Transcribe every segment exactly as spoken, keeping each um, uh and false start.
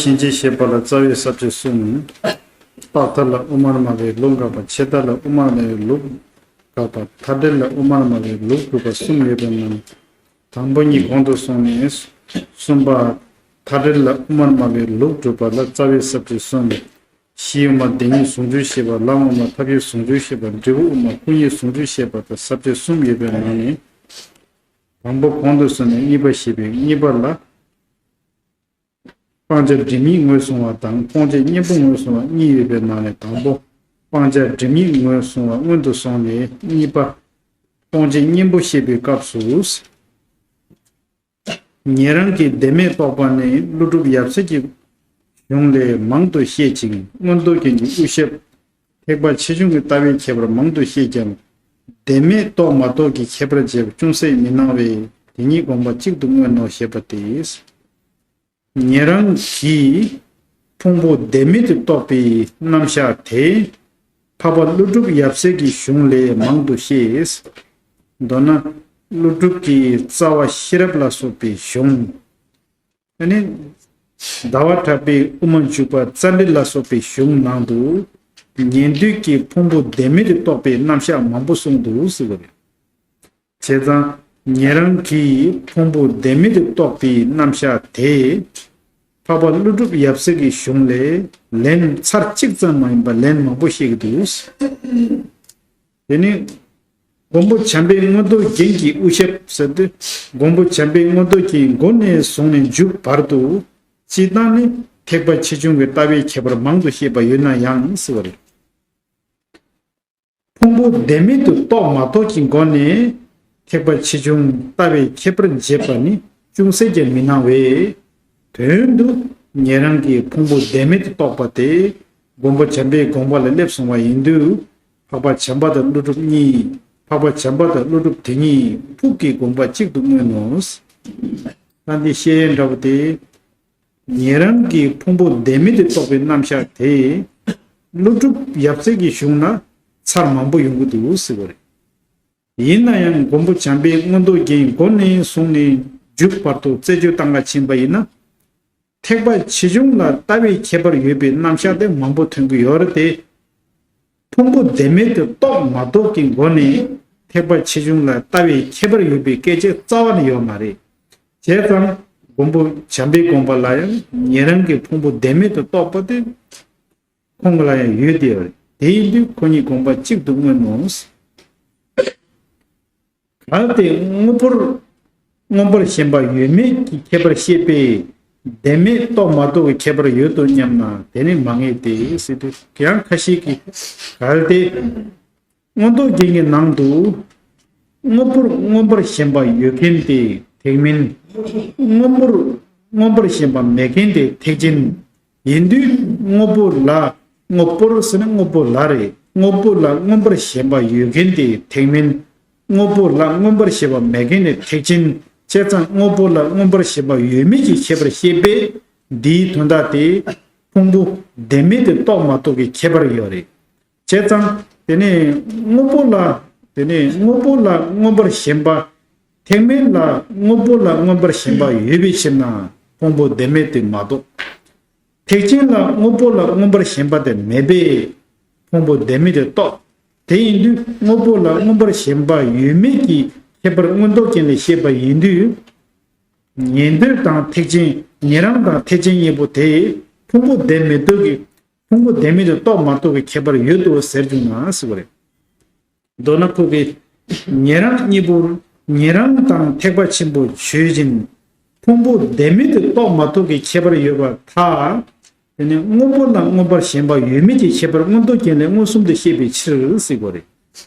སྐྱེ་མཆེད་ཤེས་པ་ལ་རྩ་བའི་ས་བཅད་གསུམ། རྟག་མཐར་ལ་དབུ་མར་སྨྲ་བའི་ལུགས་འགག་པ། ཆད་མཐར་ལ་དབུ་མར་སྨྲ་བའི་ལུགས་འགག་པ། མཐའ་བྲལ་ལ་དབུ་མར་སྨྲ་བའི་ལུགས་གྲུབ་པ་གསུམ་ཡོད་པའི་ནང་། དང་པོ་གཉིས་གོང་དུ་སོང་ནས། གསུམ་པ། མཐའ་བྲལ་ལ་དབུ་མར་སྨྲ་བའི་ལུགས་གྲུབ་པ་ལ་རྩ་བའི་ས་བཅད་གསུམ། གཞི་དབུ་མ་བདེན་གཉིས་ཟུང་འཇུག་བཤད་པ། ལམ་དབུ་མ་ཐབས་ཤེས་ཟུང་འཇུག་བཤད་པ། འབྲས་བུ་དབུ་མ་སྐུ་གཉིས་ཟུང་འཇུག་བཤད་པ་དང་ས་བཅད་གསུམ་ཡོད་པའི་ནང་ནས། དང་པོ་གོང་དུ་སོང་ནས་གཉིས་པ་བཤད་པའི་གཉིས་པ་ལ། སྤང་བྱ་སྒྲིབ་གཉིས་ངོས་བཟུང་བ་དང་སྤོང་བྱ་གཉེན་པོ་ངོས་བཟུང་བ་གཉིས་ཡོད་པའི་ནང་ནས་དང་པོ། སྤང་བྱ་སྒྲིབ་གཉིས་ངོས་བཟུང་བ་སྔོན་དུ་སོང་ནས་གཉིས་པ། སྤོང་བྱ་གཉེན་པོ་བཤད་པའི་སྐབས་སུ། ཉན་རང་གིས་བདེན་མེད་རྟོགས་པ་ནི་ཀླུ་སྒྲུབ་ཡབ་སྲས་ཀྱི་གཞུང་ལས་མང་དུ་བཤད་ཅིང་མངོན་རྟོགས་རྒྱན་གྱི་དབུ་ཞབས་ཐེག་པ་ཆེ་ཆུང་གི་ལྟ་བའི་ཁྱད་པར་མང་དུ་བཤད་ཀྱང་། བདེན་མེད་རྟོགས་མ་རྟོགས་ཀྱི་ཁྱད་པར་འབྱེད་པ་ཅུང་ཟད་མི་སྣང་བས་དེ་གཉིས་དགོངས་པ་གཅིག་ཏུ་མངོན་ནོ་ཞེས་པ་སྟེ། ཉན་རང་གིས་ཕུང་པོ་བདེན་མེད་དུ་རྟོགས་པའི་རྣམ་གཞག་དེ། འཕགས་པ་ཀླུ་སྒྲུབ་ཡབ་སྲས་ཀྱི་གཞུང་ལས་མང་དུ་བཤད། མདོར་ན། ཀླུ་སྒྲུབ་ཀྱི་རྩ་བ་ཤེས་རབ་ལ་སོགས་པའི་གཞུང་། ཨ་ནི། ཟླ་བ་གྲགས་པའི་དབུ་མ་འཇུག་པ་རྩ་འགྲེལ་ལ་སོགས་པའི་གཞུང་ནང་དུ། ཉན་ཐོས་ཀྱི་ཕུང་པོ་བདེན་མེད་དུ་རྟོགས་པའི་རྣམ་གཞག་མང་པོ་གསུངས་འདུག་ཟེར་བ་རེད། བྱས་ཙང་ཉན་རང་གིས་ཕུང་པོ་བདེན་མེད་དུ་རྟོགས་པའི་རྣམ་གཞག་དེ། འཕགས་པ་ཀླུ་སྒྲུབ་ཡབ་སྲས་ཀྱི་གཞུང་ལས་ལན་ཚར་གཅིག་ཙམ་མ་ཡིན་པར་ལན་མང་པོ་བཤད་ཀྱི་འདུག། དེ་ནི། མགོན་པོ་བྱམས་པའི་མངོན་རྟོགས་རྒྱན་གྱི་དབུ་ཞབས་ཟེར་ཏེ། མགོན་པོ་བྱམས་པའི་མངོན་རྟོགས་ཀྱི་མགོ་ནས་བཟུང་ནས་མཇུག་བར་དུ། སྤྱིར་བཏང་ནི་ཐེག་པ་ཆེ་ཆུང་གི་ལྟ་བའི་ཁྱད་པར་མང་དུ་བཤད་པ་ཡོད་ན་ཡང་ཟེར་བ་རེད། ཕུང་པོ་བདེན་མེད་དུ་རྟོགས་མ་རྟོགས་ཀྱི་སྒོ་ནས་ཐེག་པ་ཆེ་ཆུང་ལྟ་བའི་ཁྱད་པར་འབྱེད་པ་ནི་ཅུང་ཟད་ཀྱང་མི་སྣང་བས། དོན་དུ་ཉན་རང་གིས་ཕུང་པོ་བདེན་མེད་དུ་རྟོགས་པ་དེ་མགོན་པོ་བྱམས་པའི་དགོངས་པ་ལ་སླེབས་སོང་བ་ཡིན་དུས། འཕགས་པ་བྱམས་པ་དང་ཀླུ་སྒྲུབ་གཉིས། འཕགས་པ་བྱམས་པ་དང་ཀླུ་སྒྲུབ་དེ་གཉིས་ཕུགས་ཀྱི་དགོངས་པ་གཅིག་ཏུ་མངོན་ནོ། ད་འདི་བཤད་ཡས་འདྲ་བོ་དེ། ཉན་རང་གིས་ཕུང་པོ་བདེན་མེད་དུ་རྟོགས་པའི་རྣམ་གཞག་དེ། ཀླུ་སྒྲུབ་ཡབ་སྲས་ཀྱི་གཞུང་ན་ཚར་མང་པོ་ཡོང་གི་འདུག་ཟེར་བ་རེད། ཡིན་ན་ཡང་མགོན་པོ་བྱམས་པའི་མངོན་རྟོགས་རྒྱན་མགོ་ནས་བཟུང་ནས་མཇུག་བར་དུ་རྩད་གཅོད་བཏང་ག་ཕྱིན་པ་ཡིན་ན། ཐེག་པ་ཆེ་ཆུང་ལ་ལྟ་བའི་ཁྱད་པར་ཡོད་པའི་རྣམ་གཞག་དེ་མང་པོ་ཐོན་གྱི་ཡོད་རེད་དེ། ཕུང་པོ་བདེན་མེད་དུ་རྟོགས་མ་རྟོགས་ཀྱི་སྒོ་ནས་ཐེག་པ་ཆེ་ཆུང་ལ་ལྟ་བའི་ཁྱད་པར་ཡོད་པའི་སྐད་ཆ་རྩ་བ་ནས་ཡོད་མ་རེད། བྱས་ཙང་མགོན་པོ་བྱམས་པའི་དགོངས་པ་ལ་ཡང་ཉན་རང་གི་ཕུང་པོ་བདེན་མེད་དུ་རྟོགས་པ་དེ་ཁོང་ལ་ཡང་ཡོད་དེ་ཡོད་རེད། དེ་ཡིན་དུས་ཁོ་གཉིས་དགོངས་པ་གཅིག་ཏུ་མངོན་ནོ། གལ་ཏེ་དངོས་པོར་མངོན་པར་ཞེན་པ་ཡོད་མེད་ཀྱི་ཁྱད་པར་བཤད་པས་བདེན་མེད་རྟོགས་མ་རྟོགས་ཀྱི་ཁྱད་པར་ཡོད་དོ་སྙམ་ན་དེ་ནི་མ་ངེས་ཏེ་ཟེར་དུས་ཡང་ཁ་ཤས་ཀྱིས་གལ་ཏེ། མངོན་རྟོགས་རྒྱན་གྱི་ནང་དུ། དངོས་པོར་མངོན་པར་ཞེན་པ་ཡོད་མཁན་དེ་ཐེག་དམན། དངོས་པོར་མངོན་པར་ཞེན་པ་མེད་མཁན་དེ་ཐེག་ཆེན། ཡིན་དུས་དངོས་པོ་ལ། དངོས་པོར་ཟེར་ན་དངོས་པོ་ལ་རེད། དངོས་པོ་ལ་མངོན་པར་ཞེན་པ་ཡོད་མཁན་དེ་ཐེག་དམན། དངོས་པོ་ལ་མངོན་པར་ཞེན་པ་མེད་མཁན་དེ་ཐེག་ཆེན། བྱས་ཙང་དངོས་པོ་ལ་མངོན་པར་ཞེན་པ་ཡོད་མེད་ཀྱི་ཁྱད་པར་བཤད་པས་འདིའི་དོན་དག་དེ་ཕུང་པོ་བདེན་མེད་དུ་རྟོགས་མ་རྟོགས་ཀྱི་ཁྱད་པར་ཡོད་རེད། བྱས་ཙང་དེ་ནས་དངོས་པོ་ལ། དེ་ནས་དངོས་པོ་ལ་མངོན་པར་ཞེན་པ། ཐེག་དམན་ལ་དངོས་པོ་ལ་མངོན་པར་ཞེན་པ་ཡོད་པའི་ཕྱིར་ན་ཕུང་པོ་བདེན་མེད་དུ་མ་རྟོགས། ཐེག་ཆེན་ལ་དངོས་པོ་ལ་མངོན་པར་ཞེན་པ་དེ་མེད་པས་ཕུང་པོ་བདེན་མེད་དུ་རྟོགས། དེ་ཡིན་དུས་དངོས་པོ་ལ་མངོན་པར་ཞེན་པ་ཡོད་མེད་ཀྱི་ཁྱད་པར་མངོན་རྟོགས་རྒྱན་ལས་བཤད་པ་ཡིན་དུས། ཉན་ཐོས་དང་ཐེག་ཆེན། ཉན་རང་དང་ཐེག་ཆེན་གཉིས་པོ་དེ་ཕུང་པོ་བདེན་མེད་རྟོགས་ཀྱི། ཕུང་པོ་བདེན་མེད་དུ་རྟོགས་མ་རྟོགས་ཀྱི་ཁྱད་པར་ཡོད་དོ་ཟེར་བྱུང་ན་ཟེར་བ་རེད། མདོར་ན་ཁོ་གིས་ཉན་རང་གཉིས་པོ། ཉན་རང་དང་ཐེག་པ་ཆེན་པོ་ཆོས་ཅན། ཕུང་པོ་བདེན་མེད་དུ་རྟོགས་མ་རྟོགས་ཀྱི་ཁྱད་པར་ཡོད་པར་ཐལ། དེ་ནི་དངོས་པོ་ལ་མངོན་པར་ཞེན་པ་ཡོད་མེད་ཀྱི་ཁྱད་པར་མངོན་རྟོགས་རྒྱན་ལས་མངོན་སུམ་དུ་བཤད་པའི་ཕྱིར་ཟེར་དགོས་རེད།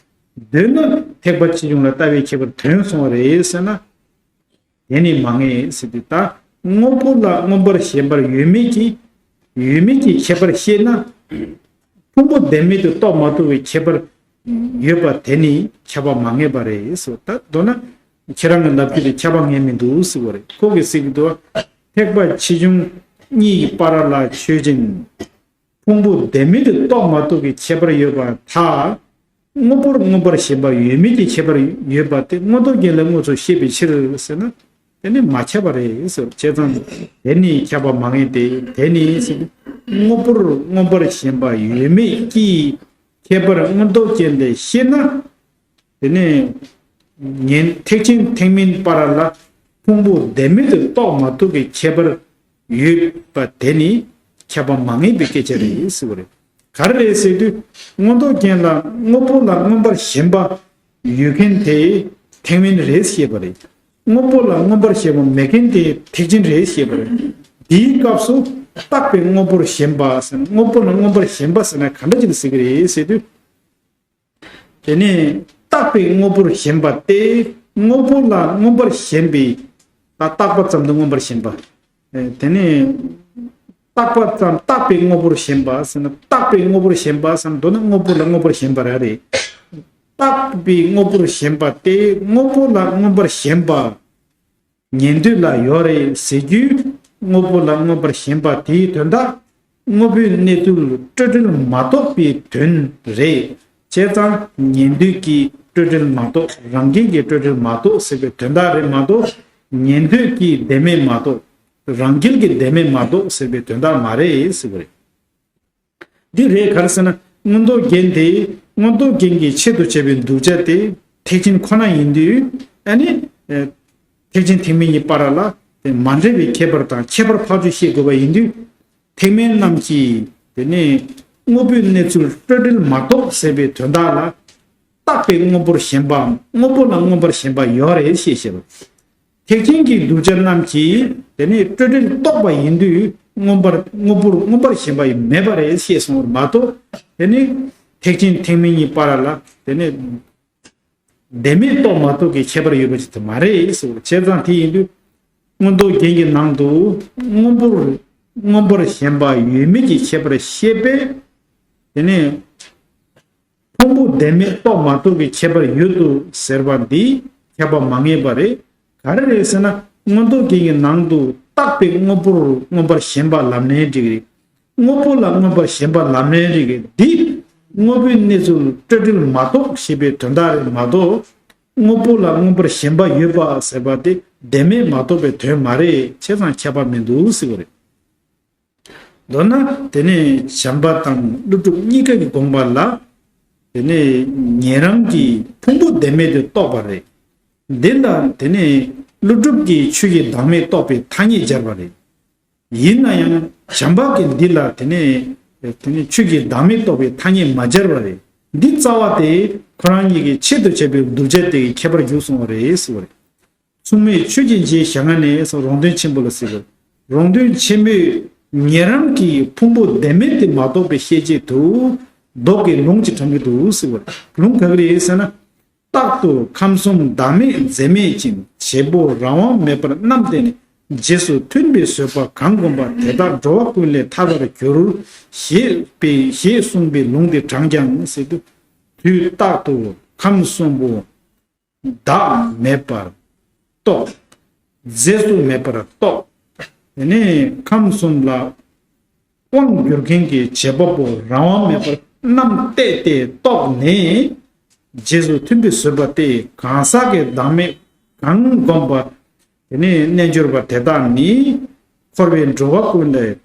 མདོར་ན་ཐེག་པ་ཆེ་ཆུང་ལ་ལྟ་བའི་ཁྱད་པར་དོན་སོང་བ་རེད་ཟེར་ན། དེ་ནི་མ་ངེས་ཟེར་ཏེ་ད་དངོས་པོ་ལ་མངོན་པར་ཞེན་པར་ཡོད་མེད་ཀྱི། ཡོད་མེད་ཀྱི་ཁྱད་པར་བཤད་ན། ཕུང་པོ་བདེན་མེད་དུ་རྟོགས་མ་རྟོགས་པའི་ཁྱད་པར་ཡོད་པ་དེ་ནི་ཁྱབ་པ་མ་ངེས་པ་རེད་ཟེར། ད་མདོར་ན་ཁྱེད་རང་གི་ལབ་རྒྱུ་དེ་ཁྱབ་པ་ངེས་མི་འདུག་ཟེར་བ་རེད། ཁོ་གིས་ཟེར་གྱི་འདུག་ཐེག་པ་ཆེ་ཆུང་གཉིས་ཀྱི་བར་ལ་ཆོས་ཅན། ཕུང་པོ་བདེན་མེད་དུ་རྟོགས་མ་རྟོགས་ཀྱི་ཁྱད་པར་ཡོད་པར་ཐལ། དངོས་པོར་མངོན་པར་ཞེན་པ་ཡོད་མེད་ཀྱི་ཁྱད་པར་ཡོད་པ་དེ་མངོན་རྟོགས་རྒྱན་ལས་དངོས་སུ་བཤད་པའི་ཕྱིར་ཟེར་ན། དེ་ནི་མ་ཁྱབ་པ་རེད་ཟེར། བྱས་ཙང་དེ་ནི་ཁྱབ་པ་མ་ངེས་ཏེ། དེ་ནི་ཟེར་དུས་དངོས་པོར་མངོན་པར་ཞེན་པ་ཡོད་མེད་ཀྱི་ཁྱད་པར་མངོན་རྟོགས་ཅན་ལས་ཤེ་ན། དེ་ནས་ཉན་ཐེག་ཆེན་ཐེག་དམན་བར་ལ་ཕུང་པོ་བདེན་མེད་དུ་རྟོགས་མ་ཐུབ་པའི་ཁྱད་པར་ཡོད་པ་དེ་ནི་ཁྱབ་པ་མ་ངེས་པའི་སྐད་ཆ་རེད་ཟེར་བ་རེད། ག་རེ་རེད་ཟེར་དུས། མངོན་རྟོགས་རྒྱན་ལ་དངོས་པོ་ལ་མངོན་པར་ཞེན་པ་ཡོད་མཁན་དེ་ཐེག་དམན་རེད་ཞེས་པ་རེད། དངོས་པོ་ལ་མངོན་པར་ཞེན་པ་མེད་མཁན་དེ་ཐེག་ཆེན་རེད་ཞེས་པ་རེད། འདིའི་སྐབས་སུ་རྟག་པའི་དངོས་པོར་ཞེན་པ་ཟེར་ན། དངོས་པོ་ལ་མངོན་པར་ཞེན་པ་ཟེར་ན་ག་འདྲ་ཅིག་ལ་ཟེར་གྱི་རེད་ཟེར་དུས། དེ་ནས་རྟག་པའི་དངོས་པོར་ཞེན་པ་སྟེ། དངོས་པོ་ལ་མངོན་པར་ཞེན་པའི། ད་རྟག་པ་ཙམ་དུ་མངོན་པར་ཞེན་པ། ཨེ། དེ་ནས་རྟག་པ་ཙམ། རྟག་པའི་དངོས་པོར་ཞེན་པ་ཟེར་ན། རྟག་པའི་དངོས་པོར་ཞེན་པ་ཟེར་ན། མདོར་ན་དངོས་པོ་ལ་མངོན་པར་ཞེན་པ་ར་རེད། རྟག་པའི་དངོས་པོར་ཞེན་པ་སྟེ། དངོས་པོ་ལ་མངོན་པར་ཞེན་པ། ཉན་ཐོས་ལ་ཡོད་རེད་ཟེར་རྒྱུའི་དངོས་པོ་ལ་མངོན་པར་ཞེན་པ་དེའི་དོན་དག་དངོས་པོའི་གནས་ཚུལ་སྤྲོས་བྲལ་མ་རྟོགས་པའི་དོན་རེད། བྱས་ཙང་ཉན་ཐོས་ཀྱིས་སྤྲོས་བྲལ་མ་རྟོགས། རང་རྒྱལ་གྱིས་སྤྲོས་བྲལ་མ་རྟོགས་ཟེར་བའི་དོན་དག་རེད་མ་གཏོགས། ཉན་ཐོས་ཀྱིས་བདེན་མེད་མ་རྟོགས། རང་རྒྱལ་གྱིས་བདེན་མེད་མ་རྟོགས་ཟེར་བའི་དོན་དག་མ་རེད་ཟེར་བ་རེད། འདི་རེད། ག་རེ་ཟེར་ན། མངོན་རྟོགས་རྒྱན་དེ། མངོན་རྟོགས་རྒྱན་གྱི་ཆེད་དུ་བྱས་པའི་གདུལ་བྱ་དེ་ཐེག་ཆེན་ཁོ་ན་ཡིན་དུས། ཨ་ནི། ཨེ། ཐེག་ཆེན་ཐེག་དམན་གཉིས་བར་ལ་དེ་མ་འདྲེས་པའི་ཁྱད་པར་དང་ཁྱད་པར་ཕར་ཕྱོགས་ཤེས་དགོས་པ་ཡིན་དུས། ཐེག་དམན་རྣམས་ཀྱིས་དེ་ནས་དངོས་པོའི་གནས་ཚུལ་སྤྲོས་བྲལ་མ་རྟོགས་ཟེར་བའི་དོན་དག་ལ། རྟག་པའི་དངོས་པོར་ཞེན་པའམ་དངོས་པོ་ལ་མངོན་པར་ཞེན་པ་ཡོད་རེད་ཞེས་བཤད་པ། ཐེག་ཆེན་གྱི་གདུལ་བྱ་རྣམས་ཀྱིས་དེ་ནས་སྤྲོས་བྲལ་རྟོགས་པ་ཡིན་དུས། མངོན་པར། དངོས་པོར་མངོན་པར་ཞེན་པ་མེད་པ་རེད་ཞེས་གསུངས་པ་མ་གཏོགས། དེ་ནི་ཐེག་ཆེན་ཐེག་དམན་གཉིས་བར་ལ་དེ་ནས་བདེན་མེད་རྟོགས་མ་ཐུབ་ཀྱི་ཁྱད་པར་ཡོད་པ་ཞིག་ཏུ་མ་རེད་ཟེར། བྱས་ཙང་དེ་ཡིན་དུས། མངོན་རྟོགས་རྒྱན་གྱི་ནང་དུ་དངོས་པོར། མངོན་པར་ཞེན་པ་ཡོད་མེད་ཀྱི་ཁྱད་པར་བཤད་པས། དེ་ནས་ཕུང་པོ་བདེན་མེད་རྟོགས་མ་ཐུབ་པའི་ཁྱད་པར་ཡོད་དོ་ཟེར་བ་འདི་ཁྱབ་པ་མ་ངེས་པ་རེད། ག་རེ་རེད་ཟེར་ན། མངོན་རྟོགས་རྒྱན་གྱི་ནང་དུ་རྟག་པའི་དངོས་པོར་མངོན་པར་ཞེན་པ་ལབ་ནའི་འགྲིག་རེད། དངོས་པོ་ལ་མངོན་པར་ཞེན་པ་ལབ་ནའི་འགྲིག་རེད། འདི་དངོས་པོའི་གནས་ཚུལ་སྤྲོས་བྲལ་མ་རྟོགས་ཞེས་པའི་དོན་དག་རེད་མ་གཏོགས། དངོས་པོ་ལ་མངོན་པར་ཞེན་པ་ཡོད་པ་ཟེར་བ་དེ་བདེན་མེད་མ་རྟོགས་པའི་དོན་མ་རེད། བྱས་ཙང་ཁྱབ་པ་མི་འདུག་ཟེར་བ་རེད། མདོར་ན་དེ་ནས་བྱམས་པ་དང་ཀླུ་སྒྲུབ་གཉིས་ཀ་གི་དགོངས་པ་ལ། དེ་ནས་ཉན་རང་གིས་ཕུང་པོ་བདེན་མེད་དུ་རྟོགས་པ་རེད། འདི་ལ་དེ་ནས་ཀླུ་སྒྲུབ་ཀྱིས་ཆོས་ཀྱི་བདག་མེད་རྟོགས་པའི་ཐ་སྙད་སྦྱར་བ་རེད། ཡིན་ན་ཡང་བྱམས་པ་གིས་འདི་ལ་དེ་ནས། དེ་ནས་ཆོས་ཀྱི་བདག་མེད་རྟོགས་པའི་ཐ་སྙད་མ་སྦྱར་བ་རེད། འདི་རྩ་བ་དེ་ཁོ་རང་ཉིད་ཀྱི་ཆེད་དུ་བྱས་པའི་གདུལ་བྱ་དེ་གི་ཁྱད་པར་འཇུག་སོང་བ་རེད་ཟེར་བ་རེད། མཚུངས་མེད་ཆོས་ཀྱི་རྗེའི་ཞལ་སྔ་ནས་སོགས་རོང་སྟོན་ཆེན་པོ་ལ་ཟེར་བ། རོང་སྟོན་ཆེན་པོས་ཉན་རང་གིས་ཕུང་པོ་བདེན་མེད་དེ་མ་རྟོགས་པའི་ཤེས་བྱེད་དུ་མདོ་གི་ལུང་ཅིག་དྲངས་ཀྱི་འདུག་ཟེར་བ། ལུང་ག་གི་རེད་ཟེར་ན། རྟག་ཏུ་ཁམས་གསུམ་བདག་མེད་འཛད་མེད་ཅིང་། བྱེད་པོ་རང་དབང་མེད་པར་རྣམ་བལྟས་ནས། རྗེས་སུ་མཐུན་པའི་བཟོད་པ་གང་བསྒོམ་པ། དེ་དག་འགྲོ་བ་ཀུན་ལས་ཐར་བར་འགྱུར། ཞེས་པའི། ཞེས་གསུངས་པའི་ལུང་དེ་དྲངས་ཀྱང་ཟེར་དུས། དུས་རྟག་ཏུ་ཁམས་གསུམ་པོ་བདག་མེད་པར་རྟོགས། རྫས་སུ་མེད་པར་རྟོགས། དེ་ནས་ཁམས་གསུམ་ལ་དབང་བསྒྱུར་མཁན་གྱི་བྱེད་པ་པོ་རང་དབང་མེད་པར་རྣམ་བལྟས་ཏེ་རྟོགས་ནས། རྗེས་སུ་མཐུན་པའི་བཟོད་པ་སྟེ་གང་ཟག་གི་བདག་མེད་གང་བསྒོམ་པ། དེ་ནས་རྣལ་འབྱོར་པ་དེ་དག་ནི་འཁོར་བའི་འགྲོ་བ་ཀུན་ལས་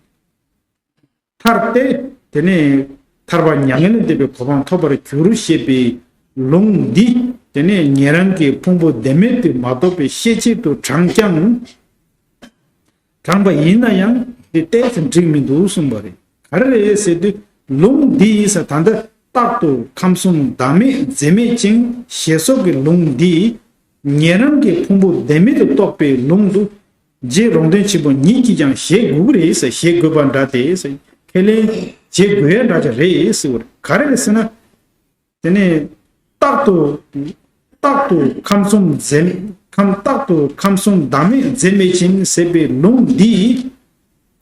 ཐར་ཏེ། དེ་ནས་ཐར་པ་མྱ་ངན་ལས་འདས་པའི་གོ་འཕང་ཐོབ་པར་འགྱུར་ཞེས་པའི་ལུང་འདི། དེ་ནས་ཉན་རང་གིས་ཕུང་པོ་བདེན་མེད་དེ་མ་རྟོགས་པའི་ཤེས་བྱེད་དུ་དྲངས་ཀྱང་། དྲངས་པ་ཡིན་ན་ཡང་དེ་ཏོག་ཙམ་འགྲིག་མི་འདུག་གསུངས་པ་རེད། ག་རེ་རེད་ཟེར་དུས། ལུང་འདི་ཡིས་ད་ལྟ་རྟག་ཏུ་ཁམས་གསུམ་བདག་མེད་འཛད་མེད་ཅིང་ཞེས་སོགས་ཀྱི་ལུང་འདི་ཉན་རང་གིས་ཕུང་པོ་བདེན་མེད་དུ་རྟོགས་པའི་ལུང་དུ། རྗེ་རོང་སྟོན་ཆེན་པོ་ཉིད་ཀྱིས་ཀྱང་བཞེད་དགོས་ཀྱི་རེད་ཟེར། བཞེད་དགོས་པ་འདྲ་སྟེ་ཟེར། ཁས་ལེན་བྱེད་དགོས་ཡ་འདྲ་ཅིག་རེད་ཟེར་བ་རེད། ག་རེ་རེད་ཟེར་ན། དེ་ནས་རྟག་ཏུ། རྟག་ཏུ་ཁམས་གསུམ་འཛད། ཁམས། རྟག་ཏུ་ཁམས་གསུམ་བདག་མེད་འཛད་མེད་ཅིང་ཟེར་བའི་ལུང་འདིས།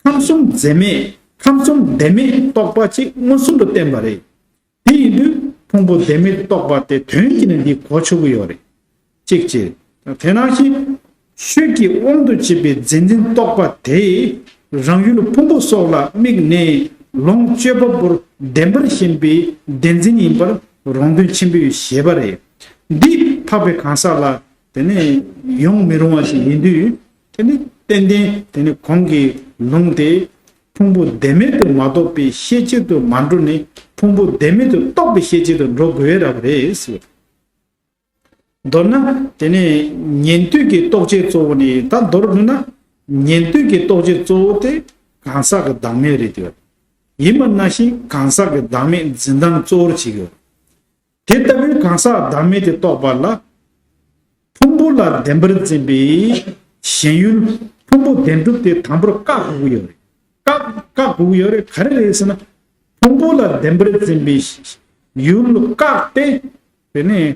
ཁམས་གསུམ་འཛད་མེད། ཁམས་གསུམ་བདེན་མེད་རྟོགས་པ་ཅིག་མངོན་སུམ་དུ་བསྟན་པ་རེད། དེ་ཡིན་དུས་ཕུང་པོ་བདེན་མེད་རྟོགས་པ་དེ་དོན་གྱིས་ནི་འདི་གོ་ཆོག་གི་ཡོད་རེད། གཅིག་བྱས། དེ་ནང་བཞིན་ཆོས་ཀྱི་དབང་དུ་བྱས་པའི་རྫས་འཛིན་རྟོག་པ་དེས་རང་ཡུལ་ཕུང་པོ་སོགས་ལ་དམིགས་ནས་ལོངས་སྤྱོད་པ་པོར་བདེན་པར་ཞེན་པའི་བདེན་འཛིན་ཡིན་པར་རོང་སྟོན་ཆེན་པོས་བཞེད་པ་རེད། འདི་འཕགས་པའི་གང་ཟག་ལ་དེ་ནས་ཡོང་མི་རུང་བ་ཞིག་ཡིན་དུས། དེ་ནི་ཏན་ཏན་དེ་ནི་གོང་གི་ལུང་དེ་ཕུང་པོ་བདེན་མེད་དུ་མ་རྟོགས་པའི་ཤེས་བྱེད་དུ་མ་འགྲོ་ནས་ཕུང་པོ་བདེན་མེད་དུ་རྟོགས་པའི་ཤེས་བྱེད་དུ་འགྲོ་དགོས་རབས་རེད་ཟེར། མདོར་ན་དེ་ནི་ཉན་ཐོས་ཀྱི་རྟོགས་བྱེད་གཙོ་བོ་ནི། ད་མདོར་བསྡུ་ན་ཉན་ཐོས་ཀྱི་རྟོགས་བྱེད་གཙོ་བོ་དེ་གང་ཟག་གི་བདག་མེད་རེད་དེ། ཡིན་པ་ནང་བཞིན་གང་ཟག་གི་བདག་མེད་འཛིན་སྟངས་གཙོ་བོར་བྱེད་ཀྱི་ཡོད། དེ་ལྟ་བུའི་གང་ཟག་བདག་མེད་དེ་རྟོགས་པ་ལ། ཕུང་པོ་ལ་བདེན་པར་འཛིན་པའི་ཞེན་ཡུལ་ཕུང་པོ་བདེན་གྲུབ་དེ་དང་པོར་བཀག་དགོས་ཀྱི་ཡོད་རེད། བཀག་བཀག་དགོས་ཀྱི་ཡོད་རེད། ག་རེ་རེད་ཟེར་ན། ཕུང་པོ་ལ་བདེན་པར་འཛིན་པའི་ཡུལ་བཀག་སྟེ། དེ་ནས་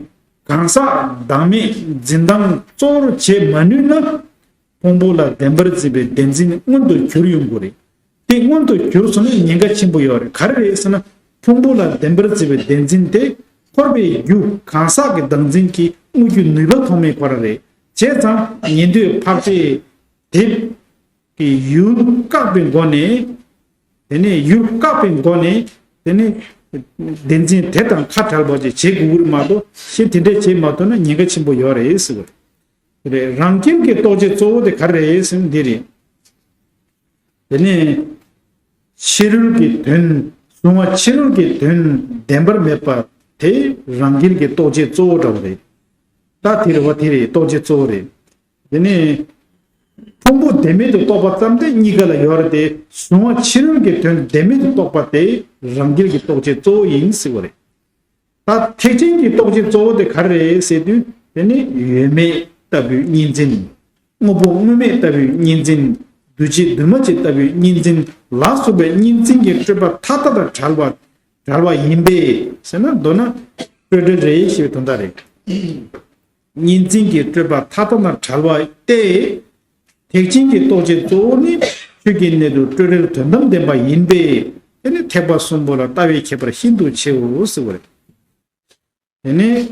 གང་ཟག་བདག་མེད་འཛིན་སྟངས་གཙོ་བོར་བྱེད་མ་ནུས་ན། ཕུང་པོ་ལ་བདེན་པར་འཛིན་པའི་བདེན་འཛིན་མངོན་དུ་གྱུར་ཡོང་དགོས་རེད། དེ་མངོན་དུ་གྱུར་སོང་ན་ཉེན་ཁ་ཆེན་པོ་ཡོད་རེད། ག་རེ་རེད་ཟེར་ན། ཕུང་པོ་ལ་བདེན་པར་འཛིན་པའི་བདེན་འཛིན་དེ་འཁོར་བའི་རྒྱུ་གང་ཟག་གི་བདག་འཛིན་གྱིས་དངོས་རྒྱུ་ནུས་པ་ཐོགས་མེད་ཁོ་རང་རེད། བྱས་ཙང་ཉན་ཐོས་འཕགས་པས་དེ་གི་ཡུལ་བཀག་པའི་སྒོ་ནས། དེ་ནས་ཡུལ་བཀག་པའི་སྒོ་ནས། དེ་ནས་བདེན་འཛིན་དེ་དང་ཁ་བྲལ་བ་ཅིག་བྱེད་དགོས་ཀྱི་རེད་མ་གཏོགས། གཞན་དེ་འདྲས་བྱེད་མ་ཐུབ་ན་ཉེན་ཁ་ཆེན་པོ་ཡོད་རེད་ཟེར་བ་རེད། རང་རྒྱལ་གྱི་རྟོགས་བྱེད་གཙོ་བོ་དེ་ག་རེ་རེད་ཟེར་ན་འདི་རེད། དེ་ནས་ཕྱི་རོལ་གྱི་དོན། གཟུང་བ་ཕྱི་རོལ་གྱི་དོན་བདེན་པར་མེད་པ་དེ་རང་རྒྱལ་གྱི་རྟོགས་བྱེད་གཙོ་བོ་འདྲ་བོ་རེད། ད་དེ་རེད་བ། དེ་རེད། རྟོགས་བྱེད་གཙོ་བོ་རེད། དེ་ནས་ཕུང་པོ་བདེན་མེད་དུ་རྟོགས་པ་ཙམ་དེ་གཉིས་ཀ་ལ་ཡོད་རེད་དེ། གཟུང་བ་ཕྱི་རོལ་གྱི་དོན་བདེན་མེད་དུ་རྟོགས་པ་དེ་རང་རྒྱལ་གྱི་རྟོགས་བྱེད་གཙོ་བོ་ཡིན་ཟེར་བ་རེད། ད་ཐེག་ཆེན་གྱི་རྟོགས་བྱེད་གཙོ་བོ་དེ་ག་རེ་རེད་ཟེར་དུས། དེ་ནི་ཡོད་མེད་ལྟ་བུའི་གཉིས་འཛིན། དངོས་པོ་དངོས་མེད་ལྟ་བུའི་གཉིས་འཛིན། འདུ་བྱེད་འདུས་མ་བྱས་ལྟ་བུའི་གཉིས་འཛིན་ལ་སོགས་པའི་གཉིས་འཛིན་གྱི་སྤྲོས་པ་མཐའ་དག་དང་བྲལ་བ། བྲལ་བ་ཡིན་པས་ཟེར་ན། མདོར་ན་སྤྲོས་བྲལ་རེད་ཞེས་པའི་དོན་དག་རེད། གཉིས་འཛིན་གྱི་སྤྲོས་པ་མཐའ་དག་དང་བྲལ་བ་སྟེ། ཐེག་ཆེན་གྱི་རྟོགས་བྱེད་གཙོ་བོ་ནི་ཆོས་ཀྱི་གནས་ལུགས་སྤྲོས་བྲལ་དོན་དམ་བདེན་པ་ཡིན་པས། དེ་ནི་ཐེག་པ་གསུམ་པོ་ལ་ལྟ་བས་ཁྱད་པར་ཤིན་ཏུ་ཆེའོ་ཟེར་བ་རེད། དེ་ནས་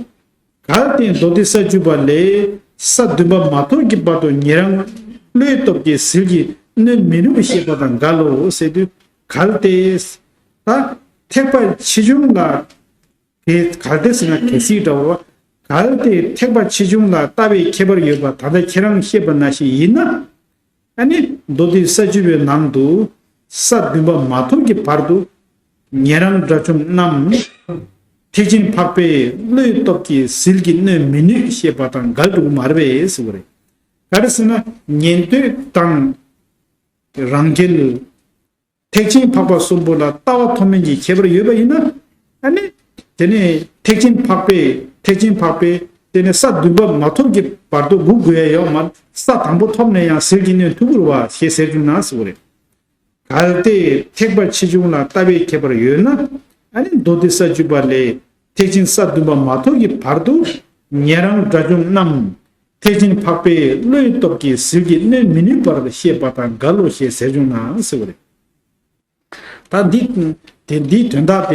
གལ་ཏེ་མདོ་སྡེ་ས་བཅུ་པ་ལས། ས་བདུན་པ་མ་ཐོབ་ཀྱི་བར་དུ་ཉན་རང་བློའི་སྟོབས་ཀྱིས་ཟིལ་གྱིས་གནོན་མི་ནུས་པར་བཤད་པ་དང་འགལ་ལོ་ཟེར་དུས། གལ་ཏེ། ད་ཐེག་པ་ཆེ་ཆུང་ལ། གལ་གལ་ཏེ་ཟེར་ན་གལ་སྲིད་འདྲ་བོ། གལ་ཏེ་ཐེག་པ་ཆེ་ཆུང་ལ་ལྟ་བའི་ཁྱད་པར་ཡོད་པ་ད་ལྟ་ཁྱེད་རང་བཤད་པ་ནང་བཞིན་ཡིན་ན། ཨ་ནི་མདོ་སྡེ་ས་བཅུ་པའི་ནང་དུ། ས་བདུན་པ་མ་ཐོབ་ཀྱི་བར་དུ་ཉན་རང་དགྲ་བཅོམ་རྣམས་ཐེག་ཆེན་འཕགས་པའི་བློའི་སྟོབས་ཀྱིས་ཟིལ་གྱིས་གནོན་མི་ནུས་ཞེས་པ་དང་འགལ་འགྲོ་གི་མ་རེད་པས་ཟེར་བ་རེད། ག་རེ་ཟེར་ན། ཉན་ཐོས་དང་རང་རྒྱལ། ཐེག་ཆེན་འཕགས་པ་གསུམ་པོ་ལ་ལྟ་བ་མཐོ་དམན་གྱི་ཁྱད་པར་ཡོད་པ་ཡིན་ན། ཨ་ནི་དེ་ནས་ཐེག་ཆེན་འཕགས་པས། ཐེག་ཆེན་འཕགས་པས་དེ་ནས་ས་བདུན་པ་མ་ཐོབ་ཀྱི་བར་དུ་སྒུག་དགོས་ཡ་ཡོད་མ་རེད། ས་དང་པོ་ཐོབ་ནས་ཡང་ཟིལ་གྱིས་གནོན་ཐུབ་ཀྱི་རེད་བ་ཞེས་ཟེར་བྱུང་ན་ཟེར་བ་རེད། གལ་ཏེ་ཐེག་པ་ཆེ་ཆུང་ལ་ལྟ་བའི་ཁྱད་པར་ཡོད་ན། ཨ་ནི་མདོ་སྡེ་ས་བཅུ་པ་ལས། ཐེག་ཆེན་ས་བདུན་པ་མ་ཐོབ་ཀྱི་བར་དུ་ཉན་རང་དགྲ་བཅོམ་རྣམས་ཐེག་ཆེན་འཕགས་པའི་བློའི་སྟོབས་ཀྱིས་ཟིལ་གྱིས་གནོན་མི་ནུས་པར་བཤད་པ་དང་འགལ་ལོ་ཞེས་ཟེར་བྱུང་ན་ཟེར་བ་རེད། ད་འདི་དེ་འདིའི་དོན་དག་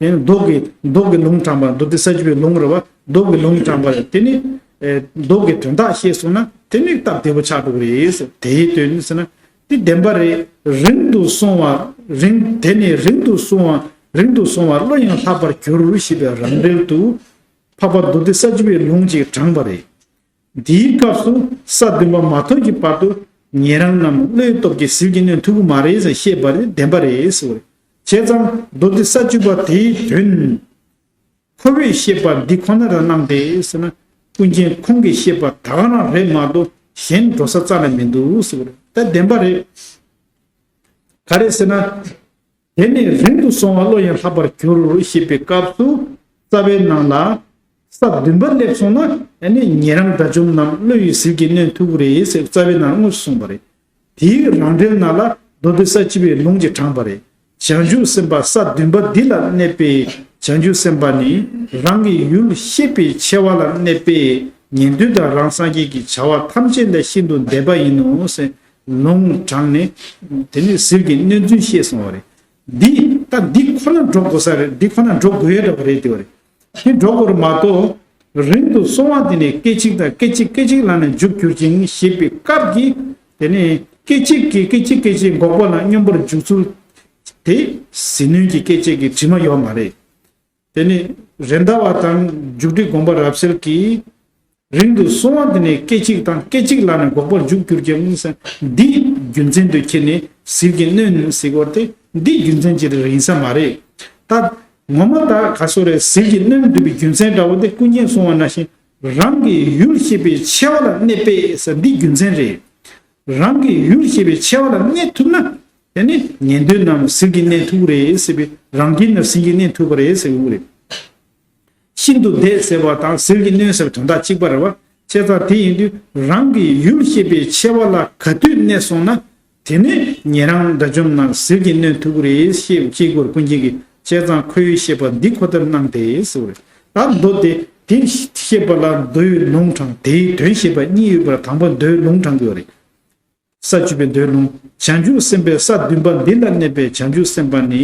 དེ། མདོ་གི་མདོ་གི་ལུང་དྲངས་པ། མདོ་སྡེ་ས་བཅུ་པའི་ལུང་རེད་བ། མདོ་གི་ལུང་དྲངས་པ་རེད། དེ་ནི་ཨེ་མདོ་གི་དོན་དག་ཤེས་སོང་ན་དེ་ནི་སྟབས་བདེ་པོ་ཆགས་འགྲོ་གི་རེད། དེའི་དོན་ནི་ཟེར་ན། འདི་བདེན་པ་རེད། རིང་དུ་སོང་བ། རིང་། དེ་ནི་རིང་དུ་སོང་བ། རིང་དུ་སོང་བ་བློ་ཡང་ལྷག་པར་གྱུར་ཞེས་པའི་རང་འགྲེལ་དུ། འཕགས་པ་མདོ་སྡེ་ས་བཅུ་པའི་ལུང་ཅིག་དྲངས་པ་རེད། འདིའི་སྐབས་སུ་ས་བདུན་པ་མ་ཐོབ་ཀྱི་བར་དུ་ཉན་རང་རྣམས་བློའི་སྟོབས་ཀྱིས་ཟིལ་གྱིས་གནོན་ཐུབ་ཀྱི་མ་རེད་ཟེར་བཤད་པ་རེད། བདེན་པ་རེད་ཟེར་བ་རེད། བྱས་ཙང་མདོ་སྡེ་ས་བཅུ་པ་དེའི་དོན། ཁོ་བོས་བཤད་པ་འདི་ཁོ་ན་ར་སྣང་སྟེ་ཟེར་ན། ཀུན་མཁྱེན་ཁོང་གིས་བཤད་པ་ད་ག་རང་རེད་མ་གཏོགས་གཞན་འགྲོ་ས་རྩ་ནས་མི་འདུག་ཟེར་བ་རེད། ད་བདེན་པ་རེད། ག་རེ་ཟེར་ན། དེ་ནས་རིང་དུ་སོང་བ་བློ་ཡང་ལྷག་པར་གྱུར་ཞེས་པའི་སྐབས་སུ། རྩ་བའི་ནང་ལ། ས་བདུན་པ་སླེབས་སོང་ན་ཨ་ནི་ཉན་རང་དགྲ་བཅོམ་རྣམས་བློ་ཡི་ཟིལ་གྱིས་གནོན་ཐུབ་ཀྱི་རེད་ཟེར་རྩ་བའི་ནང་དངོས་སུ་གསུངས་པ་རེད། དེའི་རང་འགྲེལ་ནང་ལ་མདོ་སྡེ་ས་བཅུ་པའི་ལུང་གཅིག་དྲངས་པ་རེད། བྱང་ཆུབ་སེམས་དཔའ་ས་བདུན་པ་འདི་ལ་གནས་པའི་བྱང་ཆུབ་སེམས་དཔའ་ནི་རང་གི་ཡུལ་ཤེས་པའི་ཆེ་བ་ལ་གནས་པས་ཉན་ཐོས་དང་རང་སངས་རྒྱས་ཀྱི་བྱ་བ་ཐམས་ཅད་ལས་ཤིན་ཏུ་འདས་པ་ཡིན་ནོ་ཟེར་ལུང་དྲངས་ནས། དེ་ནས་ཟིལ་གྱིས་གནོན་ཚུལ་བཤད་སོང་བ་རེད། འདི་ད་འདི་ཁོ་ན་འགྲོ་དགོས་ས་རེད། འདི་ཁོ་ན་འགྲོ་དགོས་ཡ་འདྲ་པོ་རེད་དེ་བ་རེད། དེ་འགྲོ་དགོས་རེད་མ་གཏོགས། རིང་དུ་སོང་བ་དེ་ནས་སྐད་ཅིག་དང་སྐད་ཅིག་སྐད་ཅིག་ལ་ནི་འཇུག་གྱུར་ཅིང་ཞེས་པའི་སྐབས་ཀྱི། དེ་ནས་སྐད་ཅིག་གིས་སྐད་ཅིག་སྐད་ཅིག་འགོག་པ་ལ་སྙོམས་པར་འཇུག་ཚུལ་དེ་ཟིལ་གནོན་གྱི་སྐད་ཅིག་གི་དྲི་མ་ཡོད་མ་རེད། དེ་ནས་རེད་མདའ་བ་དང་མཇུག་སྒྲིལ་དགོངས་པ་རབ་གསལ་གྱིས། རིང་དུ་སོང་བ་དེ་ནས་སྐད་ཅིག་དང་སྐད་ཅིག་ལ་ནི་འགོག་པར་འཇུག་གྱུར་ཀྱང་ཟེར། འདི་རྒྱུ་མཚན་དུ་ཁྱེར་ནས་ཟིལ་གྱིས་གནོན་ཟེར་བ་དེ་འདི་རྒྱུ་མཚན་ཅིག་རེད་ཡིན་ས་མ་རེད། ད་ངོ་མ་ད་ག་སོ་རེད། ཟིལ་གྱིས་གནོན་འདུག་པའི་རྒྱུ་མཚན་འདྲ་བོ་དེ་ཀུན་མཁྱེན་གསུང་བ་ནང་བཞིན་རང་གི་ཡུལ་ཤེས་པའི་ཆེ་བ་ལ་གནས་པས་ཟེར་འདི་རྒྱུ་མཚན་རེད། རང་གི་ཡུལ་ཤེས་པའི་ཆེ་བ་ལ་གནས་ཐུབ་ན་དེ་ནི་ཉན་ཐོས་རྣམས་ཟིལ་གྱིས་གནོན་ཐུབ་ཀྱི་རེད་ཟེར་བའི་རང་གིས་ནི་ཟིལ་གྱིས་གནོན་ཐུབ་པ་རེད་ཟེར་གྱི་རེད། ཤིན་ཏུ་འདས་ཟེར་བ་དང་ཟིལ་གྱིས་གནོན་ཟེར་བའི་དོན་དག་གཅིག་པ་རེད་བ། བྱས་ཙང་དེ་ཡིན་དུས་རང་གི་ཡུལ་ཤེས་པའི་ཆེ་བ་ལ་ག་དུས་གནས་སོང་ན་དེ་ནི་ཉན་རང་དགྲ་བཅོམ་རྣམས་ཟིལ་གྱིས་གནོན་ཐུབ་ཀྱི་རེད་ཞེས་ཅེས་སྐོར་ཀུན་མཁྱེན་གྱིས། བྱས་ཙང་ཁོ་བོས་བཤད་པ་འདི་ཁོ་ལྟར་སྣང་སྟེ་ཟེར་བ་རེད། ད་མདོ་སྡེ་དེ་བཤད་པ་ལ་མདོའི་ལུང་དྲངས། དེའི་དོན་བཤད་པ་གཉིས་ཡོད་པར་དང་པོ་མདོའི་ལུང་དྲངས་དགོས་པ་རེད། ས་བཅུ་པའི་མདོའི་ལུང་། བྱང་ཆུབ་སེམས་དཔའི་ས་བདུན་པ་འདི་ལ་གནས་པའི་བྱང་ཆུབ་སེམས་དཔའ་ནི།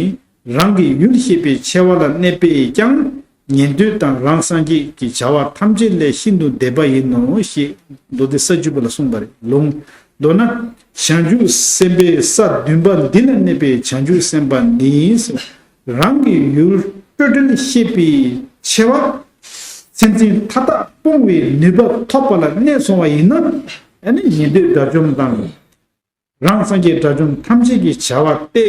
རང་གི་ཡུལ་ཤེས་པའི་ཆེ་བ་ལ་གནས་པས་ཀྱང་། ཉན་ཐོས་དང་རང་སངས་རྒྱས་ཀྱི་བྱ་བ་ཐམས་ཅད་ལས་ཤིན་ཏུ་འདས་པ་ཡིན་ནོ་ཞེས་མདོ་སྡེ་ས་བཅུ་པ་ལ་གསུངས་པ་རེད། ལུང་། མདོར་ན། བྱང་ཆུབ་སེམས་དཔའི་ས་བདུན་པ་འདི་ལ་གནས་པའི་བྱང་ཆུབ་སེམས་དཔའ་ནི། རང་གི་ཡུལ་སྤྲོས་བྲལ་ཤེས་པའི་ཆེ་བ། མཚན་འཛིན་མཐའ་དག་སྤོང་བའི་ནུས་པ་ཐོབ་པ་ལ་གནས་སོང་བ་ཡིན་ན། ཨ་ནི་ཉན་ཐོས་དགྲ་བཅོམ་དང་། རང་སངས་རྒྱས་དགྲ་བཅོམ་ཐམས་ཅད་ཀྱི་བྱ་བ་སྟེ།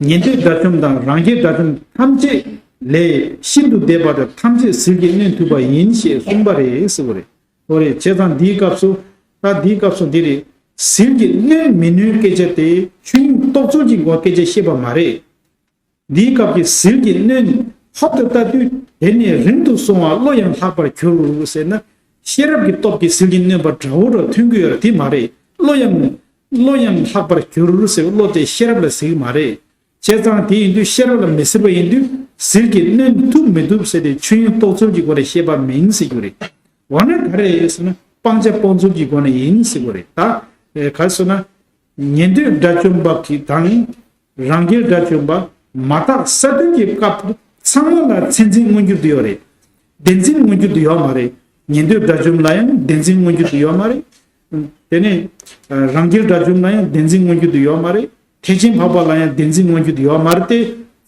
ཉན་ཐོས་དགྲ་བཅོམ་དང་རང་རྒྱལ་དགྲ་བཅོམ་ཐམས་ཅད་ལས་ཤིན་ཏུ་འདས་པ་དེ་ཐམས་ཅད་ཟིལ་གྱིས་གནོན་ཐུབ་པ་ཡིན་ཞེས་གསུངས་པ་རེད་ཟེར་བ་རེད། འོ་རེད། བྱས་ཙང་འདིའི་སྐབས་སུ། ད་འདིའི་སྐབས་སུ་འདི་རེད། ཟིལ་གྱིས་གནོན་མི་གནོན་སྐད་ཆ་དེ་ཆོས་དབྱིངས་རྟོགས་ཚུལ་གྱི་སྒོ་སྐད་ཆ་བཤད་པ་མ་རེད། འདིའི་སྐབས་ཀྱི་ཟིལ་གྱིས་གནོན། ཧོབ་ཏེ་ལྟ་དུས་དེ་ནས་རིང་དུ་སོང་བ་བློ་ཡང་ལྷག་པར་གྱུར་ཟེར་ན། ཤེས་རབ་ཀྱི་སྟོབས་ཀྱིས་ཟིལ་གྱིས་གནོན་པ་འདྲ་བོ་འདྲ་ཐོན་གྱི་ཡོད་རེད། དེ་མ་རེད། བློ་ཡང་། བློ་ཡང་ལྷག་པར་གྱུར་ཟེར་བའི་བློ་དེ་ཤེས་རབ་ལ་ཟེར་གྱི་མ་རེད། བྱས་ཙང་དེ་ཡིན་དུས་ཤེས་རབ་ལ་མི་ཟེར་བ་ཡིན་དུས་ཟིལ་གྱིས་གནོན་ཐུབ་མི་ཐུབ་ཟེར་ཏེ་ཆོས་དབྱིངས་རྟོགས་ཚུལ་གྱི་སྒོ་ནས་བཤད་པ་མིན་ཟེར་རྒྱུ་རེད། འོ་ན་ག་རེ་ཟེར་ན་སྤང་བྱ་སྤོང་ཚུལ་གྱི་སྒོ་ནས་ཡིན་ཟེར་དགོས་རེད། ད་ག་རེ་ཟེར་ན། ཉན་ཐོས་དགྲ་བཅོམ་པ་གི་དང་། རང་རྒྱལ་དགྲ་བཅོམ་པ། མ་དག་ས་བདུན་གྱི་སྐབས་ཚང་མ་ལ་མཚན་འཛིན་མངོན་གྱུར་དུ་ཡོད་རེད། བདེན་འཛིན་མངོན་གྱུར་དུ་ཡོད་མ་རེད། ཉན་ཐོས་དགྲ་བཅོམ་ལ་ཡང་བདེན་འཛིན་མངོན་གྱུར་དུ་ཡོད་མ་རེད། དེ་ནས་རང་རྒྱལ་དགྲ་བཅོམ་ལ་ཡང་བདེན་འཛིན་མངོན་གྱུར་དུ་ཡོད་མ་རེད། ཐེག་ཆེན་འཕགས་པ་ལ་ཡང་བདེན་འཛིན་མངོན་གྱུར་དུ་ཡོད་མ་རེད་དེ།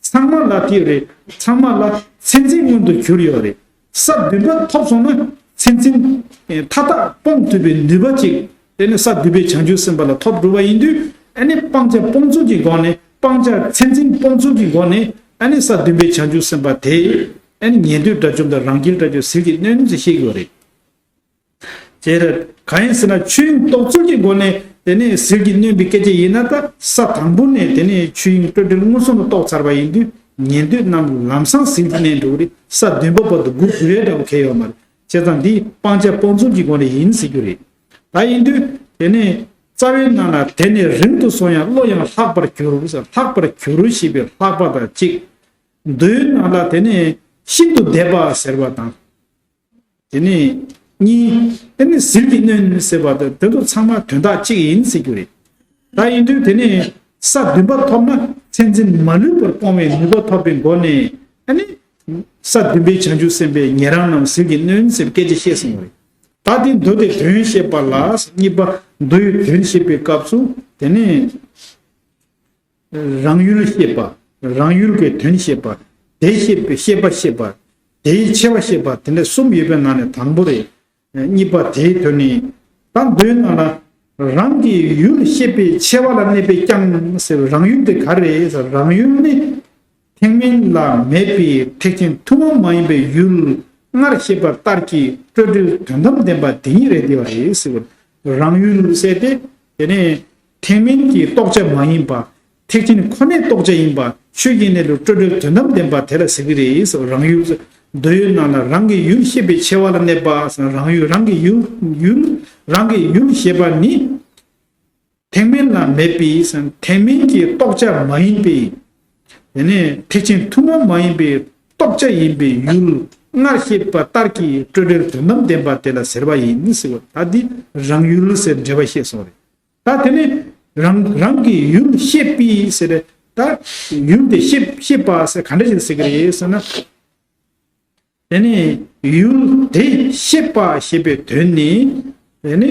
ཚང་མ་ལ་དེ་རེད། ཚང་མ་ལ་མཚན་འཛིན་མངོན་དུ་གྱུར་ཡོད་རེད། ས་བདུན་པ་ཐོབ་སོང་ན་མཚན་འཛིན་མཐའ་དག་སྤོང་ཐུབ་པའི་ནུས་པ་ཅིག་དེ་ནི་ས་བདུན་པའི་བྱང་ཆུབ་སེམས་དཔའ་ལ་ཐོབ་འགྲོ་བ་ཡིན་དུས། ཨ་ནི་སྤང་བྱ་སྤོང་ཚུལ་གྱི་སྒོ་ནས། སྤང་བྱ་མཚན་འཛིན་སྤོང་ཚུལ་གྱི་སྒོ་ནས་ཨ་ནི་ས་བདུན་པའི་བྱང་ཆུབ་སེམས་དཔའ་དེ་ཨ་ནི་ཉན་ཐོས་དགྲ་བཅོམ་དང་རང་རྒྱལ་དགྲ་བཅོམ་ཟིལ་གྱིས་གནོན་ཟེར་བཤད་ཀྱི་ཡོད་རེད། དེར་གང་ཡིན་ཟེར་ན་ཆོས་དབྱིངས་རྟོགས་ཚུལ་གྱི་སྒོ་ནས་དེ་ནས་ཟིལ་གྱིས་གནོན་པའི་སྐད་ཆ་ཡིན་ན། ད་ས་དང་པོ་ནས་དེ་ནས་ཆོས་དབྱིངས་སྤྲོས་བྲལ་མངོན་སུམ་དུ་རྟོགས་ཚར་བ་ཡིན་དུས་ཉན་ཐོས་རྣམས་ལམ་སང་ཟིལ་གྱིས་གནོན་འགྲོ་གི་རེད། ས་བདུན་པ་བར་དུ་སྒུག་དགོས་ཡ་འདྲ་བོ་གལ་ཡོད་མ་རེད། བྱས་ཙང་འདི་སྤང་བྱ་སྤོང་ཚུལ་གྱི་སྒོ་ནས་ཡིན་ཟེར་རྒྱུ་རེད། ད་ཡིན་དུས་དེ་ནས་རྩ་བའི་ནང་ལ་དེ་ནས་རིང་དུ་སོང་ཡང་བློ་ཡང་ལྷག་པར་གྱུར་ཟེར། ལྷག་པར་གྱུར་ཞེས་པའི་ལྷག་པ་དང་གཅིག་མདོའི་ནང་ལ་དེ་ནས་ཤིན་ཏུ་འདས་པ་ཟེར་བ་དང་། དེ་ནས་གཉིས། དེ་ནས་ཟིལ་གྱིས་གནོན་ཟེར་བ་དང་དེ་ཚོ་ཚང་མ་དོན་དག་གཅིག་ཡིན་ཟེར་རྒྱུ་རེད། ད་ཡིན་དུས་དེ་ནས་ས་བདུན་པ་ཐོབ་ན་མཚན་འཛིན་མ་ལུས་པར་སྤོང་བའི་ནུས་པ་ཐོབ་པའི་སྒོ་ནས་ཨ་ནི། ས་བདུན་པའི་བྱང་ཆུབ་སེམས་དཔའི་ཉན་རང་རྣམས་ཟིལ་གྱིས་གནོན་ཟེར་སྐད་ཆ་བཤད་སོང་བ་རེད། ད་དེ་མདོ་སྡེ་དོན་བཤད་པ་ལ་གཉིས་པ་མདོའི་དོན་བཤད་པའི་སྐབས་སུ་དེ་ནས། རང་ཡུལ་ཤེས་པ། རང་ཡུལ་གྱི་དོན་ཤེས་པ། དེ་ཤེས་པའི་ཤེས་པ་ཤེས་པ། དེའི་ཆེ་བ་ཤེས་པ། དེ་འདྲ་གསུམ་ཡོད་པའི་ནང་ནས་དང་པོ་རེད། གཉིས་པ་དེའི་དོན་ནི། ད་མདོའི་ནང་ལ། རང་གི་ཡུལ་ཤེས་པའི་ཆེ་བ་ལ་གནས་པས་ཀྱང་ཟེར། རང་ཡུལ་དེ་ག་རེ་རེད་ཟེར། རང་ཡུལ་ནི། ཐེག་དམན་ལ་མེད་པའི་ཐེག་ཆེན་ཐུན་མོང་མ་ཡིན་པའི་ཡུལ་སྔར་བཤད་པ་ལྟར་གྱི་སྤྲོས་བྲལ་དོན་དམ་བདེན་པ་དེ་ཉིད་རེད་དེ་བ་རེད་ཟེར། རང་ཡུལ་ཟེར་ཏེ། དེ་ནས་ཐེག་དམན་གྱི་རྟོགས་བྱ་མ་ཡིན་པ། ཐེག་ཆེན་ཁོ་ནའི་རྟོགས་བྱ་ཡིན་པ། ཆོས་ཀྱི་གནས་ལུགས་སྤྲོས་བྲལ་དོན་དམ་བདེན་པ་དེ་ལ་ཟེར་གྱི་རེད་ཟེར། རང་ཡུལ་ཟེར། མདོའི་ནང་ལ་རང་གི་ཡུལ་ཤེས་པའི་ཆེ་བ་ལ་གནས་པ་ཟེར། རང་ཡུལ་རང་གི་ཡུལ་ཡུལ་རང་གི་ཡུལ་ཤེས་པ་ནི། ཐེག་དམན་ལ་མེད་པའི་ཟེར། ཐེག་དམན་གྱི་རྟོགས་བྱ་མ་ཡིན་པའི། དེ་ནས་ཐེག་ཆེན་ཐུན་མོང་མ་ཡིན་པའི་རྟོགས་བྱ་ཡིན་པའི་ཡུལ་སྔར་བཤད་པ་ལྟར་གྱི་སྤྲོས་བྲལ་དོན་དམ་བདེན་པ་དེ་ལ་ཟེར་བ་ཡིན་ཟེར་བ། ད་འདི་རང་ཡུལ་ཟེར་འགྲེལ་པ་བཤད་སོང་རེད། ད་དེ་ནས་རང་རང་གི་ཡུལ་ཤེས་པའི་ཟེར། ད་ཡུལ་དེ་ཤེས་ཤེས་པ་ཟེར་ག་འདྲ་ཞིག་ཟེར་གི་རེད་ཟེར་ན། དེ་ནས་ཡུལ་དེ་ཤེས་པ་ཞེས་པའི་དོན་ནི། དེ་ནི་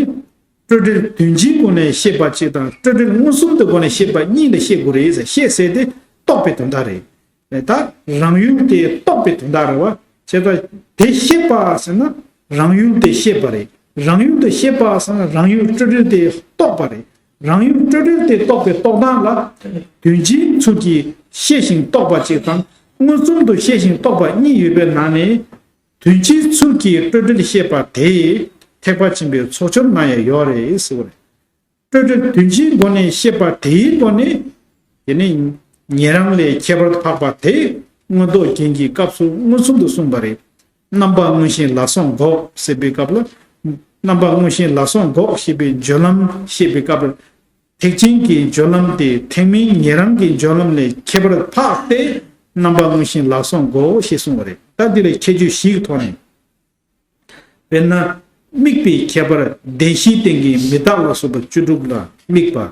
སྤྲོས་བྲལ་དོན་སྤྱིའི་སྒོ་ནས་ཤེས་པ་གཅིག་དང་སྤྲོས་བྲལ་མངོན་སུམ་དུ་སྒོ་ནས་ཤེས་པ་གཉིས་ལ་ཤེས་དགོས་རེད་ཟེར། ཤེས་ཟེར་དེ་རྟོགས་པའི་དོན་དག་རེད། ད་རང་ཡུལ་དེ་རྟོགས་པའི་དོན་དག་རེད་བ། བྱས་ཙང་དེ་ཤེས་པ་ཟེར་ན། རང་ཡུལ་དེ་ཤེས་པ་རེད། རང་ཡུལ་དེ་ཤེས་པ་སང་རང་ཡུལ་སྤྲོས་བྲལ་དེ་རྟོགས་པ་རེད། རང་ཡུལ་སྤྲོས་བྲལ་དེ་རྟོགས་པའི་རྟོགས་སྟངས་ལ། དོན་སྤྱིའི་ཚུལ་གྱིས་ཤེས་ཤིང་རྟོགས་པ་གཅིག་དང་། མངོན་སུམ་དུ་ཤེས་ཤིང་རྟོགས་པ་གཉིས་ཡོད་པའི་ནང་ནས། དོན་སྤྱིའི་ཚུལ་གྱིས་སྤྲོས་བྲལ་ཤེས་པ་དེ་ཐེག་པ་ཆེན་པོའི་ཚོགས་སྦྱོར་ནང་ཡང་ཡོད་རེད་ཟེར་བ་རེད། སྤྲོས་བྲལ་དོན་སྤྱིའི་སྒོ་ནས་ཤེས་པ་དེའི་སྒོ་ནས། དེ་ནི་ཉན་རང་ལས་ཁྱད་པར་འཕགས་པ་དེ་མངོན་རྟོགས་རྒྱན་གྱི་སྐབས་སུ་མངོན་སུམ་དུ་གསུངས་པ་རེད། རྣམ་པ་མངོན་ཞེན་ལག་སོང་འགོག་ཟེར་བའི་སྐབས་ལ། རྣམ་པ་མངོན་ཞེན་ལག་སོང་འགོག་ཞེས་པའི་སྦྱོར་ལམ་བཤད་པའི་སྐབས་ལ། ཐེག་ཆེན་གྱི་སྦྱོར་ལམ་དེ་ཐེག་དམན་ཉན་རང་གི་སྦྱོར་ལམ་ལས་ཁྱད་པར་འཕགས་ཏེ། རྣམ་པ་མངོན་ཞེན་ལག་སོང་འགོག་ཞེས་གསུངས་པ་རེད། ད་འདི་ལ་ཁྱད་ཆོས་བཞིའི་ཐོག་ནས། དཔེར་ན། དམིགས་པའི་ཁྱད་པར་བདེན་བཞིའི་སྟེང་གི་མི་རྟག་ལ་སོགས་པ་བཅུ་དྲུག་ལ་དམིགས་པ།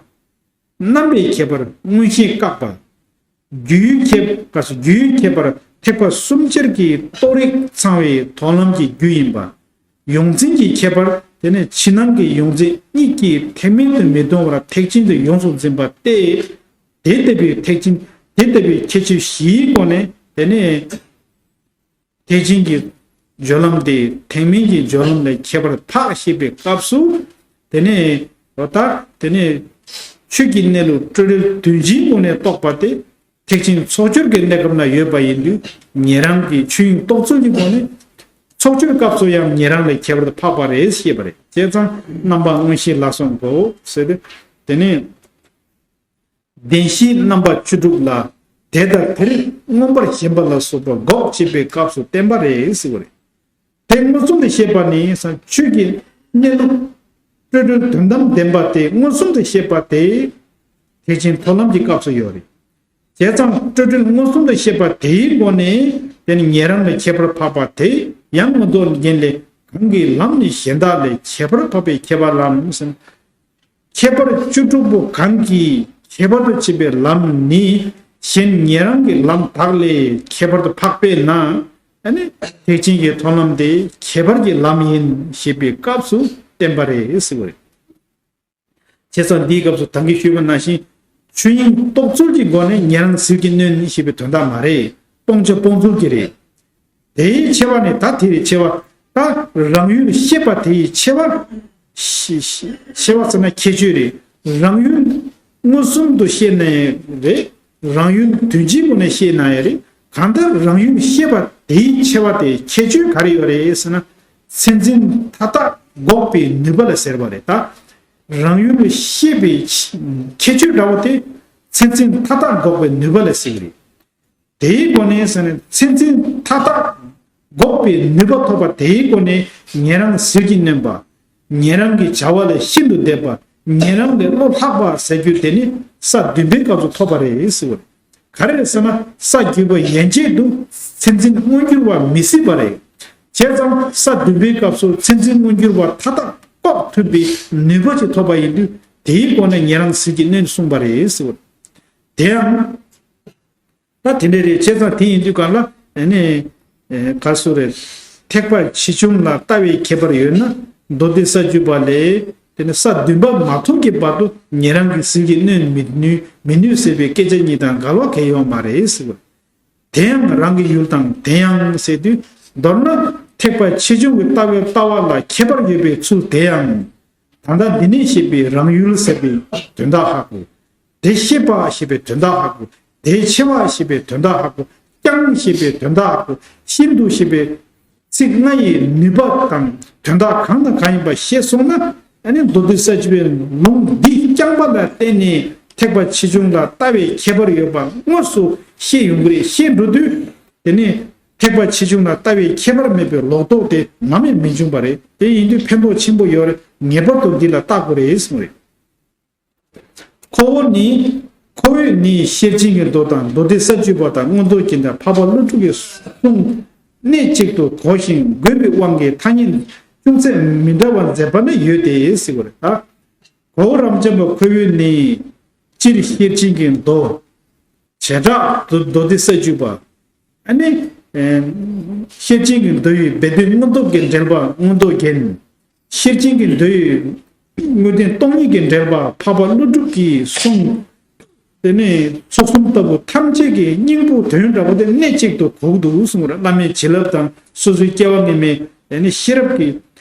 རྣམ་པའི་ཁྱད་པར་མངོན་ཞེན་བཀག་པ། རྒྱུའི་ཁྱད་ག་སོ་རྒྱུའི་ཁྱད་པར་ཐེག་པ་གསུམ་ཆར་གྱི་རྟོགས་རིགས་ཚང་བའི་མཐོང་ལམ་གྱི་རྒྱུ་ཡིན་པ། ཡོངས་འཛིན་གྱི་ཁྱད་པར་དེ་ནི་ཕྱི་ནང་གི་ཡོངས་འཛིན་གཉིས་ཀྱིས་ཐེག་དམན་དུ་མི་ལྟུང་བར་ཐེག་ཆེན་དུ་ཡོངས་སུ་འཛིན་པ་སྟེ། དེ་ལྟ་བུའི་ཐེག་ཆེན་དེ་ལྟ་བུའི་ཁྱད་ཆོས་བཞིའི་སྒོ་ནས་དེ་ནི། ཐེག་ཆེན་གྱི་སྦྱོར་ལམ་དེ་ཐེག་དམན་གྱི་སྦྱོར་ལམ་ལས་ཁྱད་པར་འཕགས་ཞེས་པའི་སྐབས་སུ། དེ་ནས་ད་དེ་ནས་ཆོས་ཀྱི་གནས་ལུགས་སྤྲོས་བྲལ་དོན་སྤྱིའི་སྒོ་ནས་རྟོགས་པ་དེ་ཐེག་ཆེན་ཚོགས་སྦྱོར་གྱི་གནས་སྐབས་ན་ཡོད་པ་ཡིན་དུས་ཉན་རང་གི་ཆོས་དབྱིངས་རྟོགས་ཚུལ་གྱི་སྒོ་ནས་ཚོགས་སྦྱོར་སྐབས་སུ་ཡང་ཉན་རང་ལས་ཁྱད་པར་འཕགས་པ་རེད་ཞེས་པ་རེད། བྱས་ཙང་རྣམ་པ་མངོན་ཞེན་ལག་སོང་འགོག་ཟེར་ཏེ། དེ་ནས། བདེན་བཞིའི་རྣམ་པ་བཅུ་དྲུག་ལ། དེ་ལྟར་དེར་མངོན་པར་ཞེན་པ་ལ་སོགས་པ་འགོག་ཅེས་པའི་སྐབས་སུ་བསྟན་པ་རེད་ཟེར་བ་རེད། དེ་མངོན་སུམ་དུ་ཤེས་པ་ནི་ཆོས་ཀྱི་གནས་ལུགས་སྤྲོས་བྲལ་དོན་དམ་བདེན་པ་དེ་མངོན་སུམ་དུ་ཤེས་པ་དེ་ཐེག་ཆེན་མཐོང་ལམ་གྱི་སྐབས་སུ་ཡོད་རེད། བྱས་ཙང་སྤྲོས་བྲལ་མངོན་སུམ་དུ་ཤེས་པ་དེའི་སྒོ་ནས་དེ་ནི་ཉན་རང་ལས་ཁྱད་པར་འཕགས་པ་དེ་ཡང་མངོན་རྟོགས་རྒྱན་ལས་གང་གི་ལམ་ནི་གཞན་དག་ལས་ཁྱད་པར་འཕགས་པའི་ཁྱད་པར་ལམ་ཟེར། ཁྱད་པར་བཅུ་དྲུག་པོ་གང་གིས་ཁྱད་པར་དུ་བྱེད་པའི་ལམ་ནི་གཞན་ཉན་རང་གི་ལམ་དག་ལས་ཁྱད་པར་དུ་འཕགས་པས་ན། ཨ་ནི་ཐེག་ཆེན་གྱི་མཐོང་ལམ་དེ་ཁྱད་པར་གྱི་ལམ་ཡིན་ཞེས་པའི་སྐབས་སུ་བསྟན་པ་རེད་ཟེར་བ་རེད། བྱས་ཙང་འདིའི་སྐབས་སུ་ད་གིན་ཞུས་པ་ནང་བཞིན་ཆོས་དབྱིངས་རྟོགས་ཚུལ་གྱི་སྒོ་ནས་ཉན་རང་ཟིལ་གྱིས་གནོན་ཞེས་པའི་དོན་དག་མ་རེད། སྤོང་བྱ་སྤོང་ཚུལ་གྱི་རེད། དེའི་ཆེ་བ་ནི་ད་དེ་རེད། ཆེ་བ། ད་རང་ཡུལ་ཤེས་པ་དེའི་ཆེ་བ། ཤེས་ཤེས་ཆེ་བ་ཟེར་ན་ཁྱད་ཆོས་རེད། རང་ཡུལ་མངོན་སུམ་དུ་ཤེས་ན་ཡང་རེད། རང་ཡུལ་དོན་སྤྱིའི་སྒོ་ནས་ཤེས་ན་ཡང་རེད། གང་ལྟར་རང་ཡུལ་ཤེས་པ་དེའི་ཆེ་བ་དེ་ཁྱད་ཆོས་ག་རེ་ཡོད་རེད་ཟེར་ན། མཚན་འཛིན་མཐའ་དག་འགོག་པའི་ནུས་པ་ལ་ཟེར་བ་རེད་ད། རང་ཡུལ་ཤེས་པའི་ཁྱད་ཆོས་འདྲ་བོ་དེ་མཚན་འཛིན་མཐའ་དག་འགོག་པའི་ནུས་པ་ལ་ཟེར་གྱི་རེད། དེའི་སྒོ་ནས་ཟེར་ནས་མཚན་འཛིན་མཐའ་དག་འགོག་པའི་ནུས་པ་ཐོབ་པ་དེའི་སྒོ་ནས་ཉན་རང་ཟིལ་གྱིས་གནོན་པ། ཉན་རང་གི་བྱ་བ་ལས་ཤིན་ཏུ་འདས་པ། ཉན་རང་ལས་བློ་ལྷག་པ་ཟེར་རྒྱུ་དེ་ནི་ས་བདུན་པའི་སྐབས་སུ་ཐོབ་པ་རེད་ཟེར་བ་རེད། ག་རེ་རེད་ཟེར་ན་ས་བརྒྱུད་པ་ཡན་ཆད་དུ་མཚན་འཛིན་མངོན་གྱུར་བ་མི་སྲིད་པ་རེད། བྱས་ཙང་ས་བདུན་པའི་སྐབས་སུ་མཚན་འཛིན་མངོན་གྱུར་བ་མཐའ་དག་བཀག་ཐུབ་པའི་ནུས་པ་ཅིག་ཐོབ་པ་ཡིན་དུས་དེའི་སྒོ་ནས་ཉན་རང་ཟིལ་གྱིས་གནོན་གསུངས་པ་རེད་ཟེར་བ་རེད། དེའང་། ད་དེ་འདྲ་རེད། བྱས་ཙང་དེ་ཡིན་དུས་གང་ལ་ཨ་ནི་ཨེ་ག་སུ་རེད། ཐེག་པ་ཆེ་ཆུང་ལ་ལྟ་བའི་ཁྱད་པར་ཡོད་ན་མདོ་སྡེ་ས་བཅུ་པ་ལས་དེ་ནི་ས་བདུན་པ་མ་ཐོབ་ཀྱི་བར་དུ་ཉན་རང་གི་ཟིལ་གྱིས་གནོན་མི་ནུས་མི་ནུས་ཟེར་བའི་སྐད་ཆ་གཉིས་དང་འགལ་བ་གང་ཡང་ཡོད་མ་རེད་ཟེར་བ། དེ་ཡང་རང་གི་ཡུལ་དང་དེ་ཡང་ཟེར་དུས་མདོར་ན་ཐེག་པ་ཆེ་ཆུང་གི་ལྟ་བའི་ལྟ་བ་ལ་ཁྱད་པར་ཡོད་པའི་ཚུལ་དེ་ཡང་། ད་ལྟ་འདི་ནས་བཤད་པའི་རང་ཡུལ་ཟེར་བའི་དོན་དག་ཧ་གོ། དེ་ཤེས་པ་ཞེས་པའི་དོན་དག་ཧ་གོ། དེ་ཆེ་བ་ཞེས་པའི་དོན་དག་ཧ་གོ། ཀྱང་ཞེས་པའི་དོན་དག་ཧ་གོ། ཤིན་ཏུ་ཞེས་པའི་ཚིག་ལྔ་ཡི་ནུས་པ་དང་དོན་དག་གང་དང་གང་ཡིན་པ་ཤེས་སོང་ན་ཨ་ནི་མདོ་སྡེ་ས་བཅུ་པའི་ལུང་འདི་རྐྱང་པ་ལ་བརྟེན་ནས་ཐེག་པ་ཆེ་ཆུང་ལ་ལྟ་བའི་ཁྱད་པར་ཡོད་པ་དངོས་སུ་ཤེས་ཡོང་གི་རེད། ཤེས་འགྲོ་དུས་དེ་ནི་ཐེག་པ་ཆེ་ཆུང་ལ་ལྟ་བའི་ཁྱད་པར་མེད་པའི་ལོག་རྟོག་དེ་ནམ་ཡང་མི་འབྱུང་བ་རེད། དེ་ཡིན་དུས་ཕན་ཐོགས་ཆེན་པོ་ཡོད་རེད། ངེས་པར་དུ་འདི་ལ་བལྟ་དགོས་རེད་གསུངས་རེད། ཁོ་བོ་ནི། ཁོ་བོས་ནི་ཤེར་ཕྱིན་གྱི་མདོ་དང་མདོ་སྡེ་ས་བཅུ་པ་དང་མངོན་རྟོགས་རྒྱན་དང་འཕགས་པ་ཀླུ་སྒྲུབ་ཀྱི་གསུང་གནད་གཅིག་ཏུ་གོ་ཞིང་དགོས་པའི་དབང་གིས་ཐ་སྙད་ཅུང་ཟད་མི་འདྲ་བ་མཛད་པ་ནི་ཡོད་དེ་ཟེར་བ་རེད། ད་གོ་རམ་ཅན་པ་ཁོ་བོས་ནི་སྤྱིར་ཤེར་ཕྱིན་གྱི་མདོ། བྱེ་བྲག་ཏུ་མདོ་སྡེ་ས་བཅུ་པ། ཨ་ནི། ཨེ། ཤེར་ཕྱིན་གྱི་མདོ་ཡི་སྦས་དོན་མངོན་རྟོགས་ཀྱི་འགྲེལ་པ་མངོན་རྟོགས་རྒྱན། ཤེར་ཕྱིན་གྱི་མདོ་ཡི་དངོས་བསྟན་སྟོང་ཉིད་ཀྱི་འགྲེལ་པ་འཕགས་པ་ཀླུ་སྒྲུབ་ཀྱི་གསུང་། དེ་ནས་ཚོགས་གསུམ་ལྟ་བུ་ཐམས་ཅད་ཀྱི་སྙིང་པོ་དོན་འདྲ་བོ་དེ་གནད་གཅིག་ཏུ་གོ་གི་འདུག་གསུངས་པ་རེད། བླ་མའི་བྱིན་རླབས་དང་སོ་སོའི་སྐྱེ་བ་སྔོན་མའི་ དེ་ནི་ཤེས་རབ་ཀྱི་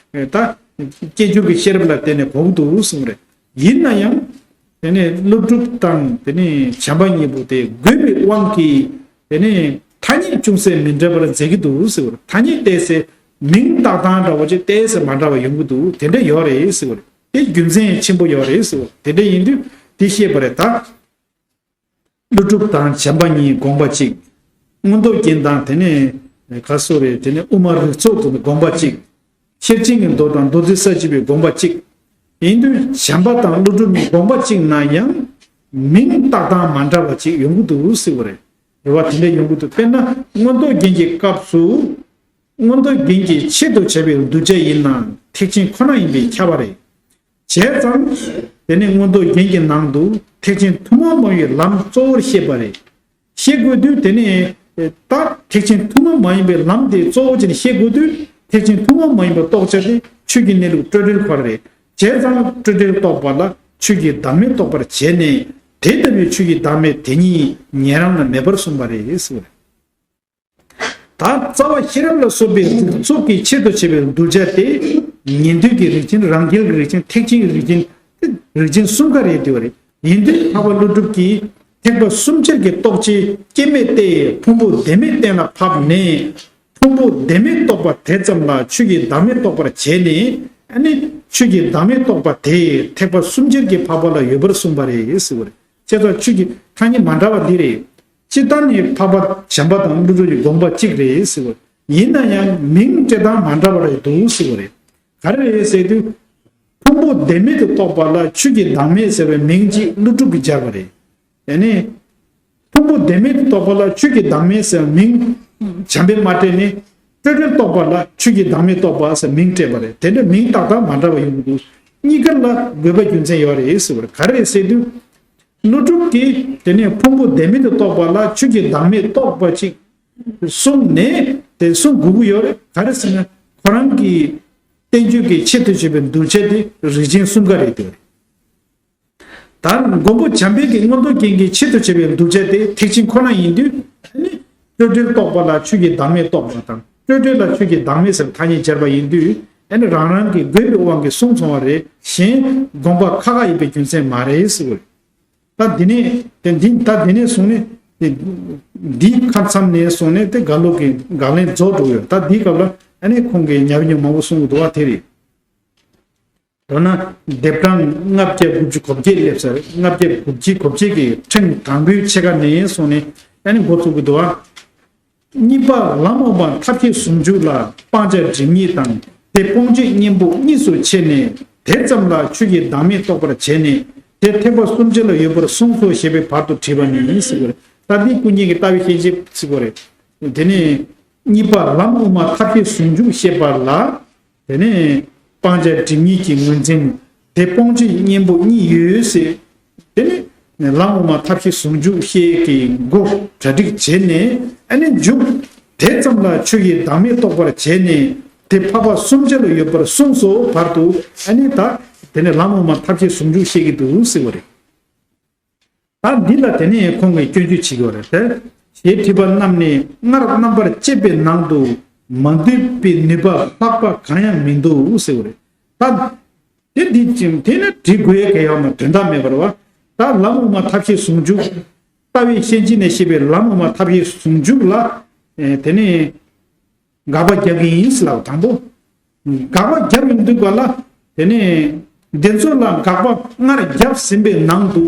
ད་སྐྱེ་འགྱུར་གྱི་ཤེས་རབ་ལ་བརྟེན་ནས་གོ་གི་འདུག་གསུངས་རེད། ཡིན་ན་ཡང་དེ་ནི་ཀླུ་སྒྲུབ་དང་དེ་ནི་བྱམས་པ་གཉིས་པོ་དེ་དགོས་པའི་དབང་གིས་དེ་ནི་ཐ་སྙད་ཅུང་ཟད་མི་འདྲ་བར་མཛད་ཀྱི་འདུག་ཟེར་བ་རེད། ཐ་སྙད་བལྟས་ཚེ་མིང་བཏགས་སྟངས་འདྲ་བོ་ཅིག་བལྟས་ཚེ་མ་འདྲ་བ་ཡོང་གི་འདུག་དེ་འདྲ་ཡོད་རེད་ཟེར་བ་རེད། དེ་རྒྱུ་མཚན་ཆེན་པོ་ཡོད་རེད་ཟེར་བ་རེད། དེ་འདྲ་ཡིན་དུས་དེ་བཤད་པ་རེད་ད། ཀླུ་སྒྲུབ་དང་བྱམས་པ་གཉིས་དགོངས་པ་གཅིག་མངོན་རྟོགས་རྒྱན་དང་དེ་ནས་ག་སོ་རེད། དེ་ནས་དབུ་མ་རིགས་ཚོགས་དེ་ནི་དགོངས་པ་གཅིག་ཤེར་ཕྱིན་གྱི་མདོ་དང་མདོ་སྡེ་གསར་བརྗེ་པའི་དགོངས་པ་གཅིག་ཡིན་དུས་བྱམས་པ་དང་ཀླུ་སྒྲུབ་གཉིས་དགོངས་པ་གཅིག་ན་ཡང་མིང་བཏགས་སྟངས་མ་འདྲ་བ་ཅིག་ཡོང་གི་འདུག་ཟེར་བ་རེད། རེ་བ་དེ་འདྲ་ཡོང་གི་འདུག་དཔེར་ན་མངོན་རྟོགས་རྒྱན་གྱི་སྐབས་སུ། མངོན་རྟོགས་རྒྱན་གྱི་ཆེད་དུ་བྱ་བའི་གདུལ་བྱ་ཡིན་ན་ཐེག་ཆེན་ཁོ་ན་ཡིན་པས་ཁྱབ་པ་རེད། བྱས་ཙང་། དེ་ནི་མངོན་རྟོགས་རྒྱན་གྱི་ནང་དུ་ཐེག་ཆེན་ཐུན་མོང་མ་ཡིན་པའི་ལམ་གཙོ་བོར་བཤད་པ་རེད། བཤད་དགོས་དུས་དེ་ནི་ད་ཐེག་ཆེན་ཐུན་མོང་མ་ཡིན་པའི་ལམ་དེ་གཙོ་བོ་བྱས་ནས་བཤད་དགོས་དུས་ཐེག་ཆེན་ཐུན་མོང་མ་ཡིན་པའི་རྟོགས་བྱ་དེ་ཆོས་ཀྱི་གནས་ལུགས་སྤྲོས་བྲལ་ཁོ་ར་རེད། བྱས་ཙང་སྤྲོས་བྲལ་རྟོགས་པ་ལ་ཆོས་ཀྱི་བདག་མེད་རྟོགས་པར་བྱས་ནས་དེ་ལྟ་བུའི་ཆོས་ཀྱི་བདག་མེད་དེ་ཉིད་ཉན་རང་ལ་མེད་པར་གསུངས་པ་རེད་ཟེར་བ་རེད། ད་རྩ་བ་ཤེས་རབ་ལ་སོགས་པའི་རིགས་ཚོགས་ཀྱི་ཆེད་དུ་བྱེད་པའི་གདུལ་བྱ་སྟེ། ཉན་ཐོས་ཀྱི་རིགས་ཅན། རང་རྒྱལ་གྱི་རིགས་ཅན། ཐེག་ཆེན་གྱི་རིགས་ཅན། རིགས་ཅན་གསུམ་ཀ་རེད་དེ་བ་རེད། ཡིན་དུས་འཕགས་པ་ཀླུ་སྒྲུབ་ཀྱིས་ཐེག་པ་གསུམ་ཆར་གྱི་རྟོགས་བྱེད་སྐྱེ་མེད་དེ་ཕུང་པོ་བདེན་མེད་གཏན་ལ་ཕབ་ནས། ཕུང་པོ་བདེན་མེད་རྟོགས་པ་དེ་ཙམ་ལ་ཆོས་ཀྱི་བདག་མེད་རྟོགས་པར་བྱས་ནས། ཨ་ནི་ཆོས་ཀྱི་བདག་མེད་རྟོགས་པ་དེ་ཐེག་པ་གསུམ་ཆར་གྱི་འཕགས་པ་ལ་ཡོད་པར་གསུངས་པ་རེད་ཟེར་བ་རེད། བྱས་ཙང་ཆོས་ཀྱི་ཐ་སྙད་མ་འདྲ་བ་འདི་རེད། སྤྱིར་བཏང་ནི་འཕགས་པ་བྱམས་པ་དང་ཀླུ་སྒྲུབ་ཀྱི་དགོངས་པ་གཅིག་རེད་ཟེར་བ། ཡིན་ན་ཡང་མིང་སྤྲད་སྟངས་མ་འདྲ་བ་རེད་འདུག་ཟེར་བ་རེད། ག་རེ་རེད་ཟེར་དུས། ཕུང་པོ་བདེན་མེད་དུ་རྟོགས་པ་ལ་ཆོས་ཀྱི་བདག་མེད་ཟེར་བའི་མིང་གཅིག་ཀླུ་སྒྲུབ་ཀྱིས་སྦྱར་བ་རེད། ཡང་ནི། ཕུང་པོ་བདེན་མེད་དུ་རྟོགས་པ་ལ་ཆོས་ཀྱི་བདག་མེད་ཟེར་བའི་མིང་། བྱམས་པས་མ་སྤྲད་ནས། སྤྲོས་བྲལ་རྟོགས་པ་ལ་ཆོས་ཀྱི་བདག་མེད་རྟོགས་པ་ཟེར་མིང་སྤྲད་པ་རེད། དེ་འདྲ་མིང་བཏགས་སྟངས་མ་འདྲ་བ་ཡོང་གི་འདུག་གཉིས་ཀ་ལ་དགོས་པ་རྒྱུ་མཚན་ཡོད་རེད་ཟེར་བ་རེད། ག་རེ་རེད་ཟེར་དུས། ཀླུ་སྒྲུབ་ཀྱིས་དེ་ནས་ཕུང་པོ་བདེན་མེད་དུ་རྟོགས་པ་ལ་ཆོས་ཀྱི་བདག་མེད་རྟོགས་པ་ཅིག་གསུངས་ནས་དེ་གསུང་དགོས་ཀྱི་ཡོད་རེད། ག་རེ་ཟེར་ན་ཁོ་རང་གི་བསྟན་བཅོས་ཀྱི་ཆེད་དུ་བྱས་པའི་གདུལ་བྱ་དེ་རིགས་ཅན་གསུམ་ཀ་རེད་དེ། ད་མགོན་པོ་བྱམས་པའི་གི་མངོན་རྟོགས་རྒྱན་གྱི་ཆེད་དུ་བྱས་པའི་གདུལ་བྱ་དེ་ཐེག་ཆེན་ཁོ་ན་ཡིན་དུས་ཨ་ནི་སྤྲོས་བྲལ་རྟོགས་པ་ལ་ཆོས་ཀྱི་བདག་མེད་རྟོགས་པ་དང་སྤྲོས་བྲལ་ལ་ཆོས་ཀྱི་བདག་མེད་ཟེར་ཐ་སྙད་སྦྱར་བ་ཡིན་དུས་ཨ་ནི་རང་རང་གི་དགོས་པའི་དབང་གིས་གསུངས་སོང་བ་རེད། གཞན་དགོངས་པ་ཁ་ཁ་ཡིན་པའི་རྒྱུ་མཚན་མ་རེད་ཟེར་བ་རེད། ད་འདི་ནས་དེ་འདི་ད་འདི་ནས་བཟུང་ནས་དེ་འདིའི་ཁ་མཚམས་ནས་བཟུང་ནས་དེ་ག་ལོག་གི་དགག་ལན་རྫོགས་འགྲོ་ཡོད། ད་འདིའི་སྐབས་ལ་ཨ་ནི་ཁོང་གིས་ཉབ་ཉུང་མང་པོ་གསུང་གི་འདུག་བ་དེ་རེད། མདོར་ན་ལྡེབ་གྲངས་ལྔ་བརྒྱ་དགུ་བཅུ་གོ་བརྒྱད་སླེབས་ཚར། ལྔ་བརྒྱ་དགུ་བཅུ་གོ་བརྒྱད་ཀྱི་ཕྲེང་དང་པོའི་ཕྱེད་ཀ་ནས་བཟུང་ནས་ཨ་ནི་འགོ་བཙུགས་ཀྱི་འདུག་བ། གཉིས་པ་ལམ་དབུ་མ་ཐབས་ཤེས་ཟུང་འཇུག་ལ་སྤང་བྱ་སྒྲིབ་གཉིས་དང་དེ་སྤོང་བྱེད་གཉེན་པོ་གཉིས་སུ་ཕྱེ་ནས་དེ་ཙམ་ལ་ཆོས་ཀྱི་བདག་མེད་རྟོགས་པར་བྱས་ནས་དེ་ཐེག་པ་གསུམ་ཆར་ལ་ཡོད་པར་གསུངས་སོ་ཞེས་པའི་བར་དུ་བྲིས་པ་ནི་ཡིན་ཟེར་བ་རེད། ད་འདི་ཀུན་མཁྱེན་གྱི་ལྟ་བའི་ཤན་འབྱེད་ཟེར་བ་རེད། དེ་ནས་གཉིས་པ་ལམ་དབུ་མ་ཐབས་ཤེས་ཟུང་འཇུག་བཤད་པ་ལ། དེ་ནས་སྤང་བྱ་སྒྲིབ་གཉིས་ཀྱི་ངོས་འཛིན། དེ་སྤོང་བྱེད་གཉེན་པོ་གཉིས་ཡོད་ཟེར། དེ་ནས་ལམ་དབུ་མ་ཐབས་ཤེས་ཟུང་འཇུག་བཤད་ཀྱི་མགོ་གྲ་སྒྲིག་བྱས་ནས་ཨ་ནི་མཇུག་དེ་ཙམ་ལ་ཆོས་ཀྱི་བདག་མེད་རྟོགས་པར་བྱས་ནས་དེ་འཕགས་པ་གསུམ་ཆར་ལ་ཡོད་པར་གསུངས་སོ་བར་དུ་ཨ་ནི་ད་དེ་ནས་ལམ་དབུ་མ་ཐབས་ཤེས་ཟུང་འཇུག་བཤད་ཀྱི་འདུག་ཟེར་བ་རེད། ད་འདི་ལ་དེ་ནས་ཁོང་གིས་སྐྱོན་བརྗོད་བྱེད་ཀྱི་ཡོད་རེད་དེ། ཞེས་བྲིས་པ་རྣམས་ནི་སྔར་རྣམ་པར་དཔྱད་པའི་ནང་དུ་མ་འདུས་པའི་ནུས་པ་ལྷག་པ་གང་ཡང་མི་འདུག་ཟེར་བ་རེད། ད་དེ་འདི་ཅིང་དེ་ནི་བྲིས་དགོས་ཡས་གལ་ཡོད་མ་དོན་དག་མེད་པ་རེད་བ། ད་ལམ་དབུ་མ་ཐབས་ཤེས་ཟུང་འཇུག་ལྟ་བའི་ཤན་འབྱེད་ནས་བཤད་པའི་ལམ་དབུ་མ་ཐབས་ཤེས་ཟུང་འཇུག་ལ་དེ་ནི། དགག་པ་རྒྱག་གི་ཡིན་ཟེར་ལབ་དང་པོ། དགག་པ་རྒྱབ་ཡོང་དུས་ག་ལ། དེ་ནས་འདི་ཚོ་ལ་དགག་པ་སྔར་བརྒྱབ་ཟིན་པའི་ནང་དུ་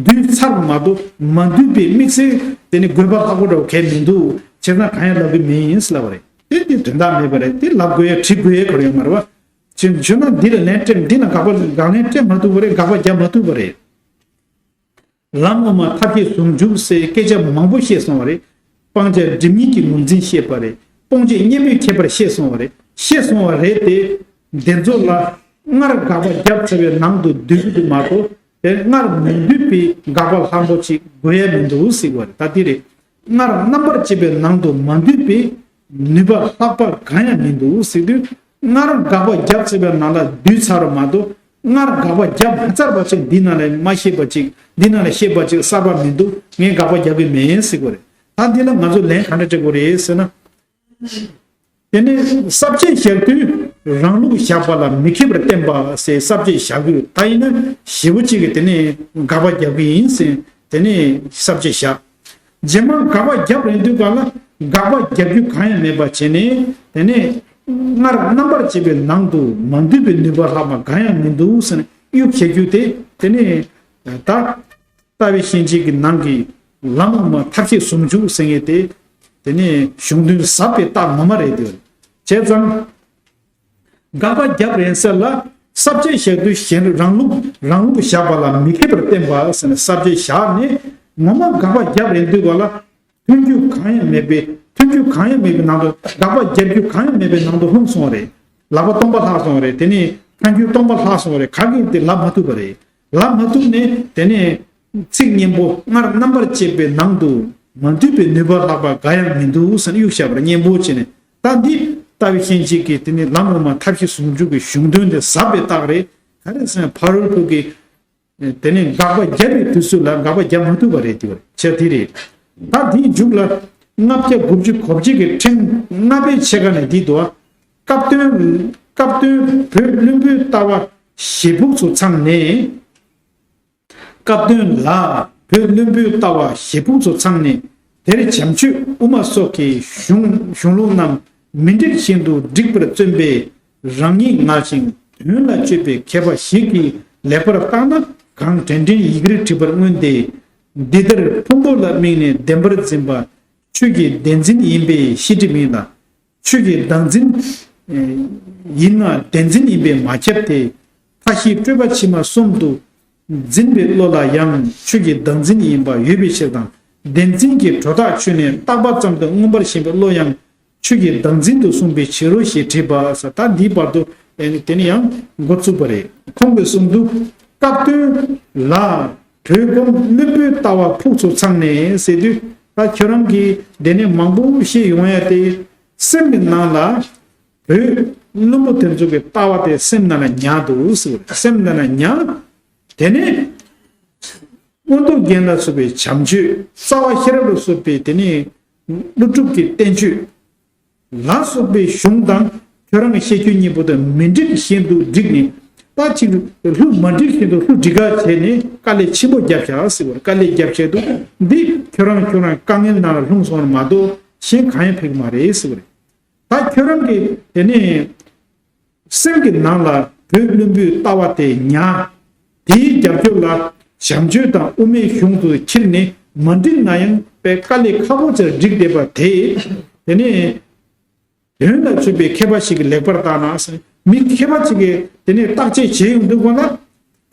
བསྡུས་ཚར་མ་གཏོགས་མ་འདུས་པའི་དམིགས་བསལ་དེ་ནི་དགོས་པ་ལྷག་པོ་འདྲ་བོ་གལ་མི་འདུག་བྱས་ཙང་གང་ཡང་ལབ་གི་མིན་ཟེར་ལབ་པ་རེད། དེ་དེ་དོན་དག་མེད་པ་རེད། དེ་ལབ་དགོས་ཡ་བྲིས་དགོས་ཡ་ག་རེ་ཡོད་མ་རེད་བ། བྱས་བྱས་ན་འདི་ལ་ལན་སྤྲད་འདི་ལ་དགག་པ་དགག་ལན་སྤྲད་མ་ཐུབ་པ་རེད། དགག་པ་རྒྱབ་མ་ཐུབ་པ་རེད། ལམ་དབུ་མ་ཐབས་ཤེས་ཟུང་འཇུག་ཟེར་སྐད་ཆ་མང་པོ་བཤད་སོང་བ་རེད། སྤང་བྱ་སྒྲིབ་གཉིས་ཀྱི་ངོས་འཛིན་བཤད་པ་རེད། སྤོང་བྱེད་གཉེན་པོའི་ཁྱད་པར་བཤད་སོང་བ་རེད། བཤད་སོང་བ་རེད་དེ། འདི་ཚོ་ལ་སྔར་དགག་པ་བརྒྱབ་ཚར་བའི་ནང་དུ་བསྡུས་ཀྱི་འདུག་མ་གཏོགས་དེ་སྔར་མི་འདུས་པའི་དགག་པ་ལྷག་པོ་ཅིག་དགོས་ཡ་མི་འདུག་ཟེར་བ་རེད། ད་འདི་རེད། སྔར་རྣམ་པར་དཔྱད་པའི་ནང་དུ་མ་འདུས་པའི་ནུས་པ་ལྷག་པ་གང་ཡང་མི་འདུག་ཟེར་དུས། སྔར་དགག་པ་བརྒྱབ་ཚར་བའི་ནང་ལ་བསྡུས་ཚར་བ་མ་གཏོགས། སྔར་དགག་པ་བརྒྱབ་མ་ཚར་བ་ཅིག་འདི་ནང་ལ་མ་བཤད་པ་ཅིག་འདི་ནང་ལ་བཤད་པ་ཅིག་གསར་པ་མི་འདུག་ངས་དགག་པ་རྒྱག་གི་མིན་ཟེར་དགོས་རེད། ད་འདི་ལ་ང་ཚོ་ལན་ག་འདྲ་སྤྲད་དགོས་རེད་ཟེར་ན། དེ་ནས་ས་བཅད་བཞག་དུས་རང་ལུགས་བཞག་པ་ལ་མི་མཁས་པར་བསྟན་པ་ཟེར་ས་བཅད་བཞག་དགོས། ད་ཡིན་ན་ཞེ་པོ་གཅིག་གིས་དེ་ནས་དགག་པ་རྒྱག་གི་ཡིན་ཟེར་དེ་ནས་ས་བཅད་བཞག་རྗེས་མ་དགག་པ་བརྒྱབ་རན་དུས་ག་ལ་དགག་པ་རྒྱག་རྒྱུ་གང་ཡང་མེད་པ་བྱས་ནས། དེ་ནས་སྔར་རྣམ་པར་དཔྱད་པའི་ནང་དུ་མ་འདུས་པའི་ནུས་པ་ལྷག་པ་གང་ཡང་མི་འདུག་ཟེར་ནས་གཡུག་བྱེད་རྒྱུ་དེ། དེ་ནས་ད་ལྟ་བའི་ཤན་འབྱེད་ཀྱི་ནང་གི་ལམ་དབུ་མ་ཐབས་ཤེས་ཟུང་འཇུག་ཟེར་མཁན་དེ། དེ་ནས་གཞུང་དོན་ཟབ་པའི་རྟགས་ངོ་མ་རེད་དེ། བྱས་ཙང་། དགག་པ་བརྒྱབ་རན་ས་ལ་ས་བཅད་བཞག་དུས་གཞན་རང་ལུགས་རང་ལུགས་བཞག་པ་ལ་མི་མཁས་པར་བསྟན་པ་ཟེར་ནས་ས་བཅད་བཞག་ནས་ངོ་མ་དགག་པ་བརྒྱབ་རན་དུས་ག་ལ་ཐོན་རྒྱུ་གང་ཡང་མེད་པའི་ཐོན་རྒྱུ་གང་ཡང་མེད་པའི་ནང་དུ་དགག་པ་རྒྱག་རྒྱུ་གང་ཡང་མེད་པའི་ནང་དུ་ལྷུང་སོང་བ་རེད། ལག་པ་སྟོང་པ་ལྷག་སོང་བ་རེད། དེ་ནས་ཐལ་འགྱུར་སྟོང་པ་ལྷག་སོང་བ་རེད། ག་གིས་དེ་ལབ་མ་ཐུབ་པ་རེད། ལབ་མ་ཐུབ་ནས་དེ་ནས་ཚིག་སྙན་པོ་སྔར་རྣམ་པར་དཔྱད་པའི་ནང་དུ་མ་འདུས་པའི་ནུས་པ་ལྷག་པ་འགའ་ཡང་མི་འདུག་ཟེར་ནས་གཡུག་བཞག་པར་སྙན་པོ་བྱས་ནས། ད་འདི་ལྟ་བའི་ཤན་འབྱེད་ཀྱི་དེ་ནི་ལམ་དབུ་མ་ཐབས་ཤེས་ཟུང་འཇུག་གི་གཞུང་དོན་དེ་ཟབ་པའི་རྟགས་རེད། ག་རེ་ཟེར་ན་ཕ་རོལ་པོ་གི་དེ་ནི་དགག་པ་བརྒྱབ་པའི་དུས་ཚོད་ལ་དགག་པ་བརྒྱབ་མ་ཐུབ་པ་རེད། དེ་བར་བྱས་དེ་རེད། ད་འདིའི་མཇུག་ལ་ལྔ་བརྒྱ་དགུ་བཅུ་གོ་གཅིག་གི་ཕྲེང་ལྔ་པའི་ཕྱེད་ཀ་ནས་འདི་འདུག་བ། སྐབས་དོན། སྐབས་དོན་བོད་བླུན་པོའི་ལྟ་བ་ཞེ་ཕུགས་སུ་ཚང་ནས། སྐབས་དོན་ལ་བོད་བླུན་པོའི་ལྟ་བ་ཞེ་ཕུགས་སུ་ཚང་ནས། དེར་བྱམས་ཆོས་དབུ་མ་སོགས་ཀྱི་གཞུང་གཞུང་ལུགས་རྣམས་མི་འགྲིག་བཞིན་དུ་འགྲིག་པར་བརྩོན་པས་རང་ཉིད་ངལ་ཞིང་དོན་ལ་དཔྱོད་པའི་མཁས་པ་ཞིག་གིས་ལེགས་པར་བརྟགས་ན་གང་དྲན་དྲན་ཡི་གེར་བྲིས་པར་མངོན་ཏེ། འདི་ལྟར་ཕུང་པོ་ལ་དམིགས་ནས་བདེན་པར་འཛིན་པ་ཆོས་ཀྱི་བདེན་འཛིན་ཡིན་པས་ཤེས་སྒྲིབ་ཡིན་ལ། ཆོས་ཀྱི་བདག་འཛིན་ཡིན་ན་བདེན་འཛིན་ཡིན་པས་མ་ཁྱབ་སྟེ། མཐའ་བཞིའི་སྤྲོས་པ་ཕྱི་མ་གསུམ་དུ་འཛིན་པའི་བློ་ལ་ཡང་ཆོས་ཀྱི་བདག་འཛིན་ཡིན་པ་ཡོད་པའི་ཕྱིར་དང་། བདེན་འཛིན་གྱི་སྒྲོ་བཏགས་ཆོས་ནི་བཏགས་པ་ཙམ་དུ་མངོན་པར་ཞེན་པའི་བློ་ཡང་ཆོས་ཀྱི་བདག་འཛིན་དུ་གསུངས་པའི་ཕྱིར་རོ་ཞེས་དྲིས་པ་ས། ད་འདིའི་བར་དུ་དེ་ནི་ཡང་འགོ་བཙུགས་པ་རེད། ཁོང་གིས་གསུངས་འདུག་སྐབས་དོན་ལ་བོད་སྒོམ་བླུན་པོའི་ལྟ་བ་ཕུགས་སུ་ཚང་ནས་ཟེར་དུས། ད་ཁྱོད་རང་གིས་དེ་ནས་མང་པོ་བཤད་ཡོང་ཡ་དེ། སེམས་ཀྱི་ནང་ལ་བོད་བླུན་པོ་དེ་ཚོ་གི་ལྟ་བ་དེ་སེམས་ནང་ལ་ཉར་འདུག་ཟེར་བ་རེད། སེམས་ནང་ལ་ཉར། དེ་ནས་མངོན་རྟོགས་རྒྱན་ལ་སོགས་པའི་བྱམས་ཆོས། རྩ་བ་ཤེས་རབ་ལ་སོགས་པའི་དེ་ནས་ཀླུ་སྒྲུབ་ཀྱི་བསྟན་བཅོས་ལ་སོགས་པའི་གཞུང་དང་ཁྱོད་རང་གི་བཤད་རྒྱུད་གཉིས་པོ་དང་མི་འགྲིག་བཞིན་དུ་བསྒྲིགས་ནས། ད་ཅིག་ལྷུ་མ་འགྲིག་བཞིན་དུ་ལྷུ་འགྲིག་ག་བྱས་ནས་དཀའ་ལས་ཆེན་པོ་བརྒྱབ་བཞག་ཟེར་བ་རེད། དཀའ་ལས་བརྒྱབ་བྱས་འདུག་འདི་ཁྱོད་རང་ཁྱོད་རང་དཀའ་ངལ་ནང་ལ་ལྷུང་སོང་བ་མ་གཏོགས་གཞན་གང་ཡང་ཕེབས་ཀྱི་མ་རེད་ཟེར་བ་རེད། ད་ཁྱོད་རང་གིས་དེ་ནས་སེམས་ཀྱི་ནང་ལ་བོད་བླུན་པོའི་ལྟ་བ་དེ་ཉར། དེའི་རྒྱབ་སྐྱོར་ལ་བྱམས་ཆོས་དང་དབུ་མའི་གཞུང་དུ་ཁྱེར་ནས་མ་འགྲིག་ན་ཡང་དཔེ་དཀའ་ལས་ཁག་པོ་ཅིག་འགྲིག་བསྡད་པ་དེ། དེ་ནས་དོན་ལ་དཔྱོད་པའི་མཁས་པ་ཞིག་གིས་ལེགས་པར་བརྟགས་ན། མི་མཁས་པ་ཅིག་གིས་དེ་ནས་བརྟག་དཔྱད་བྱེད་ཡོང་དུས་སྒང་ལ་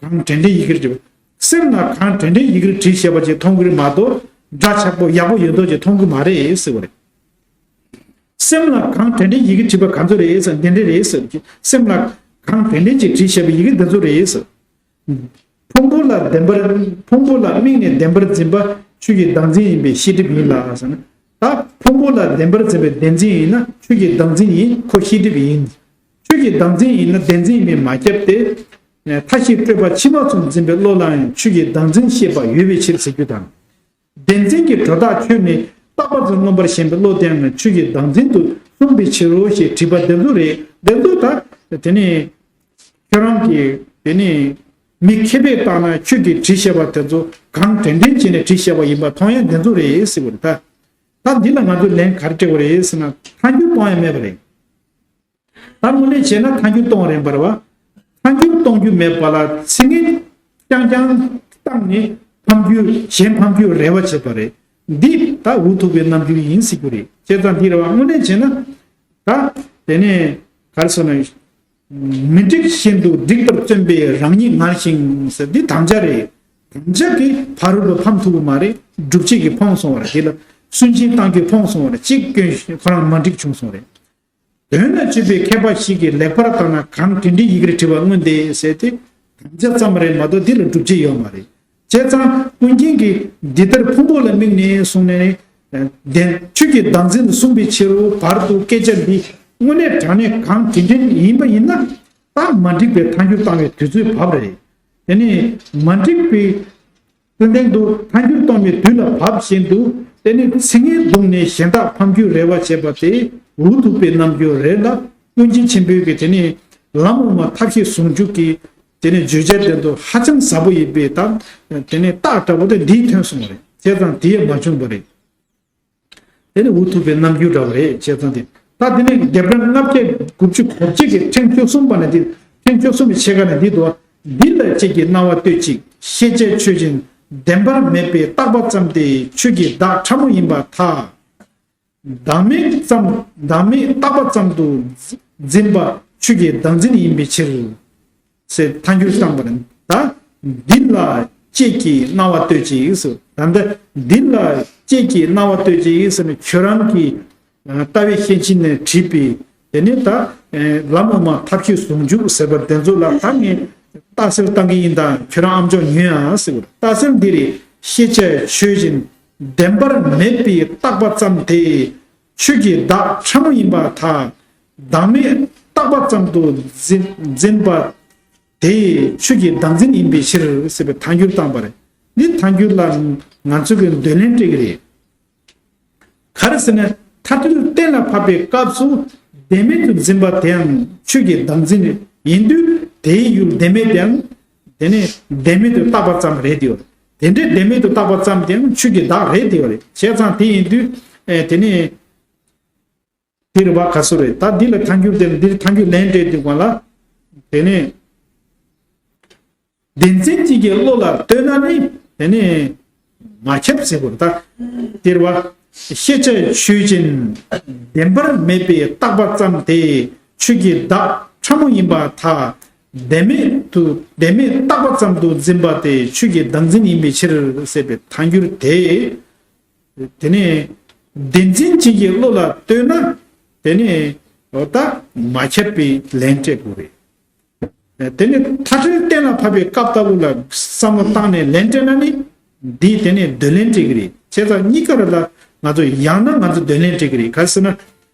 གང་དྲན་དྲན་ཡི་གེར་བྲིས། སེམས་ལ་གང་དྲན་དྲན་ཡི་གེར་བྲིས་བཞག་པ་ཅིག་མཐོང་གི་རེད་མ་གཏོགས། འདྲ་ཆགས་པོ་ཡག་པོ་ཡོད་མདོག་ཅིག་མཐོང་གི་མ་རེད་ཟེར་བ་རེད། སེམས་ལ་གང་དྲན་དྲན་ཡི་གེ་བྲིས་པ་ག་ཚོད་རེད་ཟེར། འདི་འདྲ་རེད་ཟེར་གྱི། སེམས་ལ་གང་དྲན་དྲན་ཅིག་བྲིས་བཞག་པའི་ཡི་གེ་འདི་ཚོད་རེད་ཟེར། ཕུང་པོ་ལ་བདེན་པར། ཕུང་པོ་ལ་དམིགས་ནས་བདེན་པར་འཛིན་པ་ཆོས་ཀྱི་བདག་འཛིན་ཡིན་པས་ཤེས་སྒྲིབ་ཡིན་ལ་ཟེར་ན། ད་ཕུང་པོ་ལ་བདེན་པར་འཛིན་པའི་བདེན་འཛིན་ཡིན་ན་ཆོས་ཀྱི་བདག་འཛིན་ཡིན། ཁོ་ཤེས་སྒྲིབ་ཡིན། ཆོས་ཀྱི་བདག་འཛིན་ཡིན་ན་བདེན་འཛིན་ཡིན་པས་མ་ཁྱབ་སྟེ། མཐའ་བཞིའི་སྤྲོས་པ་ཕྱི་མ་ཙམ་འཛིན་པའི་བློ་ལའང་ཆོས་ཀྱི་བདག་འཛིན་ཤེས་པ་ཡོད་པའི་ཕྱིར་ཟེར་རྒྱུ་དང་། བདེན་འཛིན་གྱི་སྒྲོ་བཏགས་ཆོས་ནི་བཏགས་པ་ཙམ་མངོན་པར་ཞེན་པའི་བློ་དེའང་ཆོས་ཀྱི་བདག་འཛིན་དུ་གསུངས་པའི་ཕྱིར་རོ་ཞེས་དྲིས་པ་འདི་ཚོ་རེད། འདི་ཚོ་ད་དེ་ནི་ཁྱོད་རང་གིས་དེ་ནི་མི་མཁས་པས་བལྟས་ན་ཁྱོད་ཀྱིས་བྲིས་བཞག་པ་དེ་ཚོ་གང་དྲན་དྲན་བྱས་ནས་བྲིས་བཞག་པ་ཡིན་པ་མཐོང་ཡ་འདི་ཚོ་རེད་ཟེར་བ་རེད་ད། ད་འདི་ལ་ང་ཚོས་ལན་ག་རེ་སྤྲད་དགོས་རེད་ཟེར་ན། ཐལ་འགྱུར་གཏོང་ཡ་མེད་པ་རེད། ད་དངོས་གནས་བྱས་ན་ཐལ་འགྱུར་གཏོང་རན་པ་རེད་བ། ཐལ་འགྱུར་གཏོང་རྒྱུ་མེད་པ་ལ་ཚིག་ངན་རྐྱང་རྐྱང་བཏང་ནས་ཕམ་རྒྱུ་གཞན་ཕམ་རྒྱུའི་རེ་བ་བྱེད་པ་རེད། འདི་ད་འུ་ཐུག་པའི་རྣམ་འགྱུར་ཡིན་ཟེར་རྒྱུ་རེད། བྱས་ཙང་འདི་རེད་བ། དངོས་གནས་བྱས་ན་ད་དེ་ནས་ག་རེ་ཟེར་ན། མི་འགྲིག་བཞིན་དུ་འགྲིག་པར་བརྩོན་པས་རང་ཉིད་ངལ་ཞིང་ཟེར་འདི་དམ་བཅའ་རེད། དམ་བཅའ་གིས་ཕ་རོལ་པོ་ཕམ་ཐུབ་ཀྱི་མ་རེད། སྒྲུབ་བྱེད་ཀྱིས་ཕོངས་སོང་བ་རེད། དེ་ལ་སུན་འབྱིན་བཏང་རྒྱུས་ཕོངས་སོང་བ་རེད། གཅིག་སྐྱོན་ཁོ་རང་མ་འགྲིག་བྱུང་སོང་རེད། དོན་ལ་དཔྱོད་པའི་མཁས་པ་ཞིག་གིས་ལེགས་པར་བརྟགས་ན་གང་དྲན་དྲན་ཡི་གེར་བྲིས་པ་མངོན་ཏེ་ཟེར་ཏེ། དམ་བཅའ་ཙམ་རེད་མ་གཏོགས་འདི་ལ་སྒྲུབ་བྱེད་ཡོད་མ་རེད། བྱས་ཙང་ཀུན་མཁྱེན་གྱིས་འདི་ལྟར་ཕུང་པོ་ལ་དམིགས་ནས་གསུངས་ནས་ནི། བདེན་ཆོས་ཀྱི་བདག་འཛིན་དུ་གསུངས་པའི་ཕྱིར་རོ། བར་དུ་སྐད་ཆ་འདི་དངོས་གནས་དྲང་གནས་གང་དྲན་དྲན་ཡིན་པ་ཡིན་ན། ད་མ་འགྲིག་པའི་ཐལ་འགྱུར་བཏང་བའི་དུས་ཚོད་བབ་རེད། དེ་ནི་མ་འགྲིག་པའི་ཏན་ཏན་དུ་ཐལ་འགྱུར་གཏོང་བའི་དུས་ལ་བབ་བཞིན་དུ། དེ་ནི་ཚིག་ངན་བརྡུངས་ནས་གཞན་དག་ཕམ་རྒྱུའི་རེ་བ་བྱེད་པ་དེ་ འུ་ཐུག་པའི་རྣམ་འགྱུར་རེད་ལ། ཀུན་མཁྱེན་ཆེན་པོའི་གི་དེ་ནི་ལམ་འོག་མ་ཐབས་ཤེས་ཟུང་འཇུག་གི་དེ་ནི་བརྗོད་བྱ་དེ་ཚོ་ཧ་ཅང་ཟབ་པོ་ཡིན་པའི་ད་དེ་ནི་རྟགས་འདྲ་པོ་དེ་འདིས་ཐོན་སོང་བ་རེད། བྱས་ཙང་དེ་ཡང་མ་བྱུང་བ་རེད། དེ་ནི་འུ་ཐུག་པའི་རྣམ་འགྱུར་འདྲ་བ་རེད། བྱས་ཙང་དེ་ད་དེ་ནི་རྒྱལ་སྲས་ལྔ་བརྒྱ་དགུ་བཅུ་གོ་གཅིག་གི་ཕྲེང་བཅུ་གསུམ་པ་ནས་དེ་ཕྲེང་བཅུ་གསུམ་པའི་ཕྱེད་ཀ་ནས་འདི་དུ། འདི་ལ་ལྕེ་གི་རྣ་བ་གཏོད་ཅིག། ཤེས་བྱའི་ཆོས་ཅན། བདེན་པར་མེད་པའི་རྟག་པ་ཙམ་དེ་ཆོས་ཀྱི་བདག་ཕྲ་མོ་ཡིན་པར་ཐལ། བདག་མེད་ཙམ། བདག་མེད་རྟག་པ་ཙམ་དུ་འཛིན་པ་ཆོས་ཀྱི་བདག་འཛིན་ཡིན་པའི་ཕྱིར། ཟེར་ཐལ་འགྱུར་བཏང་བ་རེད། ད་འདི་ལ་ལྕེ་གི་རྣ་བ་གཏོད་ཅིག་ཟེར། ད་ལྟ་འདི་ལ་ལྕེ་གི་རྣ་བ་གཏོད་ཅིག་ཟེར་ནས་ཁྱོད་རང་གི་ལྟ་བའི་ཤེར་ཕྱིན་ནས་བྲིས་པའི་དེ་ནི་ད་ལམ་འོག་མ་ཐབས་ཤེས་ཟུང་འཇུག་ཟེར་བ་དེ་ཚོ་ལ་ད་ངས་རྟགས་གསལ་བཏང་གི་ཡིན། ད་ཁྱོད་རང་ཨམ་ཅོག་ཉོན་ཨ་ཟེར་བ། རྟགས་གསལ་འདི་རེད། ཤེས་བྱའི་ཆོས་ཅན། བདེན་པར་མེད་པའི་རྟག་པ་ཙམ་དེ་ཆོས་ཀྱི་བདག་ཕྲ་མོ་ཡིན་པར་ཐལ། བདག་མེད་རྟག་པ་ཙམ་དུ་འཛིན་འཛིན་པ་དེ་ཆོས་ཀྱི་བདག་འཛིན་ཡིན་པའི་ཕྱིར་ཟེར་བའི་ཐལ་འགྱུར་བཏང་བ་རེད། འདི་ཐལ་འགྱུར་ལ་ང་ཚོ་གི་འདོད་ལན་སྤྲད་ཀྱི་རེད། ག་རེ་ཟེར་ན། མཐའ་བྲལ་གཏན་ལ་ཕབ་པའི་སྐབས་སུ་བདེན་མེད་དུ་འཛིན་པ་དེའང་ཆོས་ཀྱི་བདག་འཛིན་ཡིན་དུས། དེའི་ཡུལ་བདེན་མེད་དེའང་དེ་ནི་བདེན་མེད་དུ་བཏགས་པ་ཙམ་རེད་དེ་ཡོད། དེ་འདྲའི་བདེན་མེད་དུ་བཏགས་པ་ཙམ་དེའང་ཆོས་ཀྱི་བདག་རེད་དེ་ཡོད་རེད། བྱས་ཙང་དེ་ཡིན་དུས་ཨེ་དེ་ནི་དེ་རེད་བ། ག་སུ་རེད། ད་འདི་ལ་ཐལ་འགྱུར་དེ་འདིར་ཐལ་འགྱུར་ལན་སྤྲད་དུས་གོང་ལ་དེ་ནི། བདེན་འཛིན་ཅན་གྱི་བློ་ལ་ལྟོས་ན་ནི་དེ་ནི་མ་ཁྱབ་ཟེར་དགོས་ད། དེར་བ། ཤེས་བྱའི་ཆོས་ཅན། བདེན་པར་མེད་པའི་རྟག་པ་ཙམ་དེ་ཆོས་ཀྱི་བདག་ཕྲ་མོ་ཡིན་པར་ཐལ། བདེན་མེད་དུ་བདེན་མེད་རྟག་པ་ཙམ་དུ་འཛིན་པ་དེ་ཆོས་ཀྱི་བདག་འཛིན་ཡིན་པའི་ཕྱིར་ཟེར་བའི་ཐལ་འགྱུར་དེ། དེ་ནི་བདེན་འཛིན་ཅན་གྱི་བློ་ལ་ལྟོས་ན་དེ་ནི་འོ་ད་མ་ཁྱབ་པའི་ལན་སྤྲད་དགོས་རེད། དེ་ནི་མཐའ་བྲལ་གཏན་ལ་ཕབ་པའི་སྐབས་ལྟ་བུ་ལ་བསམ་བློ་བཏང་ནས་ལན་སྤྲད་ན་ནི། འདིས་དེ་ནི་འདོད་ལན་སྤྲད་ཀྱི་རེད། བྱས་ཙང་གཉིས་ཀ་ར་ལ་ང་ཚོ་ཡང་ན་ང་ཚོ་འདོད་ལན་སྤྲད་ཀྱི་རེད། ག་རེ་ཟེར་ན།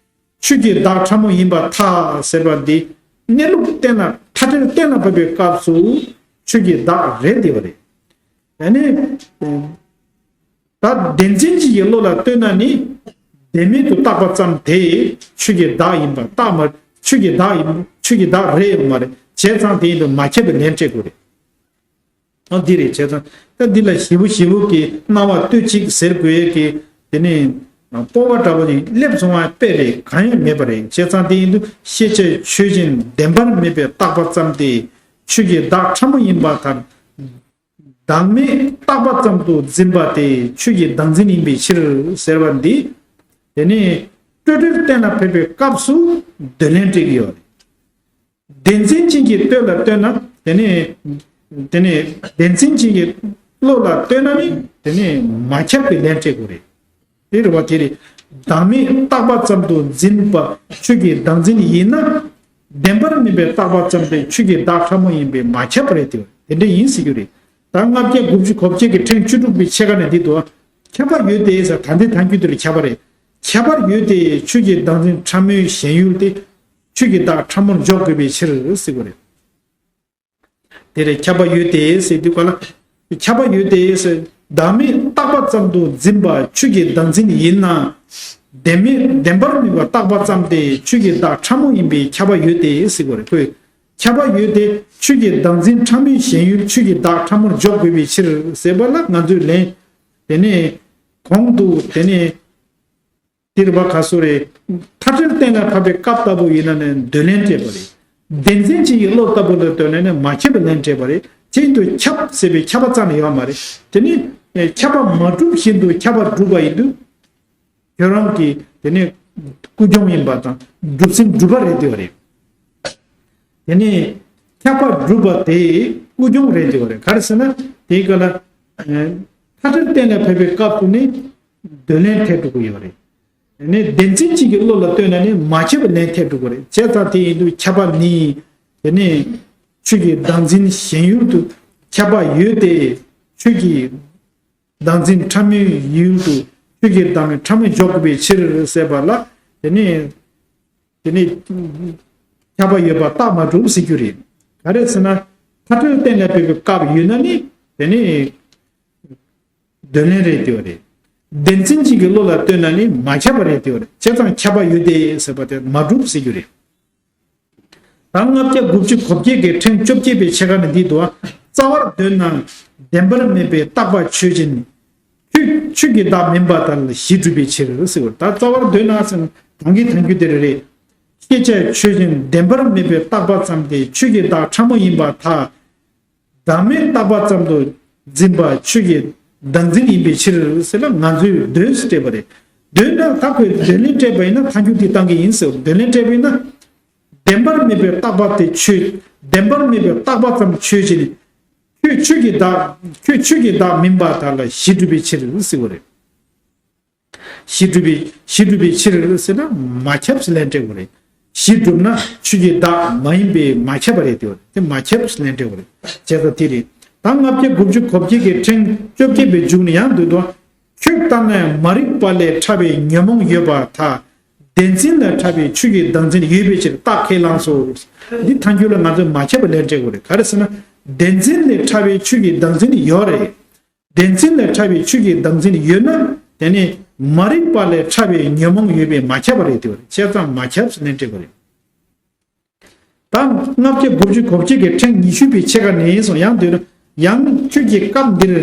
ཆོས་ཀྱི་བདག་ཕྲ་མོ་ཡིན་པར་ཐལ་ཟེར་བ་འདི་གནས་ལུགས་གཏན་ལ་མཐའ་བྲལ་གཏན་ལ་ཕབ་པའི་སྐབས་སུ་ཆོས་ཀྱི་བདག་རེད་དེ་བ་རེད། ཨ་ནི། ད་བདེན་འཛིན་ཅན་གྱི་བློ་ལ་ལྟོས་ན་ནི། བདེན་མེད་དུ་བཏགས་པ་ཙམ་དེ་ཆོས་ཀྱི་བདག་ཡིན་པར་རྟགས་མ། ཆོས་ཀྱི་བདག་ཡིན། ཆོས་ཀྱི་བདག་རེད་ཡོད་མ་རེད། བྱས་ཙང་དེ་ཡིན་དུས་མ་ཁྱབ་པའི་ལན་སྤྲད་དགོས་རེད། ཨ་འདི་རེད། བྱས་ཙང་ད་འདི་ལ་ཞེ་པོ་ཞེ་པོ་གི་རྣ་བ་གཏོད་ཅིག་ཟེར་དགོས་ཡས་ཀྱི་དེ་ནི་སྤོབས་པ་འདྲ་པོ་ནི་སླེབས་སོང་བ་དཔེ་རེད། གང་ཡང་མེད་པ་རེད། བྱས་ཙང་དེ་ཡིན་དུས་ཤེས་བྱའི་ཆོས་ཅན། བདེན་པར་མེད་པའི་རྟག་པ་ཙམ་དེ་ཆོས་ཀྱི་བདག་ཕྲ་མོ་ཡིན་པར་ཐལ། བདག་མེད་རྟག་པ་ཙམ་དུ་འཛིན་པ་དེ་ཆོས་ཀྱི་བདག་འཛིན་ཡིན་པའི་ཕྱིར་ཟེར་བ་འདི། དེ་ནི་སྤྲོས་བྲལ་གཏན་ལ་ཕབ་པའི་སྐབས་སུ་འདོད་ལན་སྤྲད་ཀྱི་ཡོད་རེད། བདེན་འཛིན་ཅན་གྱི་བློ་ལ་ལྟོས་ན་དེ་ནི། དེ་ནི་བདེན་འཛིན་ཅན་གྱི་བློ་ལ་ལྟོས་ན་ནི་དེ་ནི་མ་ཁྱབ་པའི་ལན་སྤྲད་དགོས་རེད། དེ་རེད་བ། དེ་རེད། བདག་མེད་རྟག་པ་ཙམ་དུ་འཛིན་པ་ཆོས་ཀྱི་བདག་འཛིན་ཡིན་ན། བདེན་པར་མིན་པའི་རྟག་པ་ཙམ་དེ་ཆོས་ཀྱི་བདག་ཕྲ་མོ་ཡིན་པས་མ་ཁྱབ་པ་རེད་དེ། དེ་འདྲ་ཡིན་ཟེར་རྒྱུ་རེད། ད་ལྔ་བརྒྱ་དགུ་བཅུ་གོ་བརྒྱད་ཀྱི་ཕྲེང་བཅུ་དྲུག་པའི་ཕྱེད་ཀ་ནས་འདི་དུ། ཁྱབ་པ་ཡོད་དེ་ཟེར། ད་འདི་ཐལ་འགྱུར་དེ་ལ་ཁྱབ་པ་རེད། ཁྱབ་པ་ཡོད་དེ་ཆོས་ཀྱི་བདག་འཛིན་ཕྲ་མོའི་ཞེན་ཡུལ་དེ་ཆོས་ཀྱི་བདག་ཕྲ་མོར་འཇོག་དགོས་པའི་ཕྱིར་ཟེར་བ་རེད། དེ་རེད། ཁྱབ་པ་ཡོད་དེ་ཟེར་དུས་ག་ལ། ཁྱབ་པ་ཡོད་དེ་ཟེར། བདག་མེད་རྟག་པ་ཙམ་དུ་འཛིན་པ་ཆོས་ཀྱི་བདག་འཛིན་ཡིན་ན། བདེན་མེད་བདེན་པར་མིན་པ་རྟག་པ་ཙམ་དེ་ཆོས་ཀྱི་བདག་ཕྲ་མོ་ཡིན་པས་ཁྱབ་པ་ཡོད་དེ་ཟེར་དགོས་རེད། ཁོས་ཁྱབ་པ་ཡོད་དེ་ཆོས་ཀྱི་བདག་འཛིན་ཕྲ་མོའི་ཞེན་ཡུལ་ཆོས་ཀྱི་བདག་ཕྲ་མོར་འཇོག་དགོས་པའི་ཕྱིར་ཟེར་བ་ལ་ང་ཚོས་ལན། དེ་ནས་གོང་དུ་དེ་ནས། དེ་རེད་བ། ག་སོ་རེད། མཐའ་བྲལ་གཏན་ལ་ཕབ་པའི་སྐབས་ལྟ་བུ་ཡིན་ན་ནི་འདོད་ལན་སྤྲད་པ་རེད། བདེན་འཛིན་ཅན་གྱི་བློ་ལྟ་བུ་ལ་ལྟོས་ན་ནི་མ་ཁྱབ་པའི་ལན་སྤྲད་པ་རེད། ཅིག་ཏུ་ཁྱབ་ཟེར་བའི་ཁྱབ་པ་ཙམ་ལ་ཡོད་མ་རེད། དེ་ནི་ཁྱབ་པ་མ་གྲུབ་བཞིན་དུ་ཁྱབ་པ་གྲུབ་པ་ཡིན་དུས། ཁྱོད་རང་གི་དེ་ནི་ཀུན་འབྱུང་ཡིན་པ་དང་གྲུབ་ཟིན་གྲུབ་པ་རེད་དེ་བ་རེད། དེ་ནི་ཁྱབ་པ་གྲུབ་པ་དེ་ཀུན་འབྱུང་རེད་དེ་བ་རེད། ག་རེ་ཟེར་ན་དེའི་སྐབས་ལ་མཐའ་བྲལ་གཏན་ལ་ཕབ་པའི་སྐབས་སུ་ནི། འདོད་ལན་འཕྲད་འགྲོ་གི་ཡོད་རེད། ནི་བདེན་འཛིན་གཅིག་གི་བློ་ལ་ལྟོས་ན་ནི་མ་ཁྱབ་པའི་ལན་འཕྲད་འགྲོ་གི་རེད། བྱས་ཙང་དེ་ཡིན་དུས་ཁྱབ་པ་ནི། དེ་ནི་ཆོས་ཀྱི་བདག་འཛིན་ཞེན་ཡུལ་དུ་ཁྱབ་པ་ཡོད་དེ། ཆོས་ཀྱི་བདག་འཛིན་ཕྲ་མོའི་ཡུལ་དུ་ཆོས་ཀྱི་བདག་མེད་ཕྲ་མོ་འཇོག་དགོས་པའི་ཕྱིར་ཟེར་བ་ལ། དེ་ནི་དེ་ནི་ཁྱབ་པ་ཡོད་པ་རྟགས་མ་གྲུབ་ཟེར་རྒྱུ་རེད། ག་རེ་ཟེར་ན་མཐའ་བྲལ་གཏན་ལ་ཕབ་པའི་སྐབས་ཡོད་ན་ནི་དེ་ནི། འདོད་ལན་རེད་དེ་བ་རེད། བདེན་འཛིན་གཅིག་གི་བློ་ལ་ལྟོས་ན་ནི་མ་ཁྱབ་པ་རེད་དེ་བ་རེད། བྱས་ཙང་ཁྱབ་པ་ཡོད་དེ་ཟེར་བ་དེ་མ་གྲུབ་ཟེར་རྒྱུ་རེད། ད་ལྔ་བརྒྱ་དགུ་བཅུ་གོ་བརྒྱད་ཀྱི་ཕྲེང་བཅོ་བརྒྱད་པའི་ཕྱེད་ཀ་ནི་འདི་འདུག་ཨ། རྩ་བར་འདོད་ན་བདེན་པར་མེད་པའི་རྟག་པ་ཆོས་ཅན། ཆོས་ཆོས་ཀྱི་བདག་མིན་པ་དག་ལ་གཞི་གྲུབ་པའི་ཕྱིར་ཟེར་བ། ད་རྩ་བར་འདོད་ན་ཟེར་ན་གང་གི་ཐང་རྒྱུ་དེ་རེད། སྐྱེ་བྱ་ཆོས་ཅན་བདེན་པར་མེད་པའི་རྟག་པ་ཙམ་སྟེ་ཆོས་ཀྱི་བདག་ཕྲ་མོ་ཡིན་པར་ཐལ། བདག་མེད་རྟག་པ་ཙམ་དུ་འཛིན་པ་ཆོས་ཀྱི་བདག་འཛིན་ཡིན་པའི་ཕྱིར་ཟེར་ན་ང་ཚོས་འདོད་སྤྲད་པ་རེད། འདོད་ན་ད་ཁོས་འདོད་ལན་སྤྲད་པ་ཡིན་ན་ཐང་རྒྱུ་འདི་བཏང་གི་ཡིན་ཟེར། འདོད་ལན་སྤྲད་པ་ཡིན་ན། བདེན་པར་མེད་པའི་རྟག་པ་དེ་ཆོས། བདེན་པར་མེད་པའི་རྟག་པ་ཙམ་ཆོས་ཅན། ཁྱོད་ཆོས་ཀྱི་བདག་ཁྱོད་ཆོས་ཀྱི་བདག་མིན་པ་དག་ལ་གཞི་གྲུབ་པའི་ཕྱིར་ཟེར་བ་རེད། གཞི་གྲུབ་པའི་གཞི་གྲུབ་པའི་ཕྱིར་ཟེར་ན་མ་ཁྱབ་ཟེར་ལན་སྤྲད་དགོས་རེད། གཞི་གྲུབ་ན་ཆོས་ཀྱི་བདག་མ་ཡིན་པས་མ་ཁྱབ་པ་རེད་དེ། དེ་མ་ཁྱབ་ཟེར་ལན་སྤྲད་དགོས་རེད། བྱས་ཙང་དེ་རེད། ད་ལྔ་བརྒྱ་དགུ་བཅུ་གོ་བརྒྱད་ཀྱི་ཕྲེང་བཅོ་བརྒྱད་པའི་མཇུག་ནས་ཡང་འདོད་དོ། ཁྱོད་ལྟར་ན་མ་རིག་པ་ལས་ཕྲ་བའི་ཉོན་མོངས་ཡོད་པར་ཐལ། བདེན་འཛིན་ལས་ཕྲ་བའི་ཆོས་ཀྱི་བདག་འཛིན་ཡོད་པའི་ཕྱིར་རྟགས་ཁས་བླངས་སོ། འདི་ཐང་རྒྱུ་ལ་ང་ཚོས་མ་ཁྱབ་པ་ལན་སྤྲད་དགོས་རེད། ག་རེ་ཟེར་ན། བདེན་འཛིན་ལས་ཕྲ་བའི་ཆོས་ཀྱི་བདག་འཛིན་ཡོད་རེད། བདེན་འཛིན་ལས་ཕྲ་བའི་ཆོས་ཀྱི་བདག་འཛིན་ཡོད་ན། དེ་ནི་མ་རིག་པ་ལས་ཕྲ་བའི་ཉོན་མོངས་ཡོད་པས་མ་ཁྱབ་པ་རེད་དེ། བྱས་ཙང་མ་ཁྱབ་ཟེར་ལན་སྤྲད་པ་རེད། ད་ལྔ་བརྒྱ་དགུ་བཅུ་གོ་བརྒྱད་ཀྱི་ཕྲེང་ཉི་ཤུ་པའི་ཕྱེད་ཀ་ནས་སོང་ཡང་འདོད་ན། ཡང་ཁྱོད་ཀྱིས་སྐབས་འདིར་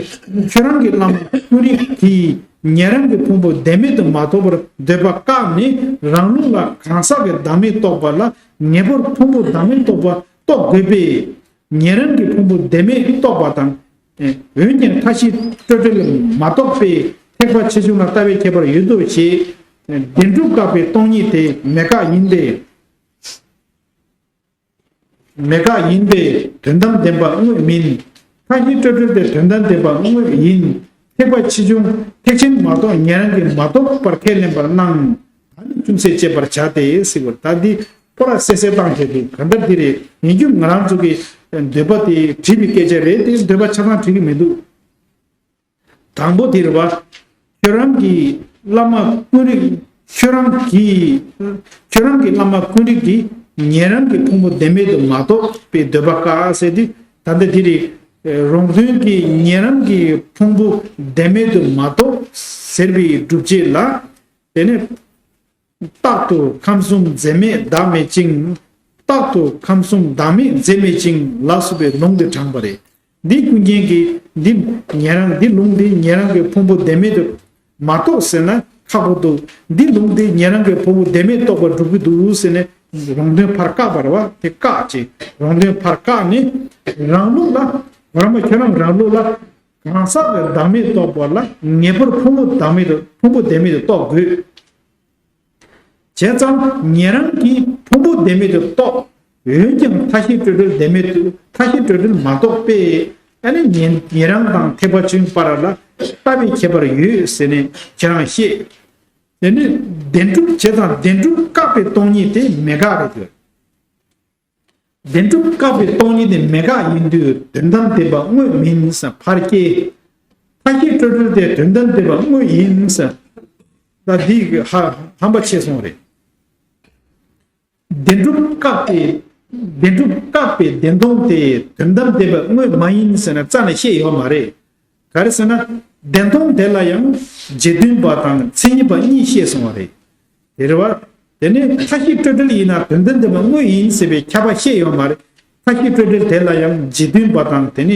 ཁྱོད་རང་གི་བླ་མ་ཀུན་རིག་གིས་ཉན་རང་གི་ཕུང་པོ་བདེན་མེད་དུ་མ་རྟོགས་པར་འདོད་པ་བཀག་ནས་རང་ལུགས་ལ་གང་ཟག་གི་བདག་མེད་རྟོགས་པ་ལ་ངེས་པར་ཕུང་པོ་བདག་མེད་རྟོགས་པ་རྟོགས་དགོས་པས། ཉན་རང་གི་ཕུང་པོ་བདེན་མེད་རྟོགས་པ་དང་། འོན་ཀྱང་མཐའ་བཞི་སྤྲོས་བྲལ་མ་རྟོགས་པས་ཐེག་པ་ཆེ་ཆུང་ལ་ལྟ་བའི་ཁྱད་པར་ཡོད་དོ་ཞེས། བདེན་གྲུབ་བཀག་པའི་སྟོང་ཉིད་དེ་མེད་དགག་ཡིན་ཏེ། མེད་དགག་ཡིན་པས་དོན་དམ་བདེན་པ་དངོས་མིན། མཐའ་བཞི་སྤྲོས་བྲལ་དེ་དོན་དམ་བདེན་པ་དངོས་ཡིན། ཐེག་པ་ཆེ་ཆུང་ཐེག་ཆེན་མ་གཏོགས་ཉན་རང་གིས་མ་རྟོགས་པར་ཁས་ལེན་པར་སྣང་། ད་ནི་ཅུང་ཟད་དཔྱད་པར་བྱ་སྟེ་ཟེར་བ། ད་འདི་ཁོ་ར་གསལ་གསལ་བཏང་བྱས་ཏེ་ག་འདྲ་འདི་རེད། ཡིན་རྒྱུ་ང་རང་ཚོ་གི་འདོད་པ་དེ་བྲིས་པའི་སྐད་ཆ་རེད་དེ། འདོད་པ་ཆ་ཚང་བྲིས་ཀྱི་མི་འདུག་དང་པོ་དེ་རེད་བ། ཁྱོད་རང་གི་བླ་མ་ཀུན་རིག་ཁྱོད་རང་གི་ཁྱོད་རང་གི་བླ་མ་ཀུན་རིག་གིས་ཉན་རང་གི་ཕུང་པོ་བདེན་མེད་དུ་མ་རྟོགས་པའི་འདོད་པ་བཀག་ཟེར་ཏེ། ད་ལྟ་འདི་རེད། རོང་སྟོན་གྱིས་ཉན་རང་གི་ཕུང་པོ་བདེན་མེད་དུ་མ་རྟོགས་ཟེར་བའི་སྒྲུབ་བྱེད་ལ། དེ་ནས། རྟག་ཏུ་ཁམས་གསུམ་འཛད་མེད་བདག་མེད་ཅིང་། རྟག་ཏུ་ཁམས་གསུམ་བདག་མེད་འཛད་མེད་ཅིང་ལ་སོགས་པའི་ལུང་དེ་དྲངས་པ་རེད། འདི་ཀུན་མཁྱེན་གྱིས་འདི་ཉན་རང་འདི་ལུང་འདི་ཉན་རང་གི་ཕུང་པོ་བདེན་མེད་དུ་མ་རྟོགས་ཟེར་ན་ཁག་པོ་འདུག་འདི་ལུང་འདི་ཉན་རང་གི་ཕུང་པོ་བདེན་མེད་རྟོགས་པར་སྒྲུབ་ཀྱི་འདུག་ཟེར་ནས་རོང་སྟོན་ཕར་བཀག་པ་རེད་བ། དེ་བཀག་ཅིང་རོང་སྟོན་ཕར་བཀག་ནས་རང་ལུགས་ལ་རང་མ་ཁྱོད་རང་རང་ལུགས་ལ་གང་ཟག་གི་བདག་མེད་རྟོགས་པ་ལ་ངེས་པར་ཕུང་པོ་བདག་མེད་དུ་ཕུང་པོ་བདེན་མེད་དུ་རྟོགས་དགོས། བྱས་ཙང་ཉན་རང་གིས་ཕུང་པོ་བདེན་མེད་དུ་རྟོགས། འོན་ཀྱང་མཐའ་བཞི་སྤྲོས་བྲལ་བདེན་མེད་དུ་མཐའ་བཞི་སྤྲོས་བྲལ་མ་རྟོགས་པས་ཨ་ནི་ཉན་ཉན་རང་དང་ཐེག་པ་ཆེན་པོའི་བར་ལ་ལྟ་བའི་ཁྱད་པར་ཡོད་ཟེར་ནས་ཁྱེད་རང་བཤད། དེ་ནི་བདེན་གྲུབ་བྱས་ཙང་བདེན་གྲུབ་བཀག་པའི་སྟོང་ཉིད་དེ་མེད་དགག་རེད་དེ། བདེན་གྲུབ་བཀག་པའི་སྟོང་ཉིད་དེ་མེད་དགག་ཡིན་དུས་དོན་དམ་བདེན་པ་དངོས་མིན་ཟེར་ཕར་སྐྱེལ། མཐའ་བཞི་སྤྲོས་བྲལ་དེ་དོན་དམ་བདེན་པ་དངོས་ཡིན་ཟེར། ད་འདི་ཧ་ཧམ་པ་ཆེ་སོང་རེད། བདེན་གྲུབ་བཀག་པའི་བདེན་གྲུབ་བཀག་པའི་བདེན་སྟོང་དེ་དོན་དམ་བདེན་པ་དངོས་མ་ཡིན་ཟེར་ན་རྩ་ནས་བཤད་ཡོད་མ་རེད། ག་རེ་ཟེར་ན། བདེན་སྟོང་དེ་ལ་ཡང་རྗེས་མཐུན་པ་དང་མཚན་ཉིད་པ་གཉིས་བཤད་སོང་བ་རེད། དེ་རེད་བ། དེ་ནས་མཐའ་བཞི་སྤྲོས་བྲལ་ཡིན་ན་དོན་དམ་བདེན་པ་དངོས་ཡིན་ཟེར་བའི་ཁྱབ་པ་བཤད་ཡོད་མ་རེད། མཐའ་བཞི་སྤྲོས་བྲལ་དེ་ལ་ཡང་རྗེས་མཐུན་པ་དང་དེ་ནས་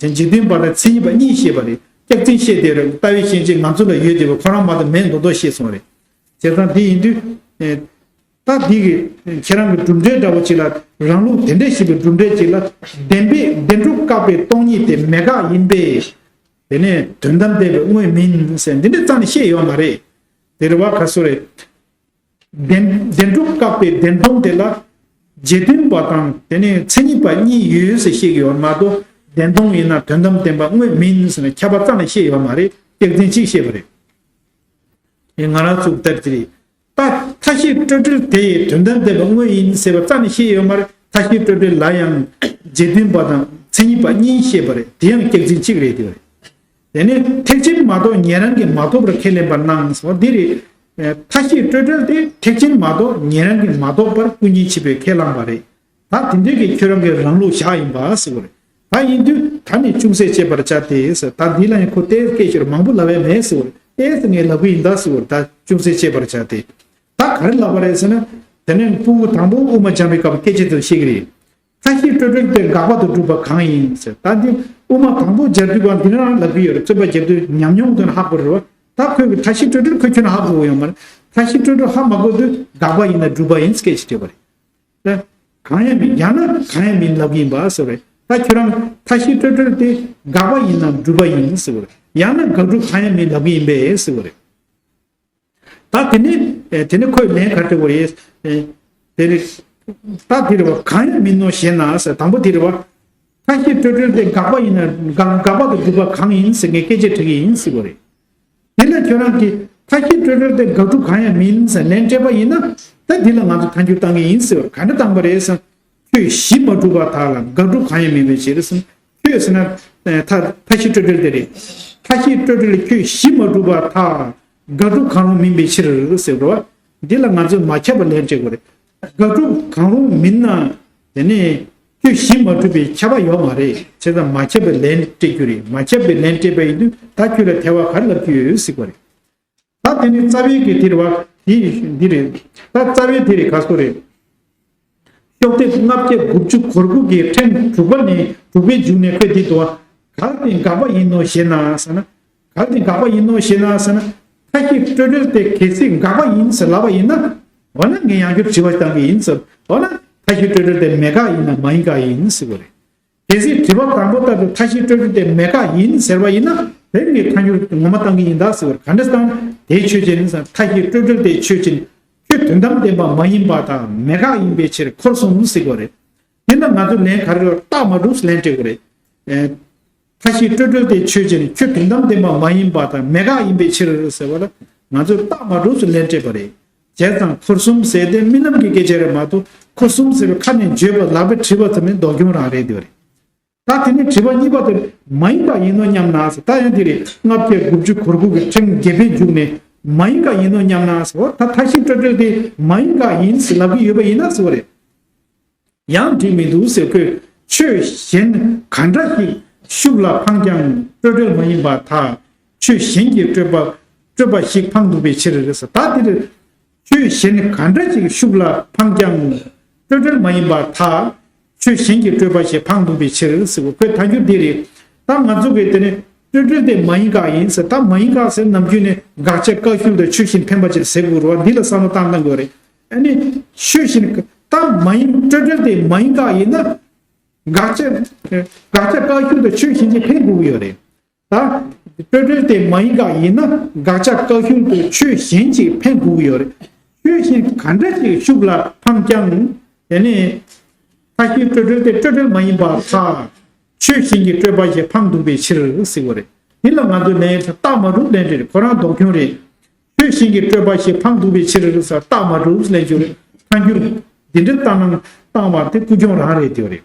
དེ་རྗེས་མཐུན་པ་དང་མཚན་ཉིད་པ་གཉིས་བཤད་པ་རེད། སྐྱག་རྫུན་བཤད་དེ་རེད། ལྟ་བའི་ཞེན་ཆེན་ང་ཚོ་ལ་ཡོད་དེ་བས་ཁོ་རང་མ་གཏོགས་མེད་མདོག་མདོག་བཤད་སོང་བ་རེད། བྱས་ཙང་དེ་ཡིན་དུས། ད་འདི་གི་ཁྱེད་རང་གི་གྲུབ་འབྲས་འདྲ་བོ་ཅིག་ལ་རང་ལུགས་དེ་འདྲས་ཞེས་པའི་གྲུབ་འབྲས་ཅིག་ལ་བདེན་པས་བདེན་གྲུབ་བཀག་པའི་སྟོང་ཉིད་དེ་མེད་དགག་ཡིན་པས། དེ་ནས་དོན་དམ་བདེན་པའི་དངོས་མིན་ཟེར་འདི་འདྲས་རྩ་ནས་བཤད་ཡོད་མ་རེད། དེ་རེད་བ། ག་སུ་རེད། བདེན་བདེན་གྲུབ་བཀག་པའི་བདེན་སྟོང་དེ་ལ་རྗེས་མཐུན་པ་དང་དེ་ནས་མཚན་ཉིད་པ་གཉིས་ཡོད་ཟེར་བཤད་ཀྱི་ཡོད་མ་གཏོགས་བདེན་སྟོང་ཡིན་ན་དོན་དམ་བདེན་པ་དངོས་མིན་ཟེར་ནས་ཁྱབ་པ་རྩ་ནས་བཤད་ཡོད་མ་རེད། སྐྱག་རྫུན་གཅིག་བཤད་པ་རེད། ཡིན་ང་རང་ཚོ་ལྟར་གྱི་རེད། ད་མཐའ་བཞི་སྤྲོས་བྲལ་དེ་ཡི་དོན་དམ་བདེན་པ་དངོས་ཡིན་ཟེར་བ་རྩ་ནས་བཤད་ཡོད་མ་རེད། མཐའ་བཞི་སྤྲོས་བྲལ་ལ་ཡང་རྗེས་མཐུན་པ་དང་མཚན་ཉིད་པ་གཉིས་བཤད་པ་རེད། དེ་ཡང་སྐྱག་རྫུན་གཅིག་རེད་དེ་རེད། དེ་ནས་ཐེག་ཆེན་མ་གཏོགས་ཉན་རང་གིས་མ་རྟོགས་པར་ཁས་ལེན་པར་སྣང་ཟེར་བ་འདི་རེད། མཐའ་བཞི་སྤྲོས་བྲལ་དེ་ཐེག་ཆེན་མ་གཏོགས་ཉན་རང་གིས་མ་རྟོགས་པར་ཀུན་མཁྱེན་ཆེན་པོས་ཁས་བླངས་པ་རེད། ད་དེ་འདྲའི་གི་ཁྱོད་རང་གི་རང་ལུགས་བཞག་ཡིན་པ་ཟེར་བ་རེད། ད་ཡིན་དུས་ད་ནི་ཅུང་ཟད་དཔྱད་པར་བྱ་སྟེ་ཟེར། ད་འདི་ལ་ཡང་ཁོ་ཏོག་ཙམ་སྐད་ཆ་མང་པོ་ལབ་ཡ་མེད་ཟེར་བ་རེད། ཏོག་ཙམ་ངས་ལབ་གི་ཡིན་ད་ཟེར་བ་རེད། ད་ཅུང་ཟད་དཔྱད་པར་བྱ་སྟེ། ད་ག་རེ་ལབ་པ་རེད་ཟེར་ན། དེ་ནས་ཕྲུ་གུ་དང་པོ་དབུ་མ་སྦྱང་བའི་སྐབས་སྐད་ཆ་དེ་བཤད་ཀྱི་རེད། མཐའ་བཞི་སྤྲོས་བྲལ་དེ་དགག་པ་དང་སྒྲུབ་པ་གང་ཡིན་ཟེར། ད་འདི་དབུ་མ་དང་པོ་སྦྱར་དུས་གང་འདི་ནས་རང་ལབ་ཀྱི་ཡོད་རེད། རྩོད་པ་རྒྱབ་དུས་ཉམས་མྱོང་དེ་ཧ་གོ་རེད་བ། ད་ཁོས་ཀྱི་མཐའ་བཞི་སྤྲོས་བྲལ་ཁོས་ཁྱོན་ནས་ཧ་གོ་ཡོད་མ་རེད། མཐའ་བཞི་སྤྲོས་བྲལ་ཧ་མ་གོ་དུས་དགག་པ་ཡིན་ན་སྒྲུབ་པ་ཡིན་སྐད་ཆ་དྲིས་པ་རེད། ད་གང་ཡང་མིན། ཡང་ན་གང་ཡང་མིན་ལབ་ཀྱི་ཡིན་པ་ཟེར་བ་རེད། ད་ཁྱོད་རང་མཐའ་བཞི་སྤྲོས་བྲལ་དེ་དགག་པ་ཡིན་ནམ་སྒྲུབ་པ་ཡིན་ཟེར་བ་རེད། ཡང་ན་དགག་སྒྲུབ་གང་ཡང་མིན་ལབ་ཀྱི་ཡིན་པས་ཟེར་བ་རེད། ད་དེ་ནས་ཨེ་དེ་ནས་ཁོས་ལན་ག་རེ་དྲིས་པ་རེད། ཨེ་དེ་རེད། ད་དེ་རེད་བ། གང་ཡང་མིན་ནོ་ཞེ་ན་ཟེར། དང་པོ་དེ་རེད་བ། མཐའ་བཞི་སྤྲོས་བྲལ་དེ་དགག་པ་ཡིན་ན་དགག་དགག་པ་དང་སྒྲུབ་པ་གང་ཡིན་ཟེར་ངས་སྐད་ཆ་དྲི་གི་ཡིན་ཟེར་བ་རེད། དེ་ལ་ཁྱོད་རང་གིས་མཐའ་བཞི་སྤྲོས་བྲལ་དེ་དགག་སྒྲུབ་གང་ཡང་མིན་ཟེར་ལན་སྤྲད་པ་ཡིན་ན། ད་འདི་ལ་ང་ཚོ་ཐལ་འགྱུར་བཏང་གི་ཡིན་ཟེར་བ། ག་འདྲ་བཏང་པ་རེད་ཟེར། ཁྱོད་གཞི་མ་གྲུབ་པར་ཐལ་ལ་དགག་སྒྲུབ་གང་ཡང་མིན་པའི་ཕྱིར་ཟེར། ཁྱོད་ཟེར་ན། ཨ་མཐའ་མཐའ་བཞི་སྤྲོས་བྲལ་དེ་རེད། མཐའ་བཞི་སྤྲོས་བྲལ་ཁྱོད་གཞི་མ་གྲུབ་པར་ཐལ། དགག་སྒྲུབ་གང་རུང་མིན་པའི་ཕྱིར་ཟེར་བ། འདི་ལ་ང་ཚོས་མ་ཁྱབ་པ་ལན་སྤྲད་དགོས་རེད། དགག་སྒྲུབ་གང་རུང་མིན་ན། དེ་ནས་ཁྱོད་གཞི་མ་གྲུབ་པས་ཁྱབ་པ་ཡོད་མ་རེད། བྱས་ཙང་མ་ཁྱབ་པའི་ལན་སྤྲད་རྒྱུ་རེད། མ་ཁྱབ་པའི་ལན་སྤྲད་པ་ཡིན་དུས་ད་ཁྱོད་ལ་ཐལ་བ་ག་རེ་ལབ་ཀྱི་ཡོད་ཟེར་བ་རེད། ད་དེ་ནི་རྩ་བའི་གི་དེ་རེད་བ། དེ་འདི་རེད། ད་རྩ་བའི་དེ་རེད། ག་སོ་རེད། ཤོག་ལྡེབ་ལྔ་བརྒྱ་དགུ་བཅུ་གོ་དགུ་གི་ཕྲེང་དྲུག་པ་ནས་དྲུག་པའི་མཇུག་ནས་ཁོས་འདི་འདུག་བ། གལ་ཏེ་དགག་པ་ཡིན་ནོ་ཞེ་ན་ཟེར་ན། གལ་ཏེ་དགག་པ་ཡིན་ནོ་ཞེ་ན་ཟེར་ན། མཐའ་བཞི་སྤྲོས་བྲལ་དེ་གལ་སྲིད་དགག་པ་ཡིན་ཟེར་ལབ་པ་ཡིན་ན། འོ་ན་ངས་ཡང་བསྐྱར་དྲི་བ་བཏང་གི་ཡིན་ཟེར། འོ་ན་མཐའ་བཞི་སྤྲོས་བྲལ་དེ་མེད་དགག་ཡིན་ན་མ་ཡིན་དགག་ཡིན་ཟེར་བ་རེད། གལ་སྲིད་དྲི་བ་དང་པོ་ལྟར་དུ་མཐའ་བཞི་སྤྲོས་བྲལ་དེ་མེད་དགག་ཡིན་ཟེར་བ་ཡིན་ན། དེ་ངས་ཐལ་འགྱུར་ངོ་མ་བཏང་གི་ཡིན་ད་ཟེར་བར། ག་འདྲ་བཏང་། དེ་ཆོས་ཅན། མཐའ་བཞི་སྤྲོས་བྲལ་དེ་ཆོས་ཅན། ཁྱོད་དོན་དམ་བདེན་པ་མ་ཡིན་པ་དང་མེད་དགག་ཡིན་པའི་ཕྱིར་འཁོར་གསུམ་ཟེར་དགོས་རེད། དེ་ལ་ང་ཚོ་ལན་ག་རེ་རེད། རྟགས་མ་གྲུབ་ལན་སྤྲད་དགོས་རེད། ཨེ། མཐའ་བཞི་སྤྲོས་བྲལ་དེ་ཆོས་ཅན། ཁྱོད་དོན་དམ་བདེན་པ་མ་ཡིན་པ་དང་མེད་དགག་ཡིན་པའི་ཕྱིར་ཟེར་བ་ལ་ང་ཚོས་རྟགས་མ་གྲུབ་ལན་སྤྲད་པ་རེད། བྱས་ཙང་འཁོར་གསུམ་ཟེར་དེ་རྨི་ལམ་གྱི་སྐད་ཆ་རེད་མ་གཏོགས། འཁོར་གསུམ་ཟེར་བའི་ཁ་ནས་བརྗོད་པ་ལག་པས་བྲིས་པ་ཙམ་ནི་ལྡོག་སྐྱོན་རང་རེད་འདོད་རེད། ད་དེ་ནས་དྲི་བ་གཉིས་པ་དེ་མ་ཡིན་པ་ཡིན་ནོ་སྙམ་ན་ཟེར། ད་ཡང་དེ་རེད། ལྔ་བརྒྱ་དགུ་བཅུ་གོ་དགུ་གི་ཕྲེང་བརྒྱད་པའི་མཇུག་ནས་མ་ཡིན་པ་ཡིན་ནོ་སྙམ་ན་ཟེར། འོ་ད་མཐའ་བཞི་སྤྲོས་བྲལ་དེ་མ་ཡིན་པ་ཡིན་ཟེར་ལབ་ཀྱི་ཡོད་པ་ཡིན་ན་ཟེར་བ་རེད། ཡང་འགྲིག་མི་འདུག་ཟེར། ཁོས་ཆོས་གཞན་ག་འདྲ་ཞིག་ཤུགས་ལ་འཕངས་ཀྱང་སྤྲོས་བྲལ་མ་ཡིན་པར་ཐལ། ཆོས་གཞན་གྱི་སྤྲོས་པ་སྤྲོས་པ་ཞིག་འཕངས་འདུག་པའི་ཕྱིར་ཟེར། ད་འདིར་ཆོས་གཞན་ག་འདྲ་ཞིག་ཤུགས་ལ་འཕངས་ཀྱང་སྤྲོས་བྲལ་མ་ཡིན་པར་ཐལ། ཆོས་གཞན་གྱི་སྤྲོས་པ་ཞིག་འཕངས་འདུག་པའི་ཕྱིར་ཟེར། ཁོས་ཐལ་འགྱུར་འདི་རེད། ད་ང་ཚོ་གིས་དེ་ནི་སྤྲོས་བྲལ་དེ་མ་ཡིན་དགག་ཡིན་ཟེར། ད་མ་ཡིན་དགག་ཟེར་ནམ་རྒྱུན་ནས་དགག་བྱ་བཀག་ཤུལ་དང་ཆོས་གཞན་འཕེན་པ་ཅིག་ཟེར་དགོས་རེད་བ། འདི་ལ་བསམ་བློ་བཏང་བཏང་དགོས་རེད། ཨ་ནི་ཆོས་གཞན་ད་མ་ཡིན། སྤྲོས་བྲལ་དེ་མ་ཡིན་དགག་ཡིན་ན། དགག་བྱ་དགག་བྱ་བཀག་ཤུལ་དུ་ཆོས་གཞན་གྱིས་འཕེན་དགོས་ཀྱི་ཡོད་རེད། ད་སྤྲོས་བྲལ་དེ་མ་ཡིན་དགག་ཡིན་ན་དགག་བྱ་བཀག་ཤུལ་དུ་ཆོས་གཞན་གྱིས་འཕེན་དགོས་ཀྱི་ཡོད་རེད། ཆོས་གཞན་ག་འདྲ་ཞིག་ཤུགས་ལ་འཕངས་ཀྱང་། དེ་ནི་མཐའ་བཞི་སྤྲོས་བྲལ་དེ་སྤྲོས་བྲལ་མ་ཡིན་པར་ཐལ། ཆོས་གཞན་གྱི་སྤྲོས་པ་ཞིག་འཕངས་འདུག་པའི་ཕྱིར་ཟེར་བ་རེད། འདི་ལ་ང་ཚོས་ལན་རྟགས་མ་གྲུབ་ལན་རེད། ཁོ་རང་ལྡོག་སྐྱོན་རེད། ཆོས་གཞན་གྱི་སྤྲོས་པ་ཞིག་འཕངས་འདུག་པའི་ཕྱིར་ཟེར། རྟགས་མ་གྲུབ་ལན་རྒྱུ་རེད། ཐལ་འགྱུར་འདི་འདྲ་བཏང་ན་བཏང་བ་དེ་ཀུན་འབྱུང་རང་རེད་དེ་རེད།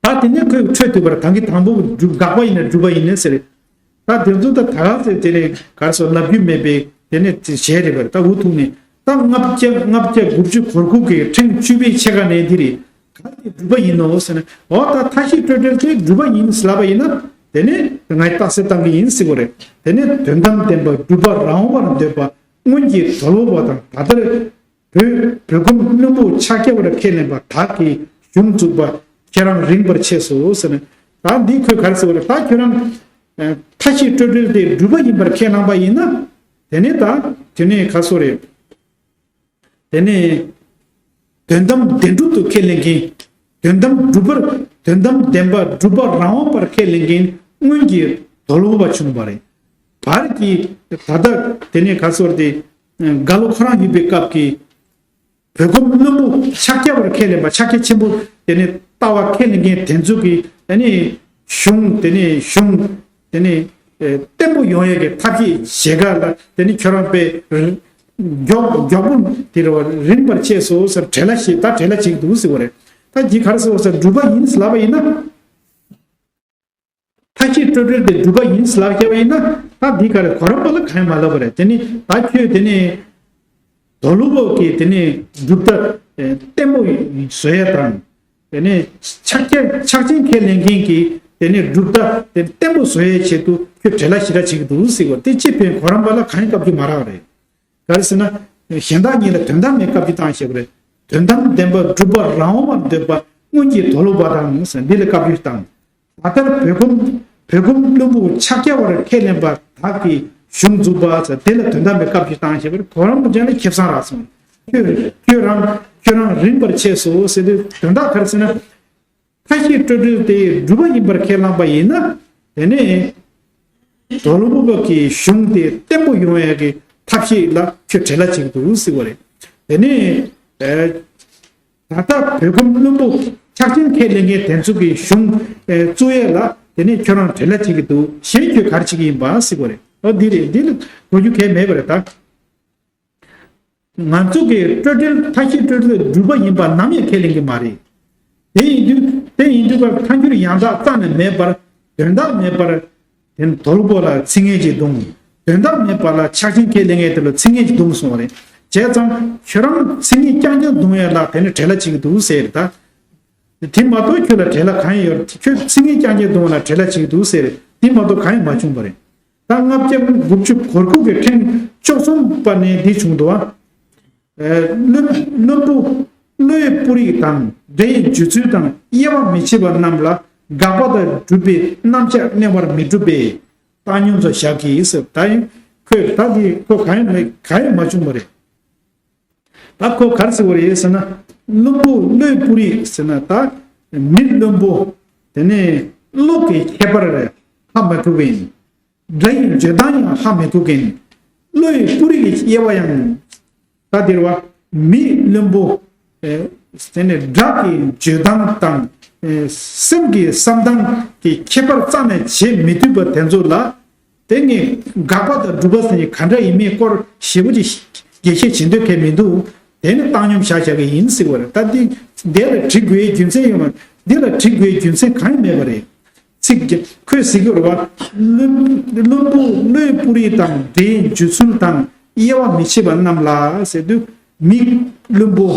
ད་དེ་ནས་ཁོས་འཕྲོས་བསྡུས་པར་གང་གི་དང་པོ་སྒྲུབ་དགག་པ་ཡིན་ན་སྒྲུབ་པ་ཡིན་ནས་ཟེར། ད་དེ་ཚོ་ད་ད་ག་ཟེར་དེ་ནས་གར་སོ་ལབ་རྒྱུ་མེད་པའི་དེ་ནས་དེ་བྱས་རེད་པར། ད་འུ་ཐུག་ནས་ད་ལྔ་བརྒྱ་ལྔ་བརྒྱ་དགུ་བཅུ་གོ་དགུ་གི་ཕྲེང་བཅུ་པའི་ཕྱེད་ཀ་ནས་འདི་རེད། ག་དེ་སྒྲུབ་པ་ཡིན་ནོ་ཟེར་ན། འོ་ད་མཐའ་བཞི་སྤྲོས་བྲལ་དེ་སྒྲུབ་པ་ཡིན་ཟེར་ལབ་པ་ཡིན་ན། དེ་ནས་ངས་རྟགས་གསལ་བཏང་གི་ཡིན་ཟེར་དགོས་རེད། དེ་ནས་དོན་དམ་བདེན་པ་སྒྲུབ་པ་རང་དབང་བར་འདོད་པ་སྔོན་གྱི་དོལ་པོ་པ་དང་ད་ལྟར་བོད་བོད་ཁམས་བློན་པོ་ཕྱག་བརྒྱ་པར་ཁས་ལེན་པ་དག་གིས་གཞུང་བཙུགས་པ་ཁྱེད་རང་རིག་པར་ཆེ་སོ་ཟེར་ནས། ད་འདི་ཁོས་ག་རེ་ཟེར་བ་རེད། ད་ཁྱོད་རང་ཨ་མཐའ་བཞི་སྤྲོས་བྲལ་དེ་སྒྲུབ་པ་ཡིན་པར་ཁས་བླངས་པ་ཡིན་ན། དེ་ནས་ད་དེ་ནས་ག་རེ་ཟེར་དགོས་རེད། དེ་ནས་དོན་དམ་བདེན་གྲུབ་ཏུ་ཁས་ལེན་མཁན། དོན་དམ་སྒྲུབ་པར་དོན་དམ་བདེན་པ་སྒྲུབ་པ་རང་དབང་བར་ཁས་ལེན་མཁན་སྔོན་གྱི་དོལ་པོ་པ་བྱུང་བ་རེད། བར་གྱི་ད་ལྟ་དེ་ནས་ག་རེ་ཟེར་དགོས་རེད། རྒྭ་ལོ་ཁོ་རང་ཡོད་པའི་སྐབས་ཀྱི་བོད་ཁམས་བློན་པོ་ཕྱག་བརྒྱ་པར་ཁས་ལེན་པ། ཕྱག་རྒྱ་ཆེན་པོ་དེ་ནས་ལྟ་བ་ཁས་ལེན་མཁན་དེ་ཚོ་གིས་དེ་ནས་གཞུང་དེ་ནས་གཞུང་དེ་ནས་ཨེ་བརྟན་པོ་ཡོང་ཡས་ཀྱི་ཐབས་ཤེས་བྱེད་ག་ལ་དེ་ནས་ཁྱོད་རང་དཔེ་མགྱོགས་མགྱོགས་པོ་དེ་རེད་བ། རིམ་པར་ཆད་སོ་ཟེར། བྲེལ་བ་ཞིག་ད་བྲེལ་བ་ཞིག་འདུག་ཟེར་བ་རེད། ད་འདི་ག་རེ་ཟེར་བ་ཟེར། སྒྲུབ་པ་ཡིན་ལབ་པ་ཡིན་ན། མཐའ་བཞི་སྤྲོས་བྲལ་དེ་སྒྲུབ་པ་ཡིན་ལབ་བྱས་པ་ཡིན་ན། ད་འདི་ག་རེ་གོ་རམས་པ་ལ་གང་ཡང་མ་ལབ་པ་རེད། དེ་ནི་ད་ཁྱོད་དེ་ནི་དོལ་པོ་གི་དེ་ནི་སྒྲུབ་ཐབས་ཨེ་བརྟན་པོ་བཟོ་ཡ་དང་། དེ་ནས་ཕྱག་རྒྱ་ཕྱག་ཆེན་ཁས་ལེན་མཁན་གྱི་ དེ་ནས་སྒྲུབ་ད་དེ་བརྟན་པོ་བཟོ་ཡའི་ཆེད་དུ་ཁྱོད་བྲེལ་བ་ཞེ་དྲག་བྱེད་ཀྱི་འདུག་ཟེར་བ་དེ་ཅི་ཕན་གོ་རམས་པ་ལ་གང་ཡིན་བཀའ་བཀྱོན་མ་རག་རེད། ག་རེ་ཟེར་ན། གཞན་དག་ཉིད་ལ་དོན་དམ་མེད་བཀའ་བཀྱོན་བཏང་ཞེས་པ་རེད། དོན་དམ་བདེན་པ་སྒྲུབ་པ་རང་དབང་བར་འདོད་པ་སྔོན་གྱི་དོ་ལོ་པ་དང་ཟེར་འདི་ལ་བཀའ་བཀྱོན་བཏང་། ད་ལྟར་བོད་ཁམས་བོད་ཁམས་བློན་པོ་ཕྱག་བྱ་བར་ཁས་ལེན་པ་དག་གིས་གཞུང་འཛུགས་པ་ཟེར་དེ་ལ་དོན་དམ་པའི་བཀའ་བཀྱོན་བཏང་ཞེས་པར་གོ་རམས་པ་ཅན་ལ་ཁེ་བཟང་རག་སོང་། ཁྱོད་ཁྱོད་རང་ཁྱོད་རང་རིམ་པར་ཆད་སོ་ཟེར་དུས་དོན་དག་ག་རེ་ཟེར་ན། ཐ་ཤལ་སྤྲོས་བྲལ་དེ་སྒྲུབ་པ་ཡིན་པར་ཁས་བླངས་པ་ཡིན་ན། དེ་ནས་དོ་ལོ་པ་གི་གཞུང་དེ་བརྟན་པོ་ཡོང་ཡག་གི་ཐབས་ཤེས་ལ་ཁྱོད་བྲེལ་བ་བྱེད་ཀྱི་འདུག་ཟེར་བ་རེད། དེ་ནས་ཨ། ད་ལྟ་བོད་ཁམས་བློན་པོ་ཕྱག་ཆེན་ཁས་ལེན་མཁན་དེ་ཚོ་གི་གཞུང་ཨ་བཙུགས་ཡས་ལ་དེ་ནས་ཁྱོད་རང་བྲེལ་བ་བྱེད་ཀྱི་འདུག་གཞན་ཁྱོད་ག་རེ་བྱེད་ཀྱི་ཡིན་པ་ཟེར་བ་རེད། ཨ་འདི་རེད། འདི་ལ་གོ་རྒྱུ་གལ་མེད་པ་རེད་ད། ང་ཚོ་གི་སྤྲོས་བྲལ་ཐ་ཤལ་སྤྲོས་བྲལ་སྒྲུབ་པ་ཡིན་པ་ནམ་ཡང་ཁས་ལེན་གྱི་མ་རེད། དེ་ཡིན་དུས་དེ་ཡིན་དུས་པར་ཐལ་འགྱུར་ཡང་དག་རྩ་ནས་མེད་པར་དོན་དག་མེད་པར་དེ་དོལ་པོ་ལ་ཚིག་ངན་གྱིས་བརྡུང་། དོན་དག་མེད་པ་ལ་ཕྱག་ཆེན་ཁས་ལེན་མཁན་དེ་ལ་ཚིག་ངན་གྱིས་བརྡུང་སོང་བ་རེད། བྱས་ཙང་ཁྱོད་རང་ཚིག་ངན་རྐྱང་རྐྱང་བརྡུང་ཡ་ལ་དེ་ནི་བྲེལ་བ་བྱེད་ཀྱི་འདུག་ཟེར་ད། དེ་མ་གཏོགས་ཁྱོད་ལ་བྲེལ་བ་གང་ཡང་ཡོད། ཁྱོད་ཚིག་ངན་རྐྱང་རྐྱང་བརྡུང་བ་ལ་བྲེལ་བ་བྱེད་ཀྱི་འདུག་ཟེར་དེ་མ་གཏོགས་གང་ཡང་མ་བྱུང་བ་རེད། ད་ལྔ་བརྒྱ་དགུ་བཅུ་གོ་དགུ་གི་ཕྲེང་བཅུ་གསུམ་པ་ནས་འདི་བྱུང་འདུག་ཨ། བློན་བློན་པོ་བློའི་སྤུ་རིས་དང་སྒྲའི་འཇུ་ཚུལ་དང་དབྱེ་བ་མི་ཕྱེད་པ་རྣམས་ལ་དགག་པ་དང་སྒྲུབ་པའི་རྣམ་གཞག་གནས་པར་མི་འགྲུབ་པས་བཏང་སྙོམས་སུ་བཞག་གི་ཟེར། ད་ཡིན་ཁོས་ད་འདི་ཁོ་གང་ཡང་མེད་གང་ཡང་མ་བྱུང་བ་རེད། ད་ཁོ་ག་རེ་ཟེར་བ་རེད་ཟེར་ན། བློན་པོ་བློའི་སྤུ་རིས་ཟེར་ན་ད་མི་བླུན་པོ། དེ་ནས་བློ་གི་ཁྱད་པར་ཧ་མ་གོ་གི་ཡིན། སྒྲ་ཡི་བརྗོད་སྟངས་ཡང་ཧ་མི་གོ་གི་ཡིན། བློའི་སྤུ་རིས་ཀྱི་དབྱེ་བ་ཡང་། ད་འདིར་བ་མི་བླུན་པོ། ཨེ། དེ་ནས་སྒྲ་གི་བརྗོད་སྟངས་དང་། ཨེ། སེམས་ཀྱི་བསམ་སྟངས་ཀྱི་ཁྱད་པར་རྩ་ནས་འབྱེད་མི་ཐུབ་པ་དེ་ཚོ་ལ། དེ་ངས་དགག་པ་དང་སྒྲུབ་པ་ཟེར་ནས་ག་འདྲ་ཡིན་མིན་སྐོར་ཞིབ་པོ་ཅིག་རྒྱས་བཤད་བྱེད་འདོད་མཁན་མི་འདུག་དེ་ནི་བཏང་སྙོམས་བཞག་བཞག་གི་ཡིན་ཟེར་བ་རེད། ད་འདི་འདི་ལ་བྲི་དགོས་རྒྱུ་མཚན་ཡོད་མ། འདི་ལ་བྲི་དགོས་རྒྱུ་མཚན་གང་ཡང་མེད་པ་རེད། ཚིག་ཁོས་ཟེར་གྱི་རེད་བ། བླུན་བླུན་པོ་བློའི་སྤུ་རིས་དང་སྒྲའི་འཇུ་ཚུལ་དང་དབྱེ་བ་མི་ཕྱེད་པ་རྣམས་ལ་ཟེར་དུས་མི་བླུན་པོ།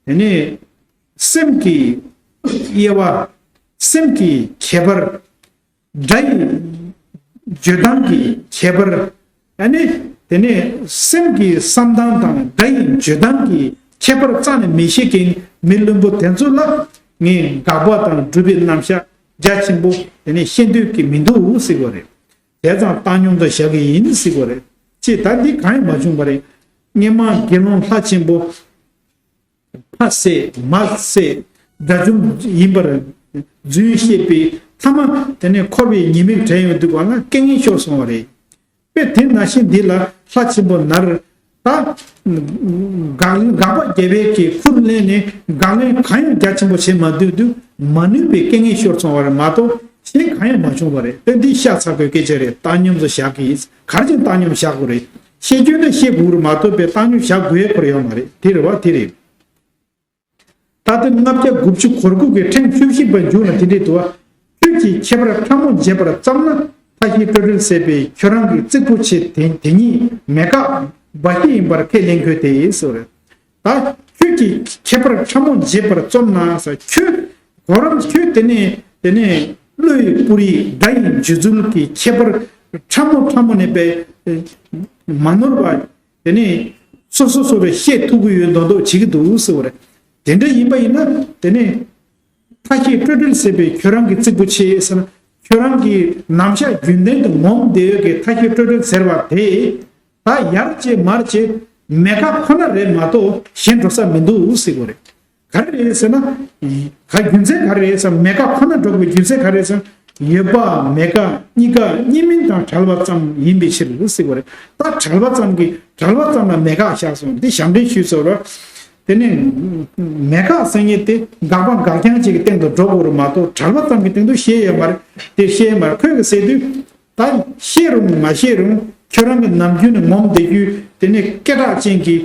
དེ་ནས་སེམས་ཀྱི་དབྱེ་བ། སེམས་ཀྱི་ཁྱད་པར། སྒྲ་ཡི་བརྗོད་སྟངས་ཀྱི་ཁྱད་པར། ཨ་ནི་དེ་ནས་སེམས་ཀྱི་བསམ་སྟངས་དང་སྒྲ་ཡི་བརྗོད་སྟངས་ཀྱི་ཁྱད་པར་རྩ་ནས་མི་ཤེས་མཁན་མི་བླུན་པོ་དེ་ཚོ་ལ་ངས་དགག་པ་དང་སྒྲུབ་པའི་རྣམ་གཞག་རྒྱ་ཆེན་པོ་དེ་ནས་བཤད་འདོད་ཀྱི་མི་འདུག་ཟེར་བ་རེད། བྱས་ཙང་བཏང་སྙོམས་དུ་བཞག་གི་ཡིན་ཟེར་བ་རེད། ཅེས་ད་འདི་གང་ཡང་མ་བྱུང་བ་རེད། སྔོན་མ་དགེ་སློང་ལྷ་ཆེན་པོ། ཕ་བསད་མ་བསད་དགྲ་བཅོམ་ཡིན་པར་རྫུན་བཤད་པའི་ཐ་མ་དེ་ནས་འཁོར་བའི་ཉེས་དམིགས་དྲན་ཡོང་དུས་གང་ལ་རྐྱེན་ངན་ཤོར་སོང་བ་རེད། དཔེ་དེ་ནང་བཞིན་འདི་ལ་ལྷ་ཆེན་པོ་ནར་ད་དགག་དགག་པ་རྒྱལ་བས་ཀྱིས་ཁུར་ལེན་ནས་དགག་ལན་གང་ཡང་རྒྱ་ཆེན་པོ་བྱེད་མ་འདོད་དུས་མ་ནུས་པའི་རྐྱེན་ངན་ཤོར་སོང་བ་རེད་མ་གཏོགས་གཞན་གང་ཡང་མ་བྱུང་བ་རེད། དཔེ་འདི་ཤ་ཚ་དགོས་སྐད་ཆ་རེད། བཏང་སྙོམས་སུ་བཞག་གི་ཡིན། ག་རེ་བྱས་བཏང་སྙོམས་བཞག་དགོས་རེད། བཤད་རྒྱུ་ནི་བཤད་དགོས་རེད་མ་གཏོགས་པའི་བཏང་སྙོམས་བཞག་དགོས་ཡས་ཁོ་ར་ཡོད་མ་རེད། དེ་རེད་བ་དེ་རེད། ད་ལྟ་ལྔ་བརྒྱ་དགུ་བཅུ་གོ་དགུ་གི་ཕྲེང་བཅུ་བཞི་པ་མཇུག་ལ་དེ་འདྲས་འདུག་བ། ཁྱོད་ཀྱིས་ཁྱད་པར་ཕྲ་མོ་འབྱེད་པར་བརྩམས་ན་ཐ་ཤལ་སྤྲོས་བྲལ་ཟེར་བའི་ཁྱོད་རང་གི་རྩིག་པོ་ཆེ་དེ་དེ་ཉིད་མེད་དགག་འབའ་ཞིག་ཡིན་པར་ཁས་ལེན་དགོས་ཏེ་ཟེར། ད་ཁྱོད་ཀྱིས་ཁྱད་པར་ཕྲ་མོ་འབྱེད་པར་རྩོམ་ན་ཟེར། ཁྱོད་གོ་རམས་ཁྱོད་དེ་ནས་དེ་ནས་བློའི་སྤུ་རིས་སྒྲ་ཡི་འཇུ་ཚུལ་གྱི་ཁྱད་པར་ཕྲ་མོ་ཕྲ་མོ་ནས་པའི་མ་ནོར་བ། དེ་ནས་སོ་སོ་སོ་རེ་བཤད་ཐུབ་ཀྱི་ཡོད་མདོག་མདོག་བྱེད་ཀྱི་འདུག་ཟེར་བ་རེད། དེ་འདྲ་ཡིན་པ་ཡིན་ན་དེ་ནས་ཐ་ཤལ་སྤྲོས་བྲལ་ཟེར་བའི་ཁྱོད་རང་གི་རྩིག་པོ་ཆེ་ཟེར་ན་ཁྱོད་རང་གི་ནམ་ཞག་རྒྱུན་ལྡན་དུ་ངོམ་བསྡད་ཡོད་ཀྱི་ཐ་ཤལ་སྤྲོས་བྲལ་ཟེར་བ་དེ་ད་ཡར་བྱས་མར་བྱས་མེད་དགག་ཁོ་ན་རེད་མ་གཏོགས་གཞན་འགྲོ་ས་མི་འདུག་ཟེར་བ་རེད། ག་རེ་རེད་ཟེར་ན། ག་རྒྱུ་མཚན་ག་རེ་རེད་ཟེར་ན་མེད་དགག་ཁོ་ན་འགྲོ་དགོས་རྒྱུ་མཚན་ག་རེ་རེད་ཟེར་ན། ཡོད་པ་མེད་དགག་གཉིས་ཀ་གཉིས་མིན་དང་བྲལ་བ་ཙམ་ཡིན་པའི་ཕྱིར་ཟེར་བ་རེད། ད་བྲལ་བ་ཙམ་གྱིས་བྲལ་བ་ཙམ་ལ་མེད་དགག་བཞག་སོང་འདི་ཞབས་འདྲེན་ཞུས་ཟེར་བ་རེད། དེ་ནས་མེད་དགག་ཟེར་མཁན་དེ་དགག་པ་དགག་རྐྱང་ཅིག་གི་སྟེང་དུ་འགྲོ་དགོས་རེད་མ་གཏོགས་བྲལ་བ་ཙམ་གྱི་སྟེང་དུ་བཤད་ཡོད་མ་རེད། དེ་བཤད་ཡོད་མ་རེད། ཁོས་གི་ཟེར་དུས་ད་བཤད་རུང་མ་བཤད་རུང་ཁྱོད་རང་གི་ནམ་རྒྱུན་ནས་ངོམ་བསྡད་རྒྱུ་དེ་ནས་སྐད་གྲགས་ཅན་གྱི།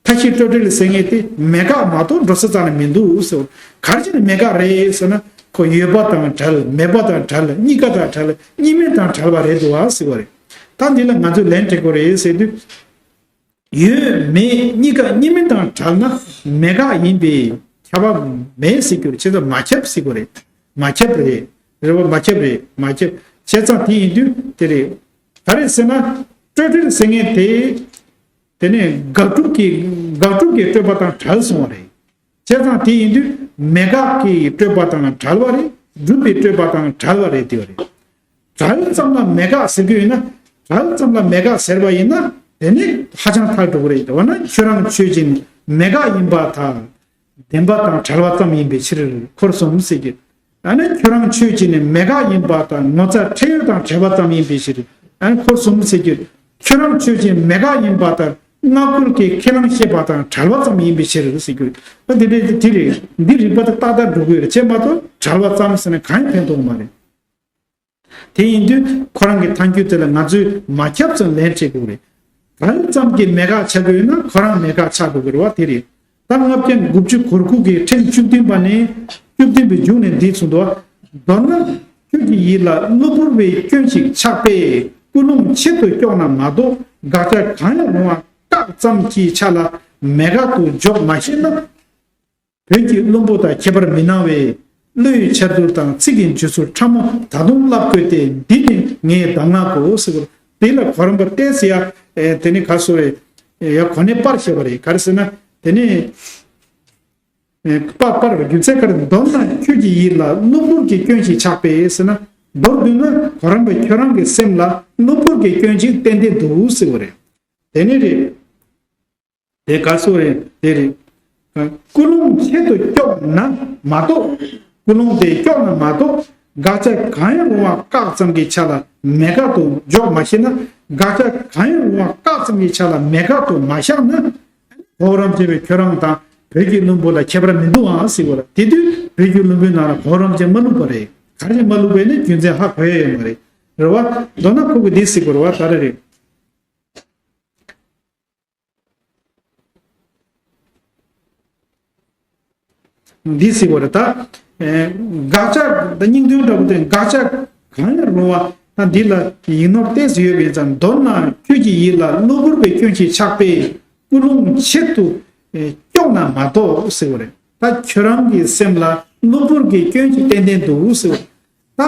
ཐ་ཤལ་སྤྲོས་བྲལ་ཟེར་མཁན་དེ་མེད་དགག་མ་གཏོགས་འགྲོ་ས་རྩ་ནས་མི་འདུག་ཟེར། ག་རེ་བྱས་ནས་མེད་དགག་རེད་ཟེར་ན་ཁོ་ཡོད་པ་དང་བྲལ་མེད་པ་དང་བྲལ་གཉིས་ཀ་དང་བྲལ་གཉིས་མིན་དང་བྲལ་བ་རེད་འདུག་བ་ཟེར་བ་རེད། ད་འདི་ལ་ང་ཚོས་ལན་སྤྲད་དགོས་རེད་ཟེར་དུས། ཡོད་མེད་གཉིས་ཀ་གཉིས་མིན་དང་བྲལ་ན་མེད་དགག་ཡིན་པས་ཁྱབ་པ་མེད་ཟེར་རྒྱུ་རེད། བྱས་ཙང་མ་ཁྱབ་ཟེར་དགོས་རེད། མ་ཁྱབ་རེད། རེད་བ། མ་ཁྱབ་རེད། མ་ཁྱབ། བྱས་ཙང་དེ་ཡིན་དུས་དེ་རེད། ག་རེ་ཟེར་ན། སྤྲོས་བྲལ་ཟེར་མཁན་དེ། དེ་ནས་དགག་སྒྲུབ་ཀྱི་དགག་སྒྲུབ་ཀྱི་སྤྲོས་པ་དང་བྲལ་སོང་བ་རེད། བྱས་ཙང་དེ་ཡིན་དུས་མེད་དགག་གི་སྤྲོས་པ་དང་བྲལ་བ་རེད། སྒྲུབ་པའི་སྤྲོས་པ་དང་བྲལ་བ་རེད། དེ་བ་རེད། བྲལ་ཙམ་ལ་མེད་དགག་ཟེར་གྱི་ཡོད་ན། བྲལ་ཙམ་ལ་མེད་དགག་ཟེར་བ་ཡིན་ན། དེ་ནི་ཧ་ཅང་ཐལ་འགྲོ་གི་རེད། འོ་ན་ཁྱོད་རང་ཆོས་ཅན་མེད་དགག་ཡིན་པར་ཐལ། བདེན་པ་དང་བྲལ་བ་ཙམ་ཡིན་པའི་ཕྱིར། འཁོར་གསུམ་ཟེར་གྱི། ཨ་ནི་ཁྱོད་རང་ཆོས་ཅན་ནི་མེད་དགག་ཡིན་པ་དང་ངོ་མཚར་ཕྲད་ཡོལ་དང་བྲལ་བ་ཙམ་ཡིན་པའི་ཕྱིར། ཨ་ནི་འཁོར་གསུམ་ཟེར་གྱི། ཁྱོད་རང་ཆོས་ཅན་མེད་དགག་ཡིན་པ་དང་སྔ་རྒོལ་གྱི་ཁས་བླངས་བཤད་པ་དང་བྲལ་བ་ཙམ་ཡིན་པའི་ཕྱིར་ཟེར་གྱི། ཨ་འདི་འདྲའི་དེ་རེད། འདི་རིགས་པ་དེ་ཏག་ཏག་འགྲོ་གི་ཡོད་རེད། བྱས་མ་གཏོགས་བྲལ་བ་ཙམ་ཟེར་ན་གང་ཡང་ཕན་ཐོགས་མ་རེད། དེ་ཡིན་དུས་ཁོ་རང་གི་ཐལ་འགྱུར་དེ་ལ་ང་ཚོས་མ་ཁྱབ་ཙམ་ལན་སྤྲད་དགོས་རེད། བྲལ་ཙམ་གྱིས་མེད་དགག་ཆགས་ཀྱི་ཡོད་ན་ཁོ་རང་མེད་དགག་ཆགས་དགོས་ཀྱི་རེད་བ། དེ་རེད། ད་ལྔ་བརྒྱ་དགུ་བཅུ་གོ་དགུ་གི་ཕྲེང་བཅུ་བདུན་པ་ནས། བཅུ་བདུན་པའི་མཇུག་ནས་འདི་ཚུགས་འདུག། མདོར་ན་ཁྱོད་ཀྱི་ཡིད་ལ་གློ་བུར་བའི་སྐྱོན་ཞིག་ཆགས་པས་ཀུན་སློང་ཆེད་དུ་དཀྱོགས་ན་མ་གཏོགས། དགག་བྱ་གང་ཡང་རུང་བ་བཀག་ཙམ་གྱི་ཆ་ལ་མེད་དགག་ཏུ་འཇོག་མ་ཤེས་ན། བོད་ཀྱི་བླུན་པོ་དང་ཁྱད་པར་མི་སྣང་བས། བློའི་འཆར་ཚུལ་དང་ཚིག་གི་འཇུག་ཚུལ་ཕྲ་མོ་ད་དུང་བསླབ་དགོས་ཏེ། འདི་ནི་ངའི་གདམས་ངག་གོ་ཟེར་བ། དེ་ལ་གོ་རིམ་པ་ཏོག་ཙམ་ཡ། ཨེ་དེ་ནི་ག་སོ་རེད། ཡ་གོ་གནས་སྤར་བཤད་པ་རེད། ག་རེ་ཟེར་ན། དེ་ནི་ཨེ་སྤར་སྤར་བའི་རྒྱུ་མཚན་ག་རེ། མདོར་ན་ཁྱོད་ཀྱི་ཡིད་ལ་གློ་བུར་གྱི་སྐྱོན་ཞིག་ཆགས་པས་ཟེར་ན། མདོར་བསྡུས་ན་གོ་རིམ་པ་ཁྱོད་རང་གི་སེམས་ལ་གློ་བུར་གྱི་སྐྱོན་ཞིག་ཏན་ཏན་འདུག་ཟེར་བ་རེད། དེ་ནི་རེད། དེ་ག་སོ་རེད། དེ་རེད། ཀུན་སློང་ཆེད་དུ་དཀྱོགས་ན་མ་གཏོགས། ཀུན་སློང་དེ་དཀྱོགས་ན་མ་གཏོགས། དགག་བྱ་གང་ཡང་རུང་བ་བཀག་ཙམ་གྱི་ཆ་ལ་མེད་དགག་ཏུ་འཇོག་མ་ཤེས་ན། དགག་བྱ་གང་ཡང་རུང་བ་བཀག་ཙམ་གྱི་ཆ་ལ་མེད་དགག་ཏུ་མ་བཞག་ན། གོ་རམས་ཆེན་པོས་ཁྱོད་རང་དང་བོད་ཀྱི་བླུན་པོ་ལ་ཁྱད་པར་མི་འདུག་ཨང་ཟེར་བ་ལ། དེ་དུས་བོད་ཀྱི་བླུན་པོའི་ནང་ལ་གོ་རམས་ཆེན་མ་ལུས་པ་རེད། ག་རེ་མ་ལུས་པ་ནི་རྒྱུ་མཚན་ཧ་གོ་ཡ་ཡོད་མ་རེད། རེད་བ། མདོར་ན་ཁོ་གིས་འདི་ཟེར་དགོས་རེད་བ། ད་རེ་རེད། འདི་ཟེར་བ་རེད་ད། ཨེ་དགག་བྱ་ད་སྙིང་དོན་འདྲ་པོ་དེ། དགག་བྱ་གང་ཡང་རུང་བ་ད་འདི་ལ་ཡིག་ནོར་ཏོག་ཙམ་ཡོད་པ་ཡིན་ཙང་། མདོར་ན་ཁྱོད་ཀྱི་ཡིད་ལ་གློ་བུར་བའི་སྐྱོན་ཞིག་ཆགས་པས་ཀུན་སློང་ཆེད་དུ་ཨེ་དཀྱོགས་ན་མ་གཏོགས་ཟེར་བ་རེད། ད་ཁྱོད་རང་གི་སེམས་ལ་གློ་བུར་གྱི་སྐྱོན་ཞིག་ཏན་ཏན་འདུག་ཟེར་བ། ད་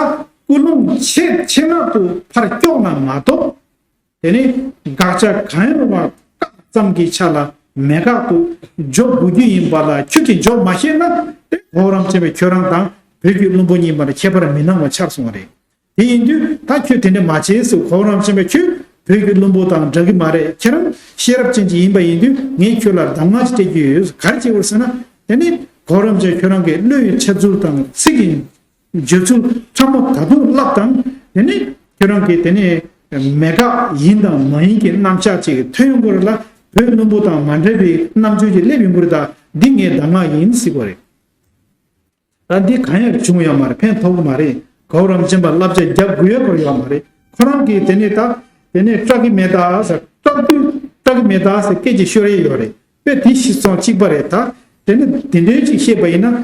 ཀུན་སློང་ཆེད་ཆེད་མངགས་ཏུ་ཕར་དཀྱོགས་ན་མ་གཏོགས། དེ་ནི་དགག་བྱ་གང་ཡང་རུང་བ་བཀག་ཙམ་གྱི་ཆ་ལ་མེད་དགག་ཏུ་འཇོག་དགོས་རྒྱུ་ཡིན་པ་ལ་ཁྱོད་ཀྱིས་འཇོག་མ་ཤེས་ན། དེ་གོ་རམས་ཆེན་པོས་ཁྱོད་རང་དང་བོད་ཀྱི་བླུན་པོ་གཉིས་བར་ཁྱད་པར་མི་སྣང་བ་ཆགས་སོང་བ་རེད། དེ་ཡིན་དུས་ད་ཁྱོད་དེ་འདྲ་མ་བྱེད་ཟེར། གོ་རམས་ཆེན་པོས་ཁྱོད་བོད་ཀྱི་བླུན་པོ་དང་འདྲ་གི་མ་རེད། ཁྱེད་རང་ཤེས་རབ་ཅན་ཅིག་ཡིན་པ་ཡིན་དུས་ངས་ཁྱོད་ལ་གདམས་ངག་ཅིག་སྤྲད་རྒྱུ་ཡོད། ག་རེ་བྱེད་དགོས་ཟེར་ན། དེ་ནི་གོ་རམས་ཆེན་ཁྱོད་རང་གི་བློའི་འཆར་ཚུལ་དང་ཚིག་གི་བརྗོད་ཚུལ་ཕྲ་མོ་ད་དུང་བསླབ་དང་། དེ་ནི་ཁྱོད་རང་གིས་དེ་ནི་མེད་དགག་ཡིན་དང་མ་ཡིན་གྱི་རྣམ་གཞག་ཅིག་ཐོན་ཡོང་གི་རེད་ལ། བོད་བླུན་པོ་དང་མ་འདྲ་བའི་རྣམ་དཔྱོད་ཅིག་སླེབས་ཡོང་གི་རེད་ད། འདི་ངའི་གདམས་ངག་ཡིན་ཟེར་བ་རེད། ད་འདི་གང་ཡང་བྱུང་ཡོད་མ་རེད། ཕན་ཐོགས་ཀྱི་མ་རེད། གོ་རམས་ཆེན་པ་བསླབ་བྱ་རྒྱབ་དགོས་ཡ་སྐོར་ཡོད་མ་རེད། ཁོ་རང་གིས་དེ་ནི་ད་དེ་ནི་སྐྲག་གི་མེད་ད་ཟེར། སྐྲག་དུས་སྐྲག་གི་མེད་ད་ཟེར་སྐད་ཅིག་ཤོར་ཡས་ཡོད་རེད། དཔེ་དེ་ཤི་སོང་གཅིག་པ་རེད་ད། དེ་ནི་དེ་འདྲའི་ཅིག་བཤད་པ་ཡིན་ན།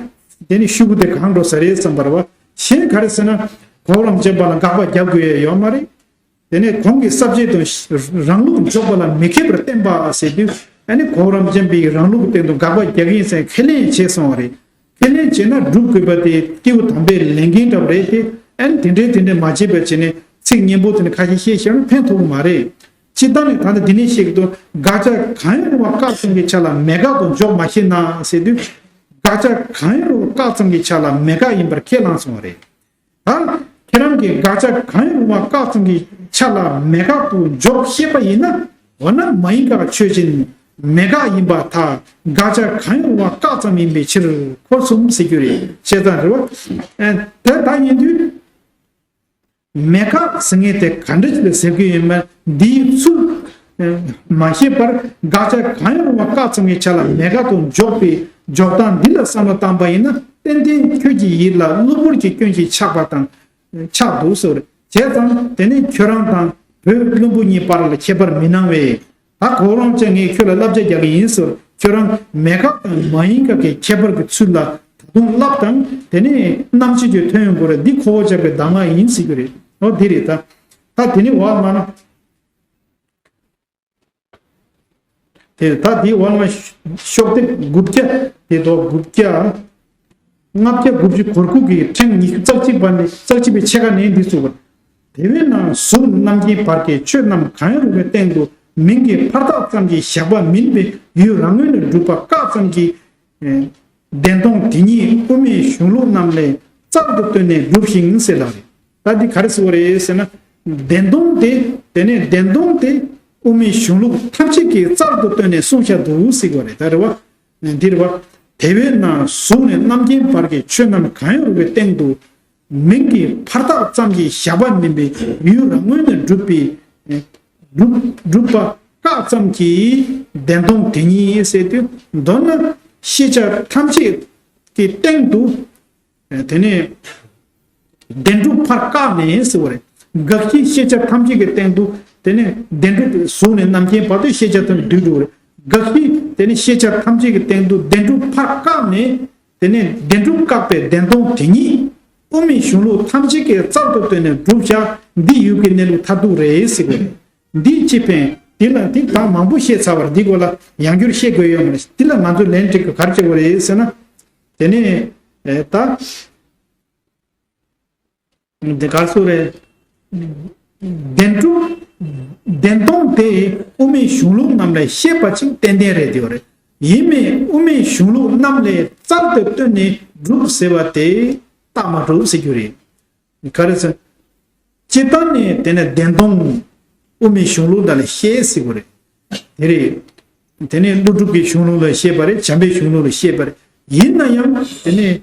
དེ་ནི་ཤུ་གུ་དེ་གང་འགྲོ་ས་རེད་བསམ་པ་རེད་བ། གཞན་ག་རེ་ཟེར་ན། གོ་རམས་ཆེན་པ་ལ་དགག་པ་རྒྱབ་དགོས་ཡས་ཡོད་མ་རེད། དེ་ནས་གོང་གི་ས་བཅད་དུ་རང་ལུགས་འཇོག་པ་ལ་མི་མཁས་པར་བསྟན་པ་ཟེར་དུས། ཨ་ནི་གོ་རམས་ཆེན་པོས་རང་ལུགས་སྟེང་དུ་དགག་པ་རྒྱག་གི་ཡིན་ཟེར་ཁས་ལེན་བྱས་སོང་བ་རེད། ཁས་ལེན་བྱས་ན་སྒྲུབ་དགོས་པ་དེ་སྐྱེས་བུ་དམ་པའི་ལས་འགན་འདྲ་བོ་རེད་དེ། ཨ་ནི་དེ་འདྲའི་དེ་འདྲའི་མ་བྱས་པ་བྱས་ནས་ཚིག་སྙན་པོ་དེ་ནི་ཁ་ཤས་བཤད་ཤེས་ན་ཕན་ཐོགས་གི་མ་རེད། སྤྱིར་བཏང་ནས་ད་ལྟ་འདི་ནས་བཤད་ཀྱི་འདུག། དགག་བྱ་གང་ཡང་རུང་བ་བཀག་ཙམ་གྱི་ཆ་ལ་མེད་དགག་ཏུ་འཇོག་མ་ཤེས་ན་ཟེར་དུས། དགག་བྱ་གང་ཡང་རུང་བ་བཀག་ཙམ་གྱི་ཆ་ལ་མེད་དགག་ཡིན་པར་ཁས་བླངས་སོང་བ་རེད། ད་ཁྱེད་རང་གིས་དགག་བྱ་གང་ཡང་རུང་བ་བཀག་ཙམ་གྱི་ཆ་ལ་མེད་དགག་ཏུ་འཇོག་ཤེས་པ་ཡིན་ན། འོ་ན་མ་ཡིན་དགག་ཆོས་ཅན། མེད་དགག་ཡིན་པར་ཐལ། དགག་བྱ་གང་ཡང་རུང་བ་བཀག་ཙམ་ཡིན་པའི་ཕྱིར། འཁོར་གསུམ་ཟེར་རྒྱུ་རེད། བཤད་སྟངས་རེད་བ། ཨ་དེ་ལྟ་ཡིན་དུས། མེད་དགག་ཟེར་མཁན་དེ་ག་འདྲ་ཅིག་ལ་ཟེར་གྱི་ཡོད་མེད་འདིའི་ཚུལ་མ་ཤེས་པར། དགག་བྱ་གང་ཡང་རུང་བ་བཀག་ཙམ་གྱི་ཆ་ལ་མེད་དགག་ཏུ་འཇོག་པའི་འཇོག་སྟངས་འདི་ལ་བསམ་བློ་བཏང་པ་ཡིན་ན། ཏན་ཏན་ཁྱོད་ཀྱི་ཡིད་ལ་གློ་བུར་གྱི་སྐྱོན་ཞིག་ཆགས་པ་དང་ཆགས་འདུག་ཟེར། བྱས་ཙང་དེ་ནི་ཁྱོད་རང་དང་བོད་བླུན་པོ་གཉིས་བར་ལ་ཁྱད་པར་མི་སྣང་བས། ད་གོ་རམས་ཆེན་ངས་ཁྱོད་ལ་བསླབ་བྱ་རྒྱག་གི་ཡིན་ཟེར། ཁྱོད་རང་མེད་དགག་དང་མ་ཡིན་དགག་གི་ཁྱད་པར་གྱི་ཚུལ་ལ་ད་དུང་བསླབ་དང་། དེ་ནས་རྣམ་དཔྱོད་ཀྱི་ཐོན་ཡོང་དགོས་རེད། འདི་ཁོ་བོ་ཅག་གི་གདམས་ངག་ཡིན་ཟེར་གྱི་རེད། འོ་འདི་རེད་ད། ད་དེ་ནས་འོག་མ་ན། དེ་ད་འདི་འོག་མ་ཤོག་ལྡེབ་དགུ་བརྒྱ་དེ་དོ་དགུ་བརྒྱ། ལྔ་བརྒྱ་དགུ་བཅུ་གོ་དགུ་གི་ཕྲེང་ཉི་ཤུ་རྩ་གཅིག་པ་ནས་རྩ་གཅིག་པའི་ཕྱེད་ཀ་ནས་འདི་ཚུགས་པ། དེ་བས་ན་གཟུགས་རྣམ་མཁྱེན་བར་གྱི་ཆོས་རྣམས་གང་ཡང་རུང་བའི་སྟེང་དུ་མིང་གི་ཕར་རྟགས་ཙམ་གྱིས་བཞག་པ་མིན་པའི་ཡུལ་རང་ངོས་ནས་གྲུབ་པ་བཀག་ཙམ་གྱིས། ཨེ། བདེན་སྟོང་དེ་ཉིད་དབུ་མའི་གཞུང་ལུགས་རྣམས་ལས་རྩལ་དུ་བཏོན་ནས་གྲུབ་ཞིང་ཟེར་ལ་རེད། ད་འདི་ག་རེ་ཟེར་བ་རེད་ཟེར་ན། བདེན་སྟོང་དེ། དེ་ནས་བདེན་སྟོང་དེ་དབུ་མའི་གཞུང་ལུགས་ཐམས་ཅད་ཀྱིས་རྩལ་དུ་བཏོན་ནས་གསུངས་བཞག་འདུག་ཟེར་བ་རེད། ད་རེད་བ། འདིར་བ། དེ་བས་ན་གཟུགས་ནས་རྣམ་མཁྱེན་བར་གྱི་ཆོས་རྣམས་གང་ཡང་རུང་བའི་སྟེང་དུ། མིང་གི་ཕར་རྟགས་ཙམ་གྱིས་བཞག་པ་མིན་པའི་ཡུལ་རང་ངོས་ནས་གྲུབ་པའི། གྲུབ་གྲུབ་པ་བཀག་ཙམ་གྱིས་བདེན་སྟོང་དེ་ཉིད་ཟེར་དུས། མདོར་ན་ཤེས་བྱ་ཐམས་ཅད་ཀྱི་སྟེང་དུ། དེ་ནས་བདེན་གྲུབ་ཕར་བཀག་ནས་ཟེར་བ་རེད། དགག་གཞི་ཤེས་བྱ་ཐམས་ཅད་ཀྱི་སྟེང་དུ། དེ་ནས་བདེན་གྲུབ་གཟུགས་ནས་རྣམ་མཁྱེན་བར་དུ་ཤེས་བྱ་ཐམས་ཅད་བསྡུས་འགྲོ་བ་རེད། དགག་གཞི་དེ་ནས་ཤེས་བྱ་ཐམས་ཅད་ཀྱི་སྟེང་དུ་བདེན་གྲུབ་ཕར་བཀག་ནས། དེ་ནས་བདེན་གྲུབ་བཀག་པའི་བདེན་སྟོང་དེ་ཉིད་དབུ་མའི་གཞུང་ལུགས་ཐམས་ཅད་ཀྱིས་རྩལ་དུ་བཏོན་ནས་གྲུབ་བཞག་འདི་ཡུལ་གྱི་གནས་ལུགས་མཐར་ཐུག་རེད་ཟེར་བ་རེད། འདི་ཅི་ཕན་འདི་ལ་འདི་དང་མང་པོ་བཤད་ཚར་བར་འདི་སྐོར་ལ་ཡང་བསྐྱར་བཤད་དགོས་ཡོད་མ་རེད། འདི་ལ་ང་ཚོ་ལན་འབྲི་དགོས་ག་རེ་བྱེད་དགོས་རེད་ཟེར་ན། དེ་ནས་ཨེ་ད། འདི་ག་རེ་ཟེར་རེད། བདེན་གྲུབ། བདེན་སྟོང་དེ་དབུ་མའི་གཞུང་ལུགས་རྣམས་ལས་བཤད་པ་ཅིག་ཏན་ཏན་རེད་དེ་བ་རེད། ཡིན་མིན་དབུ་མའི་གཞུང་ལུགས་རྣམས་ལས་རྩལ་དུ་བཏོན་ནས་གྲུབ་ཟེར་བ་དེ་རྟགས་མ་གྲུབ་ཟེར་རྒྱུ་རེད། ག་རེ་ཟེར། སྤྱིར་བཏང་ནས་དེ་ནས་བདེན་སྟོང་དབུ་མའི་གཞུང་ལུགས་འདྲ་ལ་བཤད་ཟེར་བ་རེད། དེ་རེད། དེ་ནས་ཀླུ་སྒྲུབ་ཀྱི་གཞུང་ལུགས་ལ་བཤད་པ་རེད། བྱམས་པའི་གཞུང་ལུགས་ལ་བཤད་པ་རེད། ཡིན་ན་ཡང་དེ་ནས་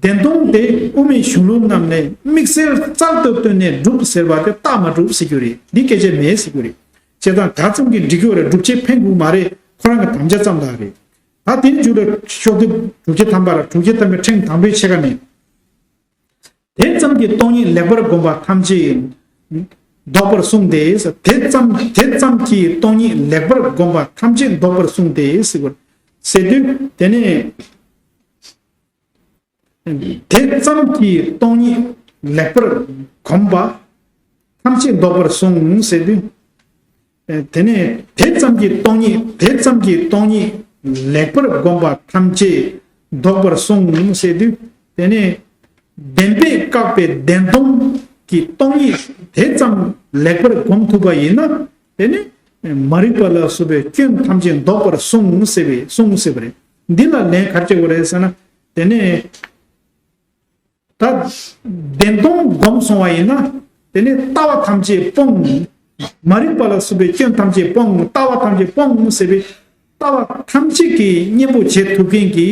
བདེན་སྟོང་དེ་དབུ་མའི་གཞུང་ལུགས་རྣམས་ནས་དམིགས་བསལ་རྩལ་དུ་བཏོན་ནས་གྲུབ་ཟེར་བ་དེ་རྟགས་མ་གྲུབ་ཟེར་རྒྱུ་རེད། འདི་སྐད་ཆ་མེད་ཟེར་རྒྱུ་རེད། བྱས་ཙང་ག་ཙམ་གྱིས་འགྲིག་གི་ཡོད་རེད། སྒྲུབ་བྱེད་ཕན་དགོས་མ་རེད། ཁོ་རང་གི་དམ་བཅའ་ཙམ་དག་རེད། ད་དེའི་མཇུག་ལ་ཤོག་ལྡེབ་དྲུག་ཅུ་ཐམ་པ་ལ། དྲུག་ཅུ་ཐམ་པའི་ཕྲེང་དང་པོའི་ཕྱེད་ཀ་ནས། དེ་ཙམ་གྱིས་སྟོང་ཉིད་ལེགས་པར་བསྒོམས་པ་ཐམས་ཅད་ལྡོག་པར་གསུངས་ཏེ། དེ་ཙམ་དེ་ཙམ་གྱིས་སྟོང་ཉིད་ལེགས་པར་བསྒོམས་པ་ཐམས་ཅད་ལྡོག་པར་གསུངས་ཏེ་ཟེར་བ་ཟེར་དུས། དེ་ནས་དེ་ཙམ་གྱིས་སྟོང་ཉིད་ལེགས་པར་བསྒོམས་པ་ཐམས་ཅད་ལྡོག་པར་གསུངས་ཟེར་དུས། དེ་ནས་དེ་ཙམ་གྱིས་སྟོང་ཉིད་དེ་ཙམ་གྱིས་སྟོང་ཉིད་ལེགས་པར་བསྒོམས་པ་ཐམས་ཅད་ལྡོག་པར་གསུངས་ཟེར་དུས། དེ་ནས་བདེན་པས་བཀག་པའི་བདེན་སྟོང་གི་སྟོང་ཉིད་དེ་ཙམ་ལེགས་པར་བསྒོམ་ཐུབ་པ་ཡིན་ན། དེ་ནས་མ་རིག་པ་ལ་སོགས་པའི་སྐྱོན་ཐམས་ཅད་ལྡོག་པར་གསུངས་ཟེར་བའི་གསུངས་ཟེར་བ་རེད། འདི་ལ་ལན་ག་རེ་བྱེད་དགོས་རེད་ཟེར་ན། དེ་ནས། ད་བདེན་སྟོང་བསྒོམས་སོང་བ་ཡིན་ན། དེ་ནས་ལྟ་བ་ཐམས་ཅད་སྤོང་། མ་རིག་པ་ལ་སོགས་པའི་སྐྱོན་ཐམས་ཅད་སྤོང་། ལྟ་བ་ཐམས་ཅད་སྤོང་ཟེར་བའི་ལྟ་བ་ཐམས་ཅད་ཀྱི་གཉེན་པོ་བྱེད་ཐུབ་མཁན་གྱི་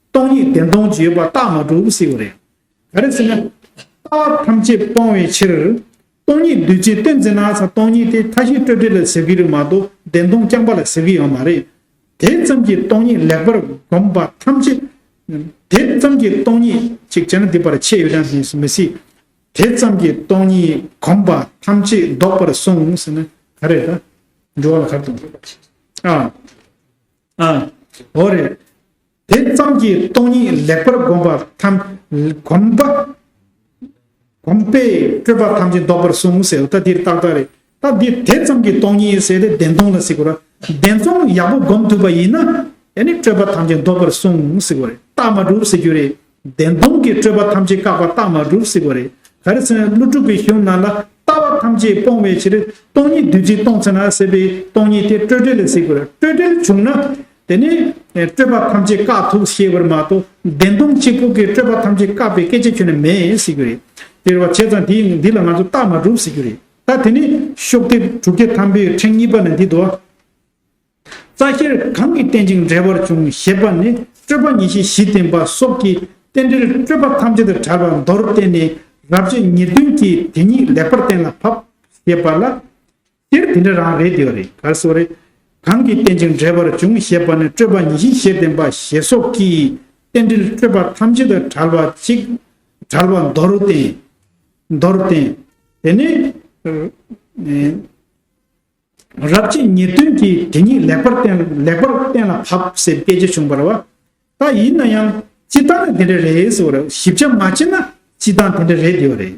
སྟོང་ཉིད་བདེན་སྟོང་ཅིག་ཡོད་པ་རྟགས་མ་གྲུབ་ཟེར་བ་རེད། ག་རེ་ཟེར་ན། ལྟ་བ་ཐམས་ཅད་སྤོང་བའི་ཕྱིར། སྟོང་ཉིད་བདུད་རྩི་སྟོན་ཟེར་ན་ཚ། སྟོང་ཉིད་དེ་མཐའ་བཞི་སྤྲོས་བྲལ་ལ་ཟེར་གྱི་རེད་མ་གཏོགས་བདེན་སྟོང་རྐྱང་པ་ལ་ཟེར་གྱི་ཡོད་མ་རེད། དེ་ཙམ་གྱིས་སྟོང་ཉིད་ལེགས་པར་བསྒོམས་པ་ཐམས་ཅད། དེ་ཙམ་གྱིས་སྟོང་ཉིད་ཅིག་བྱས་ན་འདི་པར་ཆད་ཡོད་དམ་མི་སྲིད། དེ་ཙམ་གྱིས་སྟོང་ཉིད་བསྒོམས་པ་ཐམས་ཅད་ལྡོག་པར་གསུངས་ཟེར་ན་ག་རེ་ད། འགྲོ་བ་ལ་ག་རེ་དང་། ཨ། ཨ། འོ་རེད། དེ་ཙམ་གྱིས་སྟོང་ཉིད་ལེགས་པར་བསྒོམས་པ་ཐམས། བསྒོམས་པ། བསྒོམས་པས་སྤྲོས་པ་ཐམས་ཅད་ལྡོག་པར་གསུངས་ཟེར། ད་འདིར་ཏག་ཏག་རེད། ད་འདི་དེ་ཙམ་གྱིས་སྟོང་ཉིད་ཟེར་ཏེ་བདེན་སྟོང་ལ་ཟེར་དགོས་ར། བདེན་སྟོང་ཡག་པོ་བསྒོམ་ཐུབ་པ་ཡིན་ན། ཨེ་ནི་སྤྲོས་པ་ཐམས་ཅད་ལྡོག་པར་གསུངས་ཟེར་དགོས་རེད། རྟགས་མ་གྲུབ་ཟེར་རྒྱུ་རེད། བདེན་སྟོང་གིས་སྤྲོས་པ་ཐམས་ཅད་བཀག་པ་རྟགས་མ་གྲུབ་ཟེར་དགོས་རེད། ག་རེ་ཟེར་ན་ཀླུ་སྒྲུབ་ཀྱི་གཞུང་ནང་ལ་ལྟ་བ་ཐམས་ཅད་སྤོང་བའི་ཕྱིར་སྟོང་ཉིད་བདུད་རྩི་སྟོང་ཚེ་ན་ཟེར་བའི་སྟོང་ཉིད་དེ་སྤྲོས་བྲལ་ལ་ཟེར་དགོས་རེད། སྤྲོས་བྲལ་བྱུང་ན། དེ་ནི་སྤྲོས་པ་ཐམས་ཅད་བཀག་ཐུབ་ཤེས་པར་མ་གཏོགས་བདེན་སྟོང་གཅིག་པུ་གིས་སྤྲོས་པ་ཐམས་ཅད་བཀག་པའི་སྐད་ཆ་ཁྱོན་ནས་མེད་ཟེར་གྱི་རེད། དེ་རེད་བ། བྱས་ཙང་འདི་འདི་ལ་ང་ཚོ་རྟགས་མ་གྲུབ་ཟེར་གྱི་རེད། ད་དེ་ནི་ཤོག་ལྡེབ་དྲུག་བརྒྱ་ཐམ་པའི་ཕྲེང་གཉིས་པ་ནས་འདི་འདུག། རྩ་ཤེར་གང་གིས་རྟེན་ཅིང་འབྲེལ་བར་འབྱུང་ཞེས་པ་ནི་སྤྲོས་པ་ཉེར་ཞི་བཞི་ལྡན་པ་སོགས་ཀྱི་རྟེན་འབྲེལ་སྤྲོས་པ་ཐམས་ཅད་དང་བྲལ་བ་མདོར་བསྟན་ནས་རབ་བྱེད་ཉེར་བདུན་གྱིས་དེ་ཉིད་ལེགས་པར་གཏན་ལ་ཕབ་ཞེས་པ་ལ། སྤྱིར་དེ་འདྲ་རང་རེད་དེ་རེད། ག་རེ་ཟེར་བ་རེད། གང་གིས་རྟེན་ཅིང་འབྲེལ་བར་འབྱུང་ཞེས་པ་ནི་སྤྲོས་པ་ཉེར་ཞི་བཞི་ལྡན་པ་ཞེས་སོགས་ཀྱི་རྟེན་འབྲེལ་སྤྲོས་པ་ཐམས་ཅད་དང་བྲལ་བ་གཅིག་བྲལ་བ་མདོར་བསྟན། མདོར་བསྟན། དེ་ནི་རབ་བྱེད་ཉེར་བདུན་གྱིས་དེ་ཉིད་ལེགས་པར་གཏན་ལེགས་པར་གཏན་ལ་ཕབ་ཟེར་སྐད་ཆ་བྱུང་བ་རེད་བ། ད་ཡིན་ན་ཡང་སྤྱིར་བཏང་ནི་དེ་འདྲ་རེད་ཟེར་བ་རེད། ཞིབ་ཆ་མ་བྱས་ན་སྤྱིར་བཏང་དེ་འདྲ་རེད་དེ་བ་རེད།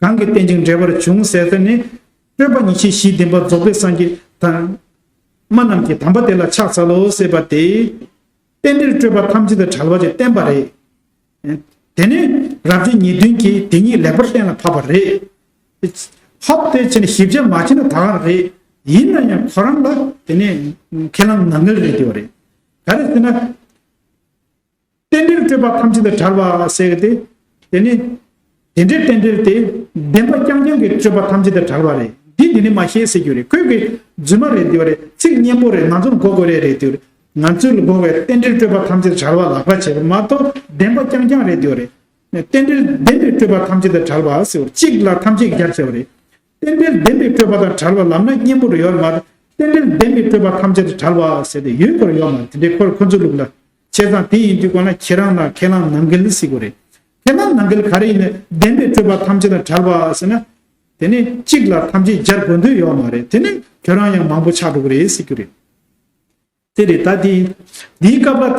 གང་གིས་རྟེན་ཅིང་འབྲེལ་བར་འབྱུང་ཟེར་ས་ནི་སྤྲོས་པ་ཉེར་ཞི་བཞི་ལྡན་པ་རྫོགས་པའི་སངས་རྒྱས་དང་། མ་རྣམས་ཀྱིས་དམ་པ་དེ་ལ་ཕྱག་འཚལ་ལོ་ཟེར་བ་དེ། རྟེན་འབྲེལ་སྤྲོས་པ་ཐམས་ཅད་དང་བྲལ་བ་ཅིག་བསྟན་པ་རེད། དེ་ནས་རབ་བྱེད་ཉེར་བདུན་གྱིས་དེ་ཉིད་ལེགས་པར་གཏན་ལ་ཕབ་པ་རེད། ཧོབ་སྟེ་བྱས་ནས་ཞིབ་ཆ་མ་བྱས་ན་ད་ག་རང་རེད། ཡིན་ན་ཡང་ཁོ་རང་ལ་དེ་ནས་ཁས་བླངས་ནང་འགལ་རེད་དེ་བ་རེད། ག་རེ་ཟེར་ན། རྟེན་འབྲེལ་སྤྲོས་པ་ཐམས་ཅད་དང་བྲལ་བ་ཟེར་གི་དེ། དེ་ནི། དེ་འདྲའི་རྟེན་འབྲེལ་དེ། བདེན་པ་རྐྱང་རྐྱང་གི་སྤྲོས་པ་ཐམས་ཅད་དང་བྲལ་བ་རེད། འདི་འདི་ནི་མ་ཤེས་ཟེར་རྒྱུ་རེད། ཁོས་གི་རྫུན་མ་རེད་དེ་བ་རེད། ཚིག་སྙན་པོ་རེད། ང་ཚོར་གོ་དགོས་རེད་རེད་དེ་བ་རེད། ང་ཚོས་ལ་གོ་བའི་རྟེན་འབྲེལ་སྤྲོས་པ་ཐམས་ཅད་བྲལ་བ་ལག་པ་བྱས་པ་མ་གཏོགས་བདེན་པ་རྐྱང་རྐྱང་རེད་དེ་བ་རེད། རྟེན་འབྲེལ་བདེན་པའི་སྤྲོས་པ་ཐམས་ཅད་དང་བྲལ་བ་ཟེར་བ་གཅིག་ལ་ཐམས་ཅད་ཀྱིས་སྦྱར་བྱས་པ་རེད། རྟེན་འབྲེལ་བདེན་པའི་སྤྲོས་པ་དང་བྲལ་བ་ལབ་ན་སྙན་པོ་རུ་ཡོད་མ་རེད། རྟེན་འབྲེལ་བདེན་པའི་སྤྲོས་པ་ཐམས་ཅད་དང་བྲལ་བ་ཟེར་ཏེ་ཡོད་སྐོར་ཡོད་མ་རེད། དེ་འདྲའི་སྐོར་ཁོ་ཚོའི་ལུགས་ལ། བྱས་ཙང་དེ་ཡིན་དུས་གོ་ན་ཁྱེད་རང་ལ་ཁས་བླངས་ནང་འགལ་ཟེར་དགོས་རེད། ཁས་བླངས་ནང་འགལ་ག་རེ་ཡིན་ན་བདེན་པའི་སྤྲོས་པ་ཐམས་ཅད་དང་བྲལ་བ་ཟེར་ན། དེ་ནི་གཅིག་ལ་ཐམས་ཅད་སྦྱར་དགོས་འདོད་ཡོད་མ་རེད། དེ་ནི་ཁྱོད་རང་ཡང་མང་པོ་ཆགས་འགྲོ་གི་རེད་ཟེར་རྒྱུ་རེད། དེ་རེད། ད་དེ་འདིའི་སྐབས་ལ་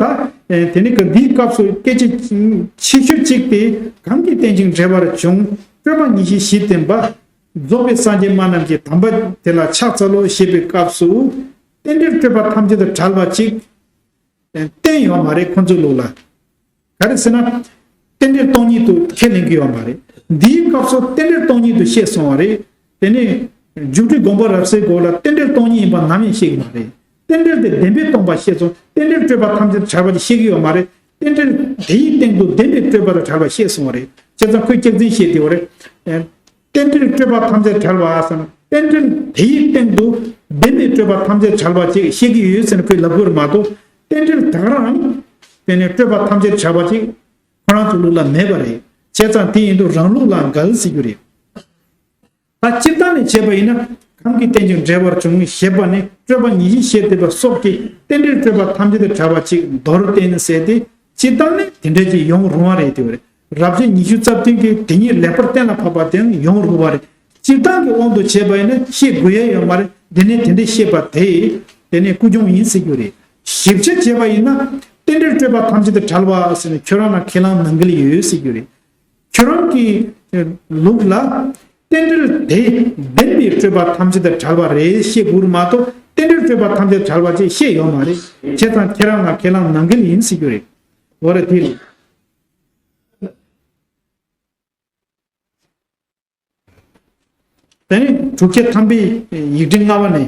ད་དེ་ནི་ག་འདིའི་སྐབས་སུ་སྐད་ཆ་ཆེ་ཤོས་གཅིག་དེ་གང་གིས་རྟེན་ཅིང་འབྲེལ་བར་འབྱུང་སྤྲོས་པ་ཉིད་བཞི་བཞི་བསྟན་པ། རྫོགས་པའི་སངས་རྒྱས་སྨྲ་རྣམས་ཀྱིས་དམ་པ་དེ་ལ་ཕྱག་འཚལ་ལོ་ཞེས་པའི་སྐབས་སུ། རྟེན་འབྲེལ་སྤྲོས་པ་ཐམས་ཅད་དང་བྲལ་བ་ཅིག་བསྟན་ཡོད་མ་རེད་ཁོང་ཚོའི་ལུགས་ལ། ག་རེ་ཟེར་ན། རྟེན་འབྲེལ་སྟོང་ཉིད་དུ་ཁས་ལེན་གྱི་ཡོད་མ་རེད། འདིའི་སྐབས་སུ་རྟེན་འབྲེལ་སྟོང་ཉིད་དུ་བཤད་སོང་བ་རེད། དེ་ནས་རྒྱུ་འབྲས་སྒོམ་པ་རབ་གསལ་སྐོར་ལ་རྟེན་འབྲེལ་སྟོང་ཉིད་ཡིན་པ་ནམ་ཡང་བཤད་ཀྱི་མ་རེད། རྟེན་འབྲེལ་དེ་བདེན་པས་སྟོང་པ་བཤད་སོང་། རྟེན་འབྲེལ་སྤྲོས་པ་ཐམས་ཅད་བྲལ་བ་ཞིག་བཤད་ཀྱི་ཡོད་མ་རེད། རྟེན་འབྲེལ་དེའི་སྟེང་དུ་བདེན་པའི་སྤྲོས་པ་དང་བྲལ་བ་བཤད་སོང་བ་རེད། བྱས་ཙང་ཁོས་སྐྱག་རྫུན་བཤད་དེ་བ་རེད། རྟེན་འབྲེལ་སྤྲོས་པ་ཐམས་ཅད་བྲལ་བ་ཟེར་ན་རྟེན་འབྲེལ་དེའི་སྟེང་དུ་བདེན་པའི་སྤྲོས་པ་ཐམས་ཅད་བྲལ་བ་ཅིག་བཤད་ཀྱི་ཡོད་ཟེར་ནས་ཁོས་ལབ་དགོས་རེད་མ་གཏོགས། རྟེན་འབྲེལ་ད་ག་རང་། དེ་ནས་སྤྲོས་པ་ཐམས་ཅད་བྲལ་བ་ཅིག་ཁོ་རང་ཚོ་ལུགས་ལ་མེད་པ་རེད། བྱས་ཙང་དེ་ཡིན་དུས་རང་ལུགས་ལ་འགལ་ཟེར་རྒྱུ་རེད། ད་སྤྱིར་བཏང་ནས་བྱས་པ་ཡིན་ན་གང་གིས་རྟེན་ཅིང་འབྲེལ་བར་འབྱུང་ཞེས་པ་ནི་སྤྲོས་པ་ཉིད་བཞི་ཞེས་བསྟན་པ་སོགས་ཀྱིས་རྟེན་འབྲེལ་སྤྲོས་པ་ཐམས་ཅད་དང་བྲལ་བ་ཅིག་མདོར་བསྟན་ཟེར་ཏེ་སྤྱིར་བཏང་ནས་དེ་འདྲ་ཅིག་ཡོང་རུང་བ་རེད་དེ་བ་རེད། རབ་བྱེད་ཉི་ཤུ་རྩ་བདུན་གྱིས་དེ་ཉིད་ལེགས་པར་གཏན་ལ་ཕབ་པ་དེ་ཡང་ཡོང་རུང་བ་རེད། སྤྱིར་བཏང་གི་དབང་དུ་བྱས་པ་ཡིན་ན་བཤད་དགོས་ཡ་ཡོད་མ་རེད། འདི་ནས་དེ་འདྲ་བཤད་པ་དེ་དེ་ནས་ཀུན་འབྱུང་ཡིན་ཟེར་རྒྱུ་རེད། ཞིབ་ཆ་བྱས་པ་ཡིན་ན་རྟེན་འབྲེལ་སྤྲོས་པ་ཐམས་ཅད་དང་བྲལ་བ་ཟེར་ནས་ཁྱོད་རང་ལ་ཁས་བླངས་ནང་འགལ་ཡོད་ཟེར་རྒྱུ་རེད། ཁྱོད་རང་གི་ལུགས་ལ་རྟེན་འབྲེལ་དེ་བདེན་པའི་སྤྲོས་པ་ཐམས་ཅད་དང་བྲལ་བ་རེད་བཤད་དགོས་རེད་མ་གཏོགས་རྟེན་འབྲེལ་སྤྲོས་པ་ཐམས་ཅད་བྲལ་བ་ཅེས་བཤད་ཡོད་མ་རེད། བྱས་ཙང་ཁྱེད་རང་ལ་ཁས་བླངས་ནང་འགལ་ཡིན་ཟེར་རྒྱུ་རེད། འོ་རེད་དེ་རེད། དེ་ནས་དྲུག་བརྒྱ་ཐམ་པའི་ཡིག་ཕྲེང་ལྔ་པ་ནས།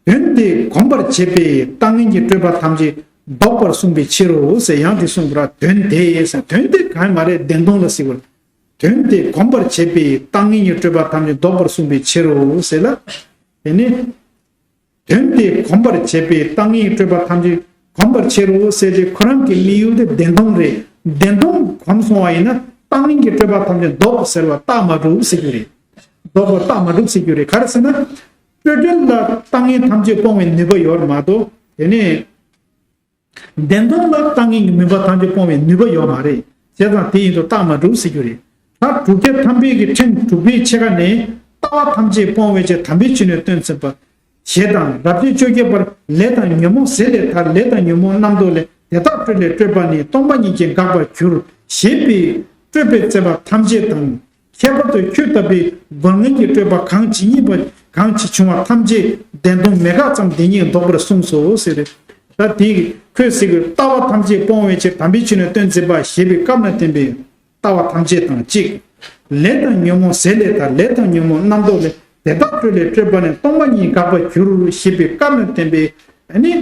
དོན་དེ་གོམས་པར་བྱེད་པའི་ལྟ་ངན་གྱི་སྤྲོས་པ་ཐམས་ཅད་ལྡོག་པར་གསུངས་པའི་ཕྱིར་རོ་ཟེར་ཡང་དེ་གསུངས་པར་དོན་དེ་ཟེར་དོན་དེ་གང་ཡང་མ་རེད་བདེན་སྟོང་ལ་ཟེར་བར། དོན་དེ་གོམས་པར་བྱེད་པའི་ལྟ་ངན་གྱི་སྤྲོས་པ་ཐམས་ཅད་ལྡོག་པར་གསུངས་པའི་ཕྱིར་རོ་ཟེར་ལ། དེ་ནི། དོན་དེ་གོམས་པར་བྱེད་པའི་ལྟ་ངན་གྱི་སྤྲོས་པ་ཐམས་ཅད་གོམས་པར་བྱེད་རོ་ཟེར་ཏེ་ཁོ་རང་གི་དམིགས་ཡུལ་དེ་བདེན་སྟོང་རེད། བདེན་སྟོང་གོམས་སོང་བ་ཡིན་ན་ལྟ་ངན་གྱི་སྤྲོས་པ་ཐམས་ཅད་ལྡོག་ཟེར་བ་རྟགས་མ་གྲུབ་ཟེར་རྒྱུ་རེད། ལྡོག་པ་རྟགས་མ་གྲུབ་ཟེར་རྒྱུ་རེད། ག་རེ་ཟེར་ན། སྤྲོས་བྲལ་ལ་ལྟ་ངན་ཐམས་ཅད་སྤོང་བའི་ནུས་པ་ཡོད་མ་གཏོགས་དེ་ནས། བདེན་སྟོང་ལ་ལྟ་ངན་གྱི་མུན་པ་ཐམས་ཅད་སྤོང་བའི་ནུས་པ་ཡོད་མ་རེད། བྱས་ཙང་དེ་ཡིན་དུས་རྟགས་མ་གྲུབ་ཟེར་རྒྱུ་རེད། ད་དྲུག་བརྒྱ་ཐམ་པའི་གི་ཕྲེང་དྲུག་པའི་ཕྱེད་ཀ་ནས་ལྟ་བ་ཐམས་ཅད་སྤོང་བའི་ཕྱིར་དམ་པའི་ཆོས་ནི་སྟོན་ཟིན་པ། ཞེས་དང་རབ་བྱེད་བཅོ་བརྒྱད་པར་ལས་དང་ཉོན་མོངས་ཟད་ལས་ཐར། ལས་དང་ཉོན་མོངས་རྣམ་རྟོག་ལས། དེ་དག་སྤྲོས་ལས་སྤྲོས་པ་ནི། སྟོང་པ་ཉིད་ཀྱིས་འགག་པར་འགྱུར། ཞེས་པའི་སྤྲོས་པའི་རྩོད་པ་ཐམས་ཅད་དང་། ཁྱད་པར་དུ་ཁྱོད་ལྟ་བུའི་སྒོ་ལྔའི་སྤྲོས་པ་གང་ཇི་སྙེད་པ་གང་ཇི་བྱུང་བ་ཐམས་ཅད་བདེན་སྟོང་མེད་དགག་ཙམ་དེ་ཉིད་ལྡོག་པར་གསུངས་སོ་ཟེར། ད་དེ་ཁོས་ཟེར་གི་ལྟ་བ་ཐམས་ཅད་སྤོང་བའི་ཕྱིར་དམ་པའི་ཆོས་ནི་སྟོན་མཛད་པ་ཞེས་པའི་སྐབས་ན་བསྟན་པའི་ལྟ་བ་ཐམས་ཅད་དང་གཅིག་ལས་དང་ཉོན་མོངས་ཟད་ལས་ཐར། ལས་དང་ཉོན་མོངས་རྣམ་རྟོག་ལས། དེ་དག་སྤྲོས་ལས་སྤྲོས་པ་ནི། སྟོང་པ་ཉིད་འགག་པར་འགྱུར། ཞེས་པའི་སྐབས་ན་བསྟན་པའི་ནི་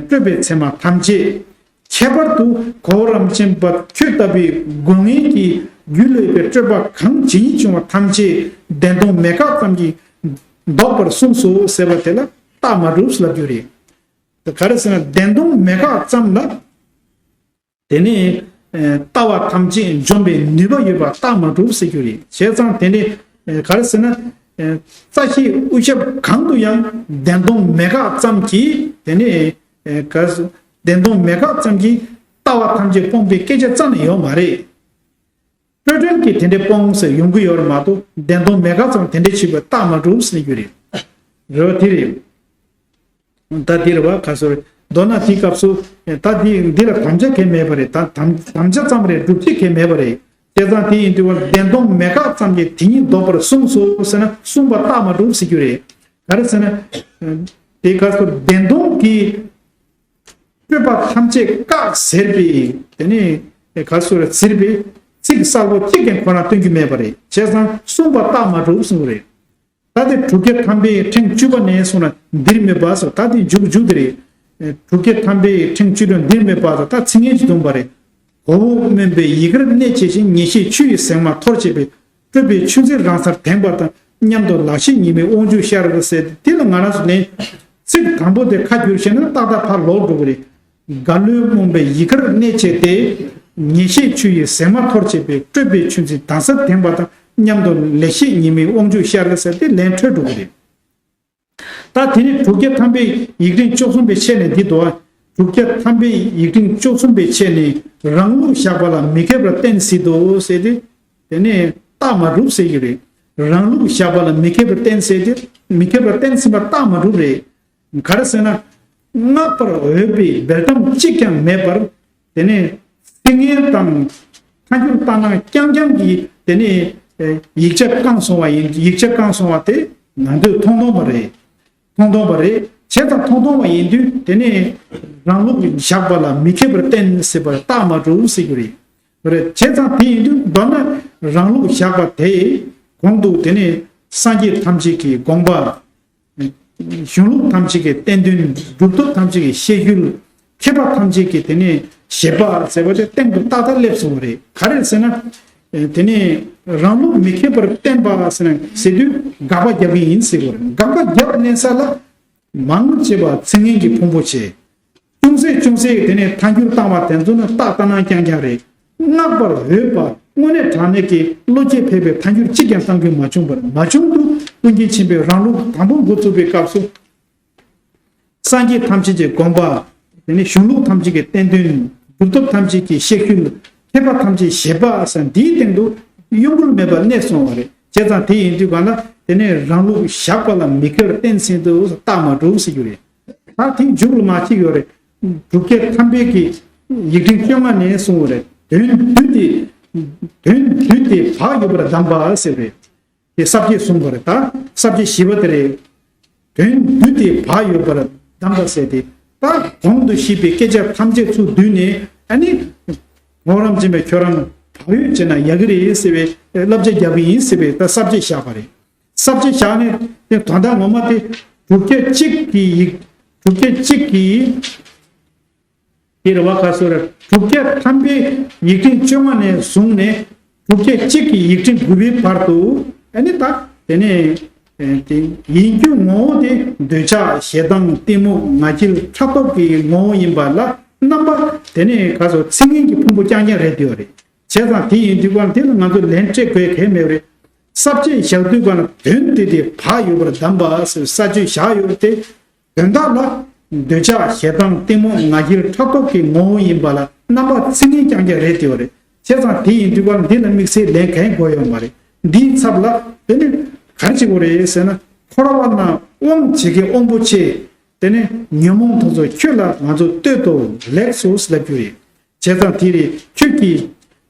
སྤྲོས་པའི་མཚན་མ་ཐམས་ཅད། ཁྱད་པར་དུ་གོ་བོ་རམ་ཆེན་པ་ཁྱོད་ལྟ་བུའི་སྒོ་ལྔའི་གི་རྒྱུད་ལས་པའི་སྤྲོས་པ་གང་ཇི་སྙེད་བྱུང་བ་ཐམས་ཅད་བདེན་སྟོང་མེད་དགག་ཙམ་གྱིས་ལྡོག་པར་གསུངས་སོ་ཟེར་བ་དེ་ལ་རྟགས་མ་གྲུབ་ལབ་རྒྱུ་རེད། ག་རེ་ཟེར་ན་བདེན་སྟོང་མེད་དགག་ཙམ་ལ་དེ་ནི་ལྟ་བ་ཐམས་ཅད་འཇོམས་པའི་ནུས་པ་ཡོད་པ་རྟགས་མ་གྲུབ་ཟེར་རྒྱུ་རེད། བྱས་ཙང་དེ་ནི་ག་རེ་ཟེར་ན་རྩ་ཤེས་དབུ་ཞབས་གང་དུ་ཡང་བདེན་སྟོང་མེད་དགག་ཙམ་གྱིས་དེ་ནི། ཨེ་ག་བདེན་སྟོང་མེད་དགག་ཙམ་གྱིས་ལྟ་བ་ཐམས་ཅད་སྤོང་བའི་སྐད་ཆ་རྩ་ནས་ཡོད་མ་རེད། སྤྲོས་བྲལ་གྱིས་དེ་འདྲའི་སྤོང་ཟེར་ཡོང་གི་ཡོད་རེད་མ་གཏོགས་བདེན་སྟོང་མེད་དགག་ཙམ་དེ་འདྲའི་བྱེད་པའི་རྟགས་མ་གྲུབ་ཟེར་རྒྱུ་རེད། རེད་བ་དེ་རེད། ད་འདི་རེད་བ་ག་སོ་རེད། མདོར་ན་དེའི་སྐབས་སུ་ད་འདི་འདི་ལ་དམ་བཅའ་གང་མེད་པ་རེད། ད་དམ་དམ་བཅའ་ཙམ་རེད། སྒྲུབ་བྱེད་གང་མེད་པ་རེད། བྱས་ཙང་དེ་ཡིན་དུས་བདེན་སྟོང་མེད་དགག་ཙམ་གྱིས་དེ་ཉིད་ལྡོག་པར་གསུངས་སོ་ཟེར་ན་གསུངས་པ་རྟགས་མ་གྲུབ་ཟེར་རྒྱུ་རེད། ག་རེ་ཟེར་ན། དེའི་སྐབས་སུ་བདེན་སྟོང་གི་སྤྲོས་པ་ཐམས་ཅད་བཀག་ཟེར་བའི་དེ་ནི་ ག་སོ་ར་ཟེར་བའི་ཚིག་གསལ་པོ་གཅིག་ཀྱང་ཁོ་རང་སྟོན་གྱི་མེད་པ་རེད། བྱས་ཙང་གསུངས་པ་རྟགས་མ་གྲུབ་གསུངས་པ་རེད། ད་དེ་དྲུག་བརྒྱ་ཐམ་པའི་ཕྲེང་བཅུ་པ་ནས་གསུངས་ན་འདིར་སྨོས་པ་སོ། ད་དེ་མཇུག་མཇུག་དེ་རེད། དྲུག་བརྒྱ་ཐམ་པའི་ཕྲེང་བཅུ་དྲུག་འདིར་སྨོས་པ་སོ། ད་ཚིག་ངན་གྱིས་བརྡུངས་པ་རེད། གོ་བོ་སྨོན་པའི་ཡི་གེར་གནས་བྱས་ཤིང་། ངེས་ཤེས་ཆུ་ཡི་ཟེགས་མ་འཐོར་བྱེད་པའི། སྤྲོས་པའི་ཆུ་འཛིན་རང་སར་དེངས་པ་དང་མཉམ་དུ་ལག་ཤེས་ཉི་མའི་དབང་ཕྱུག་ཤར་ཟེར་ཏེ། དེ་ལ་ང་རང་ཚོ་ནས་ཚིག་དང་པོ་དེ་ཁ་བསྒྱུར་ཤེས་ན་ཏག་ཏག་ཕར་ལོག་འགྲོ་གི་རེད། ག་ལོའི་སྨོན་པའི་ཡི་གེར་གནས་བྱས་ཏེ། ངེས་ཤེས་ཆུ་ཡི་ཟེགས་མ་འཐོར་བྱེད་པའི། སྤྲོས་པའི་ཆུ་འཛིན་རང་སར་དེངས་པ་དང་མཉམ་དུ་ལག་ཤེས་ཉི་མའི་དབང་ཕྱུག་ཤར་ཟེར་ཏེ་ལན་འཕྲོད་འགྲོ་གི་རེད། ད་དེ་ནི་དྲུག་བརྒྱ་ཐམ་པའི་ཡིག་ཕྲེང་བཅུ་གསུམ་པའི་ཆེད་ནས་འདི་དོ། དྲུག་བརྒྱ་ཐམ་པའི་ཡིག་ཕྲེང་བཅུ་གསུམ་པའི་ཆེད་ནས་རང་ལུགས་བཞག་པ་ལ་མི་མཁས་པར་བསྟན་སྲིད་དོ་ཟེར་ཏེ། དེ་ནས་རྟགས་མ་གྲུབ་ཟེར་གྱི་རེད། རང་ལུགས་བཞག་པ་ལ་མི་མཁས་པར་བསྟན་ཟེར་ཏེ། མི་མཁས་པར་བསྟན་ཟིན་པ་རྟགས་མ་གྲུབ་རེད། ག་རེ་ཟེར་ན། བསྔགས་པར་འོས་པའི་འབེལ་གཏམ་གཅིག་ཀྱང་མེད་པར། དེ་ནས་ཚིག་ངན་དང་ཐལ་འགྱུར་ལྟར་སྣང་རྐྱང་རྐྱང་གིས་དེ་ནས་ཡིག་ཆ་བཀང་སོང་བ་ཡིན། ཡིག་ཆ་བཀང་སོང་བ་དེ་ང་ཚོས་མཐོང་མཐོང་པ་རེད། མཐོང་མཐོང་པ་རེད། བྱས་ཙང་མཐོང་མཐོང་བ་ཡིན་དུས་དེ་ནས་རང་ལུགས་བཞག་པ་ལ་མི་མཁས་པར་བསྟན་ཟེར་བ་རྟགས་མ་གྲུབ་ཟེར་གྱི་རེད། རེད། བྱས་ཙང་དེ་ཡིན་དུས་མདོར་ན་རང་ལུགས་བཞག་པ་དེ་གོང་དུ་དེ་ནས་སངས་རྒྱས་ཐམས་ཅད་ཀྱི་དགོངས་པ། གཞུང་ལུགས་ཐམས་ཅད་ཀྱི་བསྟན་དོན། གྲུབ་ཐོབ་ཐམས་ཅད་ཀྱི་བཤད་རྒྱུད། མཁས་པ་ཐམས་ཅད་ཀྱི་དེ་ནས་བཞེད་པ་ཟེར་བ་དེ་སྟེང་དུ་ཏག་ཏག་སླེབས་སོང་བ་རེད། ག་རེ་ཟེར་ན། དེ་ནས་རང་ལུགས་མི་མཁས་པར་བསྟན་པ་ཟེར་ན་ཟེར་དུས་དགག་པ་རྒྱབ་ཀྱི་ཡིན་ཟེར་བ་རེད། དགག་པ་རྒྱབ་གནས་ས་ལ་མང་ཆེ་བ་ཚིག་ངན་གྱི་ཕུང་པོ་བྱས། ཅུང་ཟད་ཅུང་ཟད་དེ་ནས་ཐལ་འགྱུར་བཏང་བ་དེ་ཚོ་ནི་རྟགས་ལྟར་སྣང་རྐྱང་རྐྱང་རེད། བསྔགས་པར་འོས་པ་དངོས་གནས་དྲང་གནས་ཀྱི་བློ་སྐྱེད་ཕེབས་པའི་ཐལ་འགྱུར་གཅིག་ཀྱང་བཏང་རྒྱུ་མ་བྱུང་བར། མ་བྱུང་དུས་ཀུན་མཁྱེན་ཆེན་པོས་རང་ལུགས་དང་པོ་འགོ་བཙུགས་པའི་སྐབས་སུ། སངས་རྒྱས་ཐམས་ཅད་ཀྱི་དགོངས་པ། དེ་ནས་གཞུང་ལུགས་ཐམས་ཅད་ཀྱི་བསྟན་དོན། གྲུབ་ཐོབ་ཐམས་ཅད་ཀྱི་བཤད་རྒྱུད། མཁས་པ་ཐམས་ཅད་བཞེད་པ་ཟེར་འདིའི་སྟེང་དུ་གཡོ་འགུལ་མེད་པར་གནས་སོང་བ་རེད། བྱས་ཙང་དེ་ཡིན་དུས་གང་ལ་དེ་ནས་རང་ལུགས་བཞག་པ་ལ་མི་མཁས་པར་བསྟན་ཟིན་དུ་རྟགས་མ་གྲུབ་ཟེར་རྒྱུ་རེད། ད་དེ་མཇུག་ལ་མ་ཅིག་ཡོད་རེད། དྲུག་བརྒྱ་ཐམ་པའི་གི་ཡིག་ཕྲེང་བཅོ་ལྔ་ནས་གསུངས་པ་རེད། དོན་བསྡུས་ཏེ། དོན་བསྡུས་ཏེ་བག་ཡོད་པར་གདམས་པ་ཟེར་བ་རེད། དེ་ས་བཅད་གསུངས་པ་རེད། ད་ས་བཅད་བཞི་པ་དེ་རེད། དོན་བསྡུས་ཏེ་བག་ཡོད་པར་གདམས་པ་ཟེར་ཏེ། ད་གོང་དུ་བཤད་པའི་སྐད་ཆ་ཐམས་ཅད་ཚུར་བསྡུས་ནས་ཨ་ནི། རོགས་རམ་བྱེད་པའི་ཁྱོད་རང་བག་ཡོད་བྱས་ན་ཡག་གི་རེད་ཟེར་བའི་བསླབ་བྱ་རྒྱག་གི་ཡིན་ཟེར་བའི་ད་ས་བཅད་བཞག་པ་རེད། ས་བཅད་བཞག་ནས་དེ་དོན་དག་ངོ་མ་དེ་དྲུག་བརྒྱ་གཅིག་གི་ཡིག་དྲུག་བརྒྱ་གཅིག་གི་དེ་རེད་བ། ཁ་སོ་ར་དྲུག་བརྒྱ་ཐམ་པའི་ཡིག་ཕྲེང་བཅོ་ལྔ་ནས་བཟུང་ནས་དྲུག་བརྒྱ་གཅིག་གི་ཡིག་ཕྲེང་དགུ་པའི་བར་དུ་ཨ་ནི་ད་དེ་ནས་དེ་ཡིན་རྒྱུ་ངོ་བོ་དེ་འདོད་ཆགས་ཞེ་སྡང་གཏི་མུག་ང་རྒྱལ་ཕྲག་དོག་གི་ངོ་བོ་ཡིན་པ་ལ་རྣམ་པ་དེ་ནས་ག་སོ་ཚིག་ངན་གྱི་ཕུང་པོ་རྐྱང་རྐྱང་རེད་དེ་བ་རེད། བྱས་ཙང་དེ་ཡིན་དུས་ག་ལ་དེ་ལ་ང་ཚོ་ལན་སྤྲད་དགོས་གལ་མེད་པ་རེད། ས་བཅད་བཞག་དུས་ག་ལ་དོན་དེ་དེ་བག་ཡོད་པར་གདམས་པ་ཟེར་ས་བཅད་བཞག་ཡོད་དེ། དོན་དག་ལ་འདོད་ཆགས་ཞེ་སྡང་གཏི་མུག་ང་རྒྱལ་ཕྲག་དོག་གི་ངོ་བོ་ཡིན་པ་ལ་རྣམ་པ་ཚིག་ངན་རྐྱང་རྐྱང་རེད་དེ་བ་རེད། བྱས་ཙང་དེ་ཡིན་དུས་ག་ལ་འདི་ལ་དམིགས་བསལ་ལན་གང་དགོས་ཡོད་མ་རེད། འདིའི་ཚབ་ལ་དེ་ནི་ག་རེ་བྱེད་དགོས་རེད་ཟེར་ན། འཁོར་བ་ན་དབང་བྱེད་མཁན་དབང་པོ་ཆེ། དེ་ནི་ཉོན་མོངས་དེ་ཚོ་ཁྱོད་ལ་ང་ཚོ་བསྟོད་དོ་ལེགས་སོ་ལབ་རྒྱུ་རེད། བྱས་ཙང་དེ་རེད། ཁྱོད་ཀྱིས་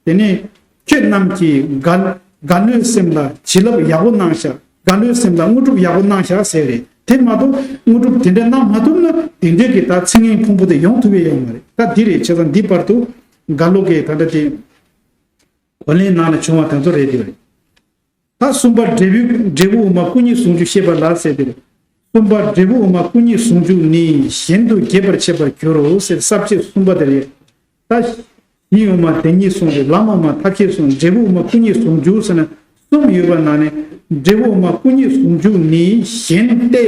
དེ་ནས་ཁྱོད་རྣམས་ཀྱིས་རྒ་རྒ་ལོའི་སེམས་ལ་བྱིན་རླབས་ཡག་པོ་གནང་ཤག་རྒ་ལོའི་སེམས་ལ་དངོས་གྲུབ་ཡག་པོ་གནང་ཤག་ཟེར་རེད། དེ་མ་གཏོགས་དངོས་གྲུབ་དེ་འདྲ་གནང་མ་ཐུབ་ན་དེ་འདྲའི་གི་ད་ཚིག་ངན་ཕུང་པོ་དེ་ཡོང་ཐུབ་ཡས་ཡོད་མ་རེད། ད་འདི་རེད། བྱས་ཙང་འདི་བར་དུ་རྒ་ལོ་གི་ད་ལྟ་དེ་གོ་ལེན་ནང་ལ་བྱུང་བ་དེ་ཚོ་རེད་དེ་རེད། ད་གསུམ་པ་འབྲས་བུ་འབྲས་བུ་དབུ་མ་སྐུ་གཉིས་ཟུང་འཇུག་བཤད་པ་ལ་ཟེར་ཏེ། གསུམ་པ་འབྲས་བུ་དབུ་མ་སྐུ་གཉིས་ཟུང་འཇུག་ནི་གཞན་དུ་རྒྱས་པར་འཆད་པར་འགྱུར་རོ་ཟེར་ས་བཅད་གསུམ་པ་དེ་རེད། ད་གཞི་དབུ་མ་བདེན་གཉིས་གསུངས་ཏེ་ལམ་དབུ་མ་ཐབས་ཤེས་གསུངས། འབྲས་བུ་དབུ་མ་སྐུ་གཉིས་ཟུང་འཇུག་ཟེར་ན་གསུམ་ཡོད་པ་ནང་ནས་འབྲས་བུ་དབུ་མ་སྐུ་གཉིས་ཟུང་འཇུག་ནི་གཞན་ཏེ་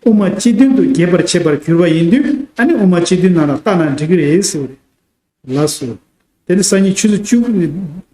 དབུ་མ་སྤྱི་དོན་དུ་རྒྱས་པར་འཆད་པར་འགྱུར་བ་ཡིན་དུས་ཨ་ནི་དབུ་མ་སྤྱི་དོན་ནང་ལ་བལྟ་ན་འགྲིག་གི་རེད་ཟེར་བ་རེད། ལགས་སོ། དེ་ནི་སང་ཉིན་ཆུ་ཚོད་བཅུ་ནས་